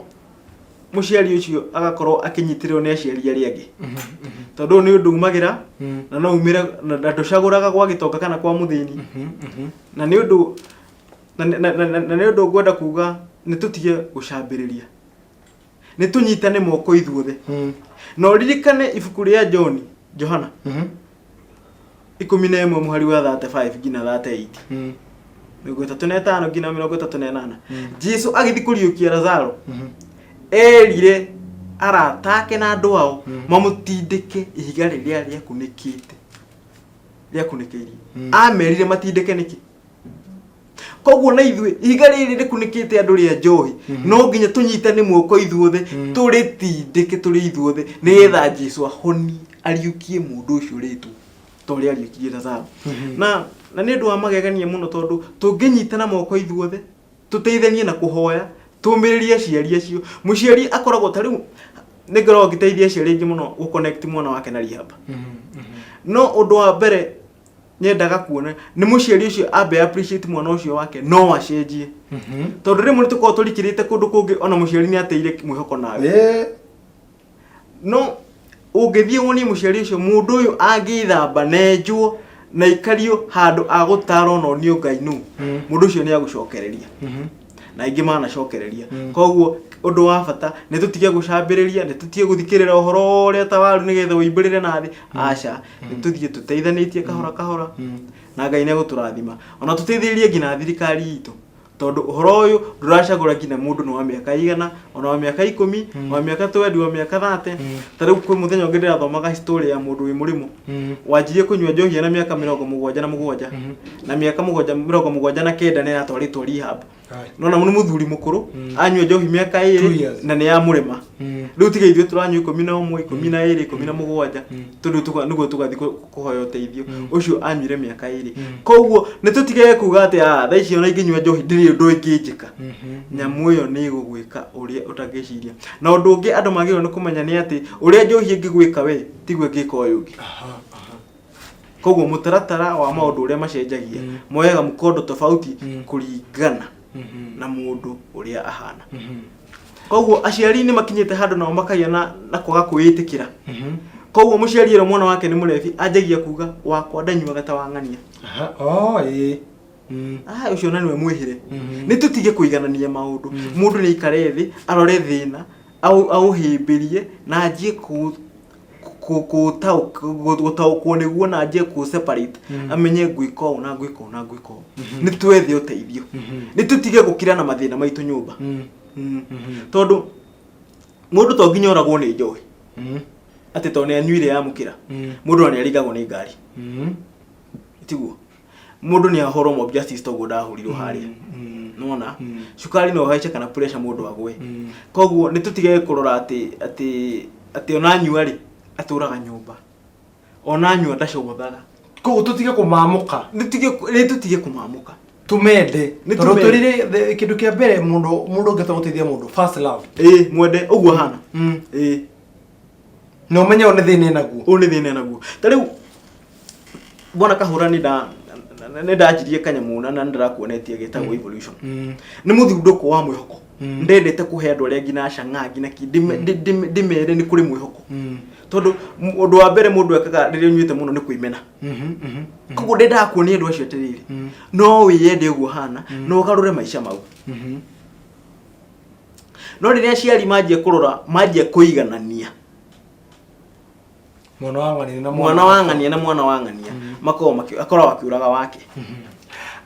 Speaker 2: mũciari ũcio agakorwo akĩnyitĩrĩrwo nĩ aciari arĩa angĩ, tondũ ũyũ nĩ ũndũ umagĩra na no umĩre na ndũcagũraga gwa gĩtonga kana kwa mũthĩni. Na nĩ ũndũ ngwenda kuga nĩ tũtige gũcambĩrĩria, nĩ tũnyitane moko ithuothe. Na ũririkane ibuku rĩa John, Johana 11 mũhari wa 35 nginya 38, 35 nginya 38, Jesu agĩthiĩ kũriũkia Lazaro, erire arata ake na andũ ao mamũtindĩke ihiga rĩrĩa rĩakunĩkĩte, rĩakunĩkĩirie. Amerire matindĩke nĩkĩ? Koguo na ithuĩ ihiga rĩrĩ rĩkunĩkĩte andũ rĩa njohi, no nginya tũnyitane moko ithuothe, tũrĩtindĩke tũrĩ ithuothe, nĩgetha Jesu ahonie, ariũkie mũndũ ũcio ũrĩtwo ta ũrĩa ariũkirie Lazaro. Na nĩ ũndũ wa magegania mũno, tondũ tũngĩnyitana moko ithuothe, tũteithanie na kũhoya, tũmĩrĩrie aciari acio. Mũciari akoragwo ta rĩu nĩ ngoragwo ngĩteithia aciari aingĩ mũno gũ connect mwana wake na rehab, no ũndũ wa mbere nyendaga kuona nĩ mũciari ũcio ambe appreciate mwana ũcio wake no acenjie, tondũ rĩmwe nĩ tũkoragwo tũrikĩrĩte kũndũ kũngĩ, ona mũciari nĩ ateire mwĩhoko nawe. No ũngĩthiĩ wonie mũciari ũcio mũndũ ũyũ angĩthamba nenjwo na ikario handũ agũtarwo na onio Ngai nũ, mũndũ ũcio nĩ agũcokereria, na aingĩ manacokereria. Koguo ũndũ wa bata nĩ tũtige gũcambĩrĩria, nĩ tũtige gũthikĩrĩra ũhoro ũrĩa ta waru nĩgetha ũimbĩrĩre na thĩ. Aca, nĩ tũthiĩ tũteithanĩtie kahora kahora, na Ngai nĩ egũtũrathima. Ona tũteithĩrĩrie nginya thirikari itũ, tondũ ũhoro ũyũ ndũracagũra nginya mũndũ nĩ wa mĩaka igana, ona wa mĩaka 10, wa mĩaka 20, wa mĩaka 30. Ta rĩu kwĩ mũthenya ũngĩ ndĩrathomaga story ya mũndũ wĩ mũrĩmo wanjirie kũnyua njohi ena mĩaka 77, na mĩaka 79 nĩ aratwarĩtwo rehab. Nona nĩ mũthuri mũkũrũ, anyua njohi mĩaka
Speaker 1: 2
Speaker 2: ĩrĩ
Speaker 1: years.
Speaker 2: Na nĩ yamũrĩma. Rĩu tiga ithuĩ tũranyua 11, 12, 17, tondũ nĩguo tũgathiĩ kũhoya ũteithio. Ũcio anyuire mĩaka 2. Koguo nĩ tũtige kuga atĩ, "Ah, thaa ici ona ingĩnyua njohi ndirĩ ũndũ ĩngĩnjĩka." Nyamũ ĩyo nĩ ĩgũgwĩka ũrĩa ũtangĩciria. Na ũndũ ũngĩ andũ magĩrĩirwo nĩ kũmenya nĩ atĩ ũrĩa njohi ĩngĩgwĩka we tiguo ĩngĩka ũyũ ũngĩ. Koguo mũtaratara wa maũndũ ũrĩa macenjagia moyaga mũkondo tofauti kũringana na mũndũ ũrĩa ahana. Koguo aciari nĩ makinyĩte handũ nao makagĩa na kwaga kwĩĩtĩkĩra. Koguo mũciari erwo mwana wake nĩ mũrebi, anjagia kuga, "Wakwa ndanyuaga ta wang'ania."
Speaker 1: Aha. Oh, ĩĩ.
Speaker 2: Ah, ũcio na nĩwe mwĩhĩre. Nĩ tũtige kũiganania maũndũ. Mũndũ nĩ aikare thĩ, arore thĩna, aũhĩmbĩrie na anjie gũtaũkwo nĩguo, na anjie kũ separate, amenye ngwĩka ũũ na ngwĩka ũũ na ngwĩka ũũ. Nĩ twethe ũteithio, nĩ tũtige gũkira na mathĩna maitũ nyũmba. Tondũ mũndũ to nginya oragwo nĩ njohi, atĩ tondũ nĩ anyuire yamũkĩra. Mũndũ ona nĩ aringagwo nĩ ngari, tiguo? Mũndũ nĩ ahũrwo mob justice toguo ndahũrirwo harĩa. Nona cukari no ũhaice kana pressure mũndũ agwe. Koguo nĩ tũtige kũrora atĩ ona anyua rĩ, atũraga nyũmba, ona anyua ndacogothaga.
Speaker 1: Koguo tũtige kũmamũka.
Speaker 2: Nĩ tũtige kũmamũka.
Speaker 1: Tumende.
Speaker 2: Nĩ
Speaker 1: tondũ
Speaker 2: tũmende.
Speaker 1: twĩrire kĩndũ kĩa mbere mũndũ ũngĩhota gũteithia mũndũ, first love.
Speaker 2: Ĩĩ, mwende ũguo hana. Ĩĩ.
Speaker 1: Na ũmenye ũyũ nĩ thĩna enaguo.
Speaker 2: Ũyũ nĩ thĩna naguo. Ta rĩu bwana Kahũra, nĩ ndanjirie kanyamũ na nĩ ndĩrakuonetie getagwo evolution. Nĩ mũthundũko wa mwĩhoko. Ndendete kũhe andũ arĩa nginya cang'aa nginya ki ndĩmere nĩ kũrĩ mwĩhoko, tondũ ũndũ wa mbere mũndũ ekaga rĩrĩa ũnyuĩte mũno nĩ kwĩmena. Koguo ndendaga kuonia andũ acio atĩrĩrĩ, no wĩyende ũguo hana na ũgarũre maica mau. No rĩrĩa aciari manjia kũrora, manjia kũiganania
Speaker 1: mwana wa ng'ania na
Speaker 2: mwana wa ng'ania na mwana wa ng'ania, makoragwo akoragwo akĩũraga wake.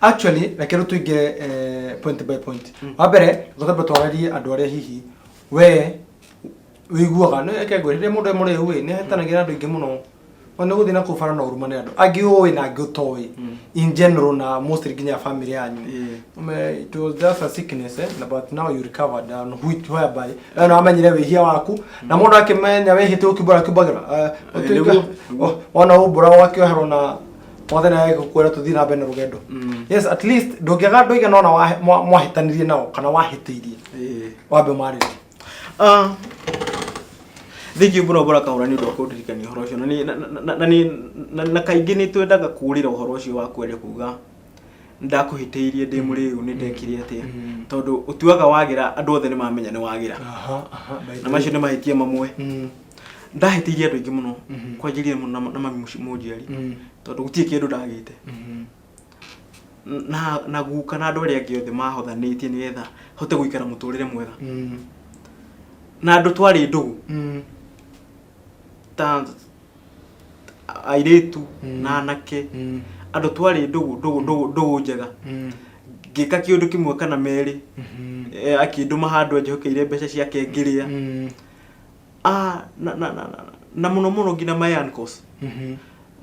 Speaker 1: Actually, reke rĩu tũingĩre point by point. Wa mbere tũkambe twarĩrie andũ arĩa hihi we wĩiguaga nĩ reke ngwĩre, rĩrĩa mũndũ e mũrĩu ĩ, nĩ ahĩtanagia na andũ aingĩ mũno. Ona nĩ gũthiĩ na kũu bara no ũrumane andũ angĩ ũĩ na angĩ ũtoĩ in general na mostly nginya family yanyu. It was just a sickness, eh? Na but now you recovered and which whereby we no wamenyire wĩhia waku na mũndũ akĩmenya wĩhĩte ũkiumbũra kiumbagĩra.
Speaker 2: Nĩguo.
Speaker 1: Wona umbũra ũgakĩoherwo na mwathani agĩgũkwĩra tũthiĩ na mbere na rũgendo. Yes, at least ndũngĩaga andũ aigana ona mwahĩtanirie nao kana wahĩtĩirie wambe ũmarĩrie.
Speaker 2: Ah, thank you mũno Bora Kahũra nĩ ũndũ wa kũndirikania ũhoro ũcio na nĩ- na- na- na- na- na- na kaingĩ nĩ twendaga kũũrĩra ũhoro ũcio wa kwenda kuga ndakũhĩtĩirie ndĩ mũrĩu nĩ ndekire atĩa, tondũ ũtuaga wagĩra andũ othe nĩ mamenya nĩ wagĩra.
Speaker 1: Aha, aha, by the
Speaker 2: Na
Speaker 1: way.
Speaker 2: macio nĩ mahĩtia mamwe. Ndahĩtĩirie andũ aingĩ mũno, kwanjĩrĩria mũno na mami mũnjiari, tondũ gũtirĩ kĩndũ ndagĩte na guka na andũ arĩa angĩ othe mahothanĩtie nĩgetha hote gũikara mũtũrĩre mwega na andũ twarĩ ndũgũ ta airĩtu na anake, andũ twarĩ ndũgũ ndũgũ ndũgũ ndũgũ njega. Ngĩka kĩũndũ kĩmwe kana merĩ, akĩndũma handũ anjĩhokeire mbeca ciake ngĩrĩa. Ah, na mũno mũno nginya my uncles,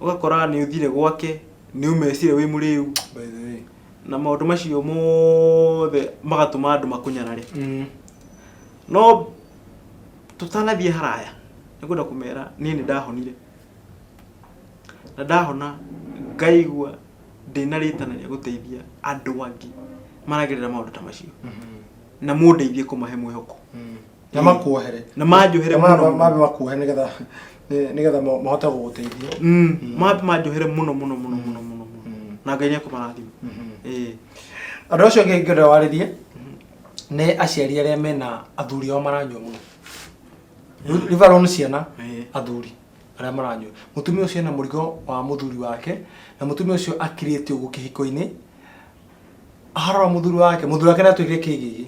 Speaker 2: ũgakora nĩ ũthire gwake nĩ ũmecire wĩ mũrĩu.
Speaker 1: By the way.
Speaker 2: Na maũndũ macio mothe magatũma andũ makũnyarare. No tũtanathiĩ haraya nĩ ngwenda kũmera niĩ nĩ ndahonire na ndahona ngaigua ndĩna rĩtana rĩa gũteithia andũ angĩ maragerera maũndũ ta macio na mũndeithie kũmahe mwĩhoko.
Speaker 1: Na makuohere.
Speaker 2: Na manjohere
Speaker 1: Na
Speaker 2: mũno mũno.
Speaker 1: Mambe makuohere nĩgetha mahote gũgũteithia.
Speaker 2: Mambe manjohere mũno mũno mũno mũno mũno mũno na Ngai nĩ ekũmarathima. Ĩĩ.
Speaker 1: Andũ acio angĩ ingĩenda warĩrie nĩ aciari arĩa mena athuri ao maranyua mũno. Leave alone ciana, athuri arĩa maranyua. Mũtumia ũcio ena mũrigo wa mũthuri wake na mũtumia ũcio akirĩte ũguo kĩhiko-inĩ arora mũthuri wake, mũthuri wake nĩatuĩkire kĩgĩgĩ.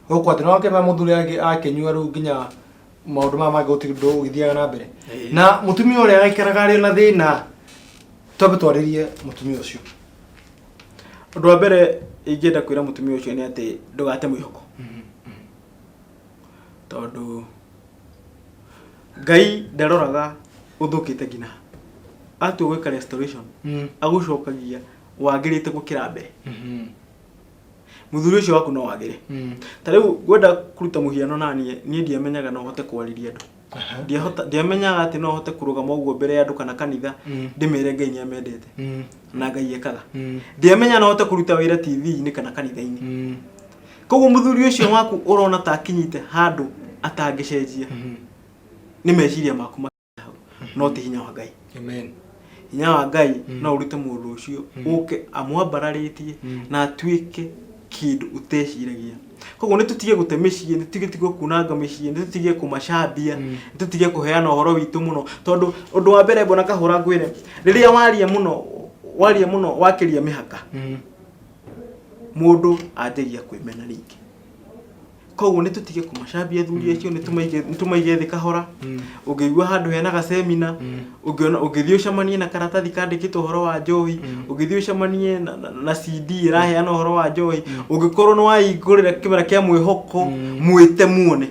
Speaker 1: Gũkũ atĩ no akĩmenya mũthuri akĩnyua rĩu nginya maũndũ maya mangĩ gũtirĩ ũndũ ũgĩthiaga na mbere. Na mũtumia ũrĩa agaikaraga arĩ na thĩna, twambe twarĩrie mũtumia ũcio.
Speaker 2: Ũndũ wa mbere ingĩenda kwĩra mũtumia ũcio nĩ atĩ ndũgate mwĩhoko, tondũ Ngai ndaroraga ũthũkĩte nginya atua gwĩka restoration, agũcokagia wagĩrĩte gũkĩra mbere. Mũthuri ũcio waku no wagĩre. Ta rĩu ngwenda kũruta mũhiano na niĩ niĩ ndiamenyaga no hote kwarĩria andũ. Ndiamenyaga atĩ no hote kũrũgama ũguo mbere ya andũ kana kanitha ndĩmere Ngai nĩ amendete na Ngai ekaga. Ndiamenyaga no hote kũruta wĩra TV-inĩ kana kanitha-inĩ. Koguo mũthuri ũcio waku ũrona ta akinyĩte handũ atangĩcenjia, nĩ meciria maku hau, no ti hinya wa Ngai.
Speaker 1: Amen.
Speaker 2: Hinya wa Ngai no ũrute mũndũ ũcio ũke amwambararĩtie na atuĩke kĩndũ ũteciragia. Koguo nĩ tũtige gũte mĩciĩ, nĩ tũtige kunanga mĩciĩ, nĩ tũtige kũmacambia, nĩ tũtige kũheana ũhoro witũ mũno, tondũ ũndũ wa mbere mbona kahũra ngwĩre, rĩrĩa waria mũno, waria mũno wakĩria mĩhaka, mũndũ anjagia kwĩmena rĩngĩ. Koguo nĩ tũtige kũmacambia athuri acio, nĩ tũmaige thĩ kahora. Ũngĩigua handũ hena gacemina, ũngĩona ũngĩthiĩ ũcemanie na karatathi kandĩkĩtwo ũhoro wa njohi, ũngĩthiĩ ũcemanie na CD ĩraheana ũhoro wa njohi, ũngĩkorwo nĩ waingũrĩra kĩmera kĩa mwĩhoko, mwĩte muone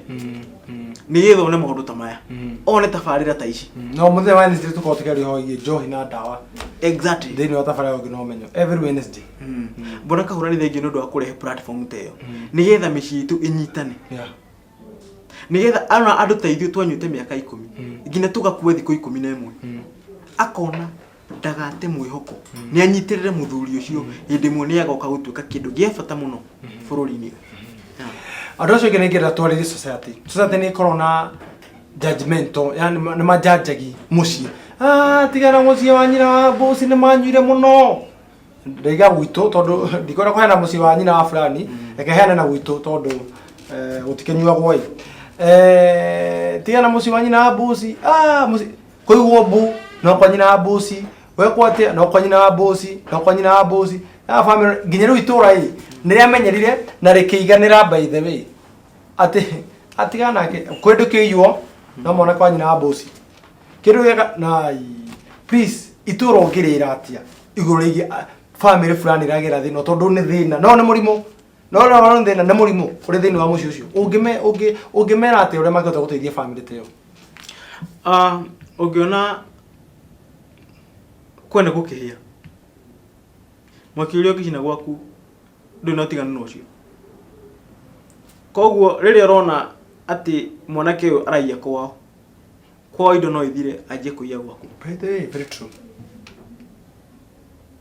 Speaker 2: nĩgetha one maũndũ ta maya, one tabarĩra ta ici.
Speaker 1: No mũthenya wa Wednesday tũkorwo tũkĩaria ũhoro wĩgiĩ njohi na ndawa thĩinĩ wa tabarĩra ya Ũgĩ na Ũmenyo every Wednesday.
Speaker 2: Mbona kahũra nĩ thengiũ nĩ ũndũ wa kũrehe platform ta ĩyo nĩgetha mĩciĩ itũ ĩnyitane, nĩgetha ona andũ ta ithuĩ twanyuĩte mĩaka 10 nginya tũgakua thikũ 11, akona ndagate mwĩhoko, nĩ anyitĩrĩre mũthuri ũcio, hĩndĩ ĩmwe nĩ agoka gũtuĩka kĩndũ gĩa bata mũno bũrũri-inĩ ũyũ.
Speaker 1: Andũ acio angĩ nĩngĩenda twarĩrie society. Society nĩ ĩkoragwo na judgmental, yani nĩ manjanjagi mũciĩ. Ah, tigana mũciĩ wa nyina wa mbuci nĩ manyuire mũno. Ndaiga gwitũ tondũ ndikwenda kũheana mũciĩ wa nyina wa fulani, reke heane na gwitũ tondũ gũtikĩnyuagwo ĩ. Tigana mũciĩ wa nyina wa mbuci, ah, mũciĩ kũigwo mbu no kwa nyina wa mbuci, wekwo atĩa no kwa nyina wa mbuci, no kwa nyina wa mbuci. Na family nginya rĩu itũra ĩ nĩ rĩamenyerire na rĩkĩiganĩra, by the way, atĩ atigana nake kĩndũ kĩiywo no mona kwa nyina wa mbuci kĩndũ gĩka na please itũra ũngĩrĩra atĩa igũrũ rĩgiĩ family fulani ĩragera thĩna, tondũ nĩ thĩna no nĩ mũrimũ, no nĩ thĩna, nĩ mũrimũ ũrĩ thĩinĩ wa mũciĩ ũcio. Ũngĩmera atĩa ũrĩa mangĩhota gũteithia family ta ĩyo?
Speaker 2: Ah, ũngĩona Kwene gũkĩhĩa. Mwaki ũrĩa ũngĩcina gwaku ndũrĩ na ũtiganu na ũcio. Koguo rĩrĩa ũrona atĩ mwanake ũyũ araiya kwao, kwao indo no ithire anjie kũiya gwaku.
Speaker 1: By the way, very true.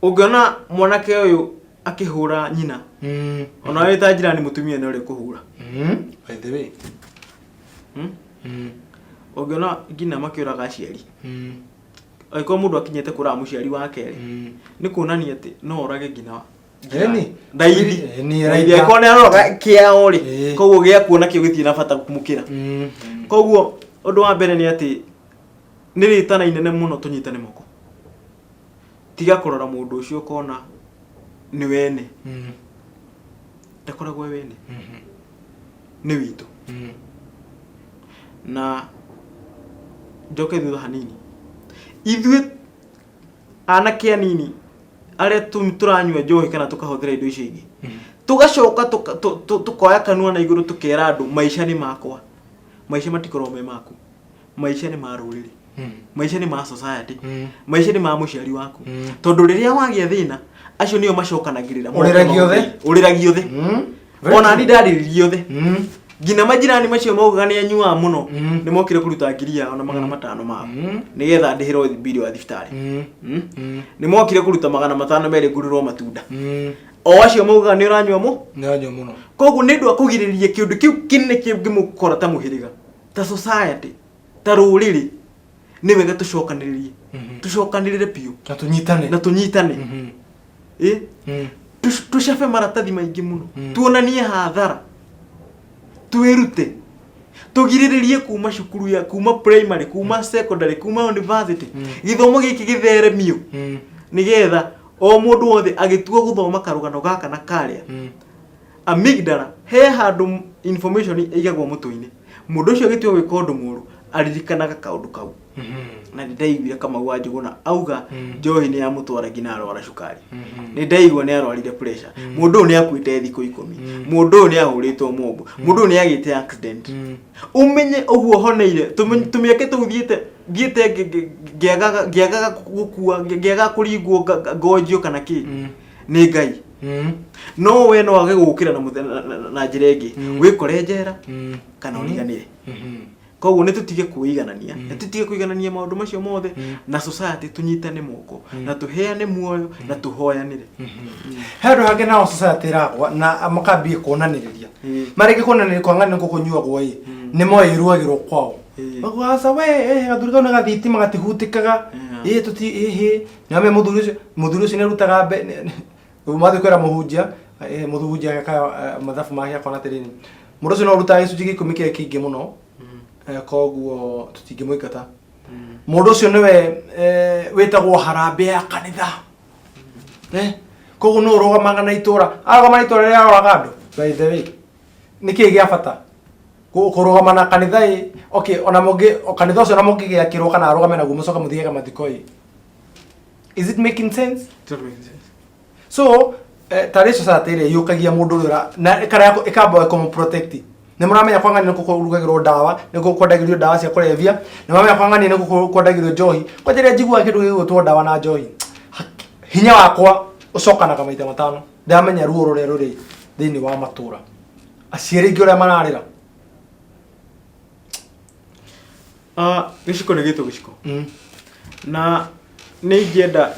Speaker 2: Ũngĩona mwanake ũyũ akĩhũra nyina, ona wĩ ta njirani mũtumia nĩ ũrĩ kũhũra.
Speaker 1: By the way.
Speaker 2: Ũngĩona nginya makĩũraga aciari, angĩkorwo mũndũ akinyĩte kũraga mũciari wake rĩ, nĩ kuonania atĩ no orage nginya
Speaker 1: Ĩni.
Speaker 2: Ndaithi.
Speaker 1: Ĩni,
Speaker 2: Ndaithi.
Speaker 1: araita.
Speaker 2: Angĩkorwo nĩ aroraga kĩao rĩ, koguo gĩa kuona kĩo gĩtirĩ na bata kũmũkĩra. Koguo ũndũ wa mbere nĩ atĩ nĩ rĩtana inene mũno tũnyitane moko. Tiga kũrora mũndũ ũcio ũkona nĩ wene. Ndakoragwo e wene. Nĩ witũ. Na njoke thutha hanini. Ithuĩ anake anini arĩa tũranyua njohi kana tũkahũthĩra indo icio ingĩ tũgacoka tũkoya kanua na igũrũ tũkera andũ maica nĩ makwa maica matikoragwo me maku maica nĩ ma rũrĩrĩ maica nĩ ma society maica nĩ ma mũciari waku tondũ rĩrĩa wagĩa thĩna acio nĩo macokanagĩrĩra
Speaker 1: Ũrĩragia othe.
Speaker 2: ũrĩragia othe ona ni ndarĩririe othe nginya majirani macio maugaga nĩ anyuaga mũno nĩ mokire kũruta ngiri yao na 500 mao nĩgetha ndĩhĩrwo mbiri wa thibitarĩ. Nĩ mokire kũruta 502 ngũrĩrwo matunda o acio maugaga nĩ ũranyua mũ
Speaker 1: Nĩanyua mũno.
Speaker 2: Koguo nĩ ũndũ wa kũgirĩrĩria kĩũndũ kĩu kĩnene kĩngĩmũkora ta mũhĩrĩga, ta society, ta rũrĩrĩ, nĩ wega tũcokanĩrĩrie, tũcokanĩrĩre biũ
Speaker 1: Na tũnyitane.
Speaker 2: Na tũnyitane. Ĩ tũcabe maratathi maingĩ mũno, tuonanie hathara, twĩrute, tũgirĩrĩrie kuma cukuru ya kuma primary, kuma secondary, kuma university, gĩthomo gĩkĩ gĩtheremio nĩgetha o mũndũ wothe agĩtua gũthoma karũgano gaka na karĩa amygdala he handũ information ĩigagwo mũtwe-inĩ, mũndũ ũcio agĩtua gwĩka ũndũ mũru aririkanaga kaũndũ kau. Na nĩ ndaiguire Kamau wa Njũgũna auga njohi nĩ yamũtwara nginya arwara cukari, nĩ ndaigua nĩ arwarire pressure, mũndũ ũyũ nĩ akuĩte thikũ 10, mũndũ ũyũ nĩ ahũrĩtwo mombo, mũndũ ũyũ nĩ agĩte accident. Ũmenye ũguo honeire tũmĩeke tũu thiĩte thiĩte ngĩagaga gũkua, ngĩagaga kũringwo, ngonjio kana kĩ nĩ Ngai. No we no age gũkĩra na njĩra ĩngĩ wĩkore njera kana ũriganĩre. Koguo nĩ tũtige kwĩiganania, nĩ tũtige kũiganania maũndũ macio mothe na society tũnyitane moko na tũheane muoyo na tũhoyanĩre.
Speaker 1: He handũ hangĩ nao society ĩragwa na makambia kuonanĩrĩria. Marĩngĩ kuonanĩrĩria kwa ng'ani nĩkuo kũnyuagwo ĩ nĩ moĩ ĩruagĩrwo kwao. Aca we gathuri kau nĩ gathitima gatihutĩkaga. Ĩ tũti ĩhĩ nĩwamenya mũthuri ũcio nĩ arutaga mathiĩ kwĩra mũhunjia, mũhunjia ageka mathabu make akona atĩrĩrĩ, mũndũ ũcio no ũrutaga gĩcunjĩ gĩa ikũmi kĩrĩa kĩingĩ mũno, koguo tũtingĩmũingata. Mũndũ ũcio nĩwe wĩtagwo harambee ya kanitha, koguo no ũrũgamaga na itũra, arũgama na itũra rĩrĩa aroraga andũ. By the way, nĩ kĩĩ gĩa bata kũrũgama na kanitha ĩ? Okay, ona mũngĩ o kanitha ũcio ona mũngĩgĩakĩrwo kana arũgame naguo mũcoke mũthiage mathiko ĩ, is it making sense?
Speaker 2: It doesn't make sense.
Speaker 1: So tarĩ society ĩrĩa ĩyũkagia mũndũ ũrĩa na ĩkarĩa ĩkamba kũmũ protect. Nĩ mũramenya kwa ng'ani nĩkuo kũrugagĩrwo ndawa, nĩkuo kwendagĩrio ndawa cia kũrebia, nĩ mũramenya kwa ng'ani nĩkuo kwendagĩrio njohi. Kwanja rĩrĩa njiguaga kĩndũ gĩgwĩtwo ndawa na njohi, hinya wakwa ũcokanaga maita matano. Ndamenya ruo rũrĩa rũrĩ thĩinĩ wa matũra, aciari aingĩ ũrĩa mararĩra.
Speaker 2: Ah, gĩciko nĩ gĩtwo gĩciko. Na nĩ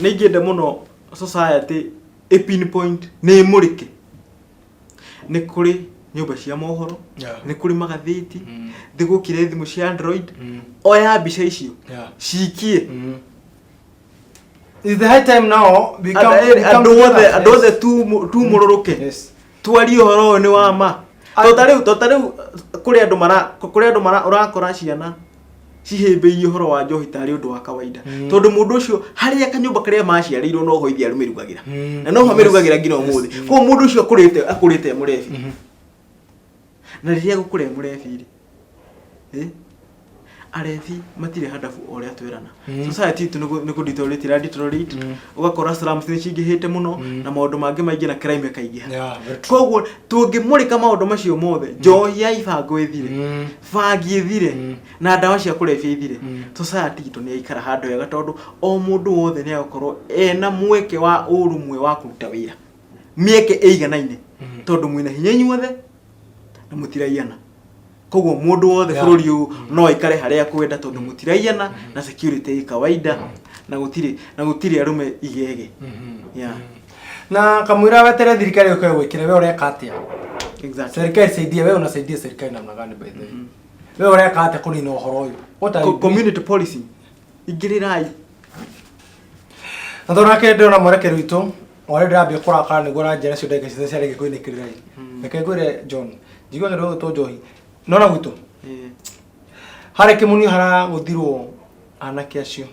Speaker 2: ingĩenda mũno society ĩ pinpoint nĩ ĩmũrĩke. Nĩ kũrĩ nyũmba cia mohoro, nĩ kũrĩ magathĩti, thigũkire thimũ cia Android, oya mbica icio cikie.
Speaker 1: It's the high time now
Speaker 2: become andũ othe andũ othe tumũrũrũke, twarie ũhoro ũyũ nĩ wa ma. To ta rĩu kũrĩ andũ mara ũrakora ciana cihĩmbĩirie ũhoro wa njohi tarĩ ũndũ wa kawaida, tondũ mũndũ ũcio harĩa kanyũmba karĩa maciarĩirwo noho ithe arũmĩrugagĩra na noho amĩrugagĩra nginya ũmũthĩ. Koguo mũndũ ũcio akũrĩte e mũrebi, na rĩrĩa gũkũra e mũrebi rĩ, Arebi matirĩ handabu o ũrĩa twerana. Society itũ nĩ kũ deteriorate ĩra deteriorate. Ũgakora slums nĩ cingĩhĩte mũno na maũndũ mangĩ maingĩ na crime ĩkaingĩha.
Speaker 1: Yeah, very true.
Speaker 2: Koguo tũngĩmũrĩka maũndũ macio mothe, njohi ya ibango ĩthire, bangi ĩthire, na ndawa cia kũrebia ithire, society itũ nĩ yaikara handũ hega, tondũ o mũndũ wothe nĩ agũkorwo ena mweke wa ũrũmwe wa kũruta wĩra, mĩeke ĩiganaine, tondũ mwĩna hinya inyuothe na mũtiraiyana. Koguo mũndũ wothe bũrũri ũyũ no aikare harĩa akwenda, tondũ mũtiraiyana na security ĩ kawaida na gũtirĩ arũme igege. Yeah.
Speaker 1: Na kamwira wetere thirikari ĩũke gwĩkĩre, we ũreka atĩa?
Speaker 2: Exactly.
Speaker 1: Serikali saidie, wewe unasaidia serikali namna gani, by the way? Wewe ũreka atĩa kũnina ũhoro ũyũ? What are you doing?
Speaker 2: Community policing, ingĩrĩrai.
Speaker 1: Na tondũ nake ndĩrona mwerekeri witũ o rĩu ndĩrambia kũrakara nĩguo aranjĩra cio ndagĩka ciothe ciarĩkia kũinĩkĩrĩra ĩ. Reke ngwĩre John, njiguaga kĩndũ gĩgwĩtwo njohi nona gwitũ harĩa kĩmunio haragũthirwo anake acio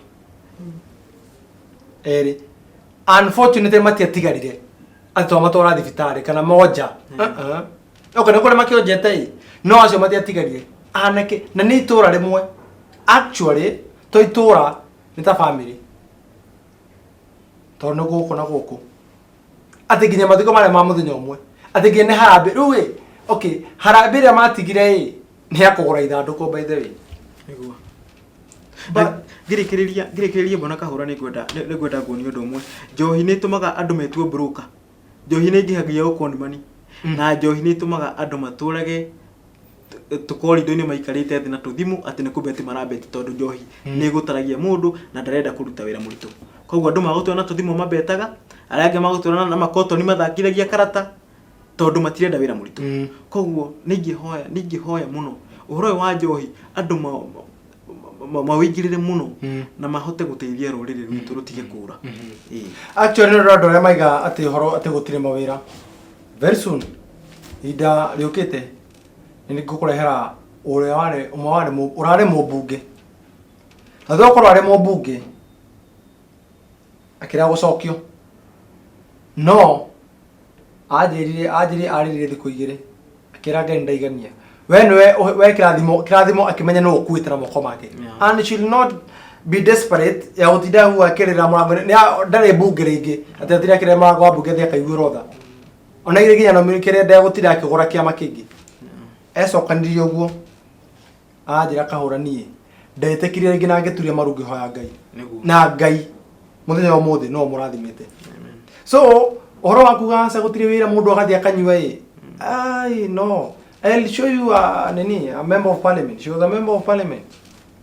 Speaker 1: erĩ, unfortunately matiatigarire atĩ twamatwara thibitarĩ kana monja. Uh-uh. Okay, nĩ kũrĩ makĩonjete ĩ, no acio matiatigarire anake, na nĩ itũra rĩmwe actually, to itũra, nĩ ta family, tondũ nĩ gũkũ na gũkũ, atĩ nginya mathiko marĩa ma mũthenya ũmwe, atĩ nginya nĩ harambĩ rĩu ĩ. Okay, harambĩ ĩrĩa matigire ĩ nĩ ya kũgũra ithandũkũ, by the way.
Speaker 2: Nĩguo.
Speaker 1: But
Speaker 2: Ngĩrĩkĩrĩria mbona kahũra, nĩ ngwenda nguonia ũndũ ũmwe. Njohi nĩ ĩtũmaga andũ metuo broker, njohi nĩ ĩingĩhagia ũkonimani, na njohi nĩ ĩtũmaga andũ matũrage tũkorindo-inĩ maikarĩte thĩ na tũthimũ atĩ nĩ kũbeti marabeti, tondũ njohi nĩ ĩgũtaragia mũndũ na ndarenda kũruta wĩra mũritũ. Koguo andũ magũtwara na tũthimũ mabetaga, arĩa angĩ magũtwara na makotoni mathakithagia karata, tondũ matirenda wĩra mũritũ. Koguo nĩ ingĩhoya mũno ũhoro ũyũ wa njohi andũ mawĩingĩrĩre mũno na mahote gũteithia rũrĩrĩ rwitũ rũtige kũra. Ĩĩ.
Speaker 1: Actually, nĩ andũ arĩa maiga atĩ ũhoro atĩ gũtirĩ mawĩra, very soon, ihinda rĩũkĩte, nĩ ngũkũrehera ũrĩa warĩ ũmwe warĩ ũrarĩ mũmbunge, na thutha wa gũkorwo arĩ mũmbunge akĩrega gũcokio, no anjĩrire arĩrire thikũ 2, akĩra Ngai ndaigania, we nĩwe we kĩrathimo kĩrathimo, akĩmenya nũ ũkuĩte na moko make. And she will not be desperate ya gũtinda hau akĩrĩra mũrango ndarĩ mbunge rĩngĩ, atĩ atinda akĩrĩra mũrango wa mbunge athiĩ akaiguĩrwo tha, ona irĩ nginya no kĩrĩa ndegũtinda akĩgũra kĩama kĩngĩ. Ecokanirie ũguo, anjĩra kahũra, niĩ ndetĩkirie rĩngĩ na ngĩturia maru ngĩhoya Ngai. Na Ngai mũthenya wa ũmũthĩ no mũrathimĩte. So ũhoro wa kuga aca gũtirĩ wĩra, mũndũ agathiĩ akanyua ĩ, ai no. I'll show you a, nini, a member of parliament. She was a member of parliament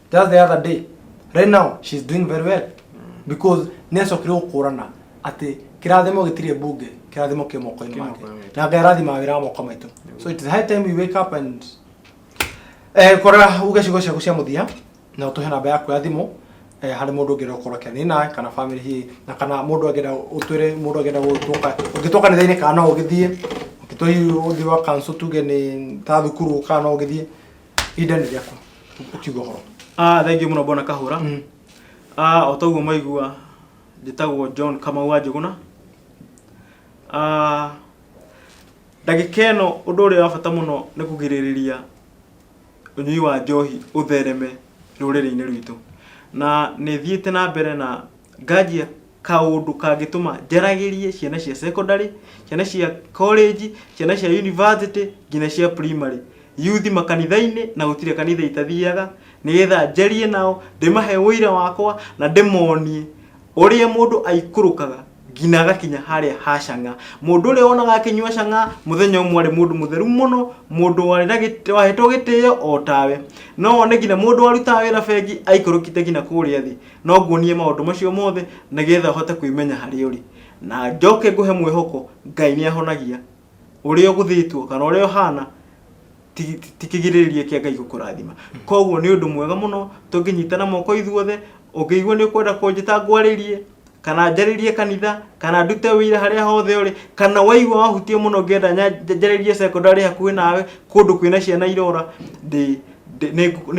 Speaker 1: just the other day. Right now she's doing very well because nĩ acokire gũkũrana atĩ kĩrathimo gĩtirĩ mbunge, kĩrathimo kĩ moko-inĩ
Speaker 2: Kĩ
Speaker 1: make.
Speaker 2: moko-inĩ.
Speaker 1: Na Ngai arathimaga wĩra wa moko maitũ, so it is high time we wake up and kora uge ciugo ciaku cia mũthia na ũtũhe namba yaku ya thimũ harĩ mũndũ ũngĩenda gũkorwo akĩaria nawe kana family hihi, na kana mũndũ angĩenda ũtwĩre mũndũ angĩenda gũtũka ũngĩtũka kanitha-inĩ, kana no ũgĩthiĩ ũngĩtũ hihi ũthiĩ wa council, tuge nĩ ta thukuru, kana no ũgĩthiĩ. Ihinda nĩ rĩaku ũkiuga ũhoro.
Speaker 2: Ah, thank you mũno, bwana kahũra. Ah, o toguo maigua, njĩtagwo John Kamau wa Njũgũna. Ah, ndagĩka ĩno ũndũ ũrĩa wa bata mũno nĩ kũgirĩrĩria ũnyui wa njohi ũthereme rũrĩrĩ-inĩ rwitũ, na nĩ thiĩte na mbere na nganjia kaũndũ kangĩtũma njaragĩrie ciana cia secondary, ciana cia college, ciana cia university, nginya cia primary youth makanitha-inĩ, na gũtirĩ kanitha itathiaga, nĩgetha njarie nao, ndĩmahe ũira wakwa na ndĩmonie ũrĩa mũndũ aikũrũkaga nginya agakinya harĩa ha cang'a. Mũndũ ũrĩa wonaga akĩnyua cang'a mũthenya ũmwe arĩ mũndũ mũtheru mũno, mũndũ warĩ na wahetwo gĩtĩo o tawe. No wone nginya mũndũ warutaga wĩra bengi aikũrũkĩte nginya kũrĩa thĩ. No nguonie maũndũ macio mothe nĩgetha ũhote kwĩmenya harĩa ũrĩ, na njoke ngũhe mwĩhoko Ngai nĩ ahonagia ũrĩa ũgũthĩtwo kana ũrĩa ũhana ti kĩgirĩrĩria kĩa Ngai gũkũrathima. Koguo nĩ ũndũ mwega mũno tũngĩnyitana moko ithuothe. Ũngĩigua nĩ ũkwenda kũnjĩta ngwarĩrie, kana njarĩrie kanitha, kana ndute wĩira harĩa hothe ũrĩ, kana waigua wahutia mũno ngĩenda njarĩrie secondary hakuhĩ nawe, kũndũ kwĩna ciana irora, nĩ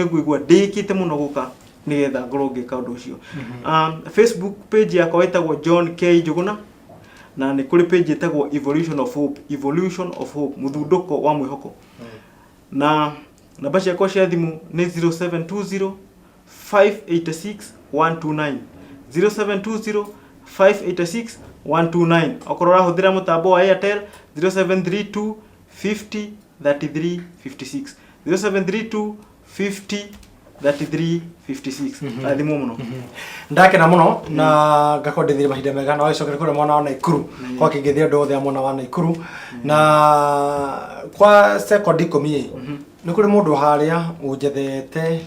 Speaker 2: ngũigua ndĩkĩte mũno gũka nĩgetha ngorwo ngĩka ũndũ ũcio. Facebook page yakwa ĩtagwo John K Njũgũna, na nĩ kũrĩ page ĩtagwo Evolution of Hope, Evolution of Hope, mũthundũko wa mwĩhoko. Na namba ciakwa cia thimũ nĩ 0720 586 129, 0720 586 129. Okorwo ũrahũthĩra mũtambo wa Airtel, 0732 50 33 56, 0732 50 33 56. Rathimwo mũno.
Speaker 1: Ndakena mũno na ngakorwo ndĩthire mahinda mega na wagĩcokera kũrĩa mwena wa Naikuru kwa kĩngĩthia andũ othe a mwena wa Naikuru na kwa sekondi 10 ĩ, nĩ kũrĩ mũndũ harĩa ũnjethete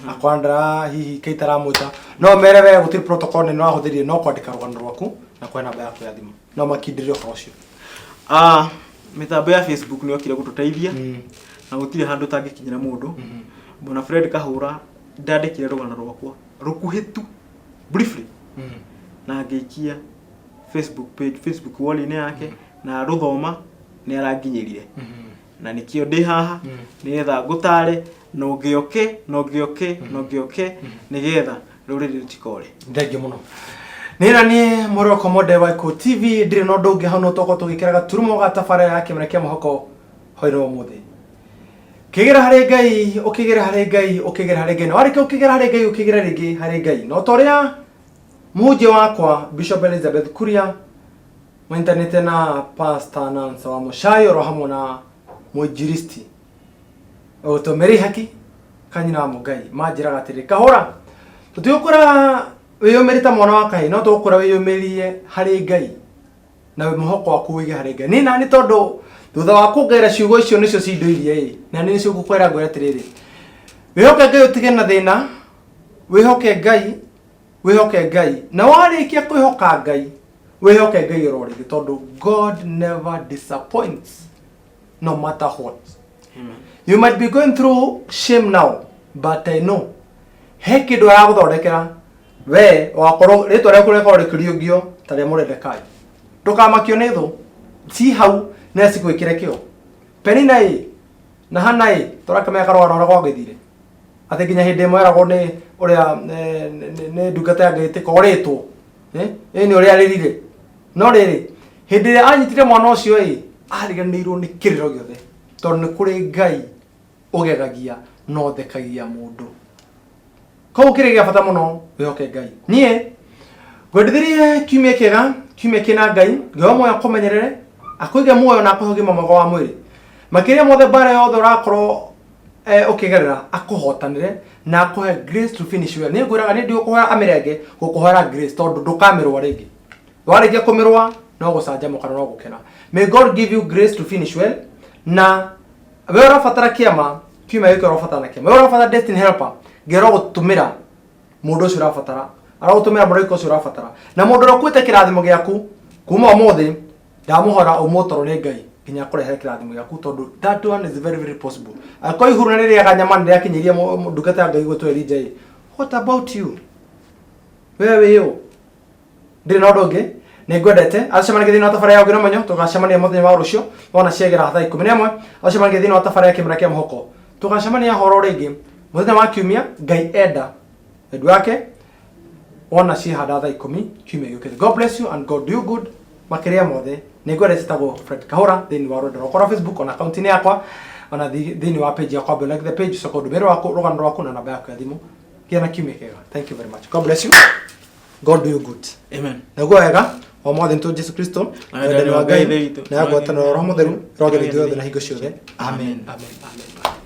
Speaker 1: akwandara hihi kaitaramwĩta no mere we gũtirĩ protocol nĩ wahũthĩrire no kwandĩka rũgano rwaku na kũhe namba yaku ya thimũ no makindĩrĩre ũhoro ũcio.
Speaker 2: Mĩtambo ya Facebook nĩ yokire gũtũteithia na gũtirĩ handũ ũtangĩkinyĩra mũndũ. Bwana Fred Kahũra, ndandĩkire rũgano rwakwa rũkuhĩ tu, briefly, na ngĩikia Facebook page, Facebook wall-inĩ yake, na rũthoma nĩ aranginyĩrire, na nĩkĩo ndĩ haha nĩgetha ngũtare na ũngĩoke na ũngĩoke na ũngĩoke nĩgetha rũrĩrĩ rũtikore.
Speaker 1: Thengiũ mũno. Nĩ na niĩ Mũroko Monde wa Iko TV, ndirĩ na ũndũ ũngĩ hau no tũkorwo tũgĩkĩra gaturumo ga tabarĩra ya kĩmera kĩa mwĩhoko hwaĩ-inĩ wa ũmũthĩ. Ũkĩgĩra harĩ Ngai, ũkĩgĩra harĩ Ngai, ũkĩgĩra harĩ Ngai, na warĩkia ũkĩgĩra harĩ Ngai, ũkĩgĩra rĩngĩ harĩ Ngai. Na ta ũrĩa mũhunjia wakwa Bishop Elizabeth Kuria manyitanĩte na Pastor Nancy wa Mũcai oro hamwe na mũinjilisti ũgũtwo Mary Haki kanyina wa Mũngai manjĩraga atĩrĩ, kahũra tũtigũkũra wĩyũmĩrie ta mwana wa kahĩĩ, no tũgũkũra wĩyũmĩrie harĩ Ngai na mwĩhoko waku wĩige harĩ Ngai. Niĩ nani tondũ thutha wa kũngaĩra ciugo icio nĩcio cindoirie ĩ, na nĩ nĩcio ngũkwĩra ngwĩre atĩrĩrĩ, wĩhoke Ngai ũtige na thĩna, wĩhoke Ngai, wĩhoke Ngai, na warĩkia kwĩhoka Ngai, wĩhoke Ngai oro rĩngĩ tondũ God never disappoints no matter what.
Speaker 2: Amen.
Speaker 1: You might be going through shame now, but I know he kĩndũ aragũthondekera we wakorwo rĩtwa rĩaku rĩkorwo rĩkĩriũngio ta rĩa Mũredekai. Ndũkamakio nĩ thũ, ci hau nĩ cigwĩkĩre kĩo. Penina ĩ na Hana ĩ tũrakĩmenya karũgano ũrĩa gwagĩthire atĩ nginya hĩndĩ ĩmwe eragwo nĩ ũrĩa nĩ ndungata ya Ngai atĩ korĩtwo ĩ nĩ ũrĩa arĩrire, no rĩrĩ hĩndĩ ĩrĩa anyitire mwana ũcio ĩ ariganĩirwo nĩ kĩrĩro gĩothe tondũ nĩ kũrĩ Ngai ũgegagia na ũthekagia mũndũ. Koguo kĩrĩa gĩa bata mũno wĩhoke Ngai. Niĩ ngwendithirie kiumia kĩega, kiumia kĩna Ngai, Ngai wa muoyo akũmenyerere, akũige muoyo na akũhe ũgima mwega wa mwĩrĩ. Makĩria mothe mbara yothe ũrakorwo ũkĩgerera akũhotanĩre na akũhe grace to finish well. Niĩ ngwĩraga niĩ ndigũkũhoera amĩrenge, ngũkũhoera grace tondũ ndũkamĩrũa rĩngĩ. Warĩkia kũmĩrũa no gũcanjamũka na no gũkena. May God give you grace to finish well. Na we ũrabatara kĩama, kiumia gĩkĩ ũrabatara na kĩama. We ũrabatara destiny helper, Ngai arogũtũmĩra mũndũ ũcio ũrabatara, arogũtũmĩra mũraika ũcio ũrabatara. Na mũndũ ũrĩa ũkuĩte kĩrathimo gĩaku kuma ũmũthĩ ndamũhora ũmũtoro nĩ Ngai nginya akũrehere kĩrathimo gĩaku tondũ that one is very very possible. Angĩkorwo ihuru nĩ rĩrĩaga nyama nĩ rĩakinyĩria ndungata ya Ngai gwĩtwo Elijah ĩ, what about you? We wĩ ũ? Ndirĩ na ũndũ ũngĩ, nĩ ngwendete. Acemanagia thĩinĩ wa tabarĩra ya ũngĩ na ũmenyo, tũgacemania mũthenya wa rũciũ wona ciagĩra thaa 11. Acemanagia thĩinĩ wa tabarĩra ya kĩmera kĩa mũhoko, tũgacemania horo rĩngĩ mũthenya wa kiumia, Ngai enda wendi wake, wona ciahanda thaa 10 kiumia gĩũkĩte. God bless you and God do you good. Makĩria mothe nĩ ngwendete. Citagwo Fred Kahũra thĩinĩ wa rũrenda rwakwa rwa Facebook, ona akaunti-inĩ yakwa, ona thĩinĩ wa page yakwa, like the page, ũcoke ũndũmĩre waku rũgano rwaku na namba yaku ya thimũ. Gĩa na kiumia kĩega. Thank you very much. God bless you. God do you good.
Speaker 2: Amen.
Speaker 1: Naguo wega wa Mwathani witũ Jesu Kristo,
Speaker 2: na
Speaker 1: wendani wa
Speaker 2: Ngai
Speaker 1: Ngai,
Speaker 2: Ithe witũ,
Speaker 1: na ngwatanĩro ya Roho Mũtheru ĩrogera ithuothe na hingo ciothe. Amen, amen, amen.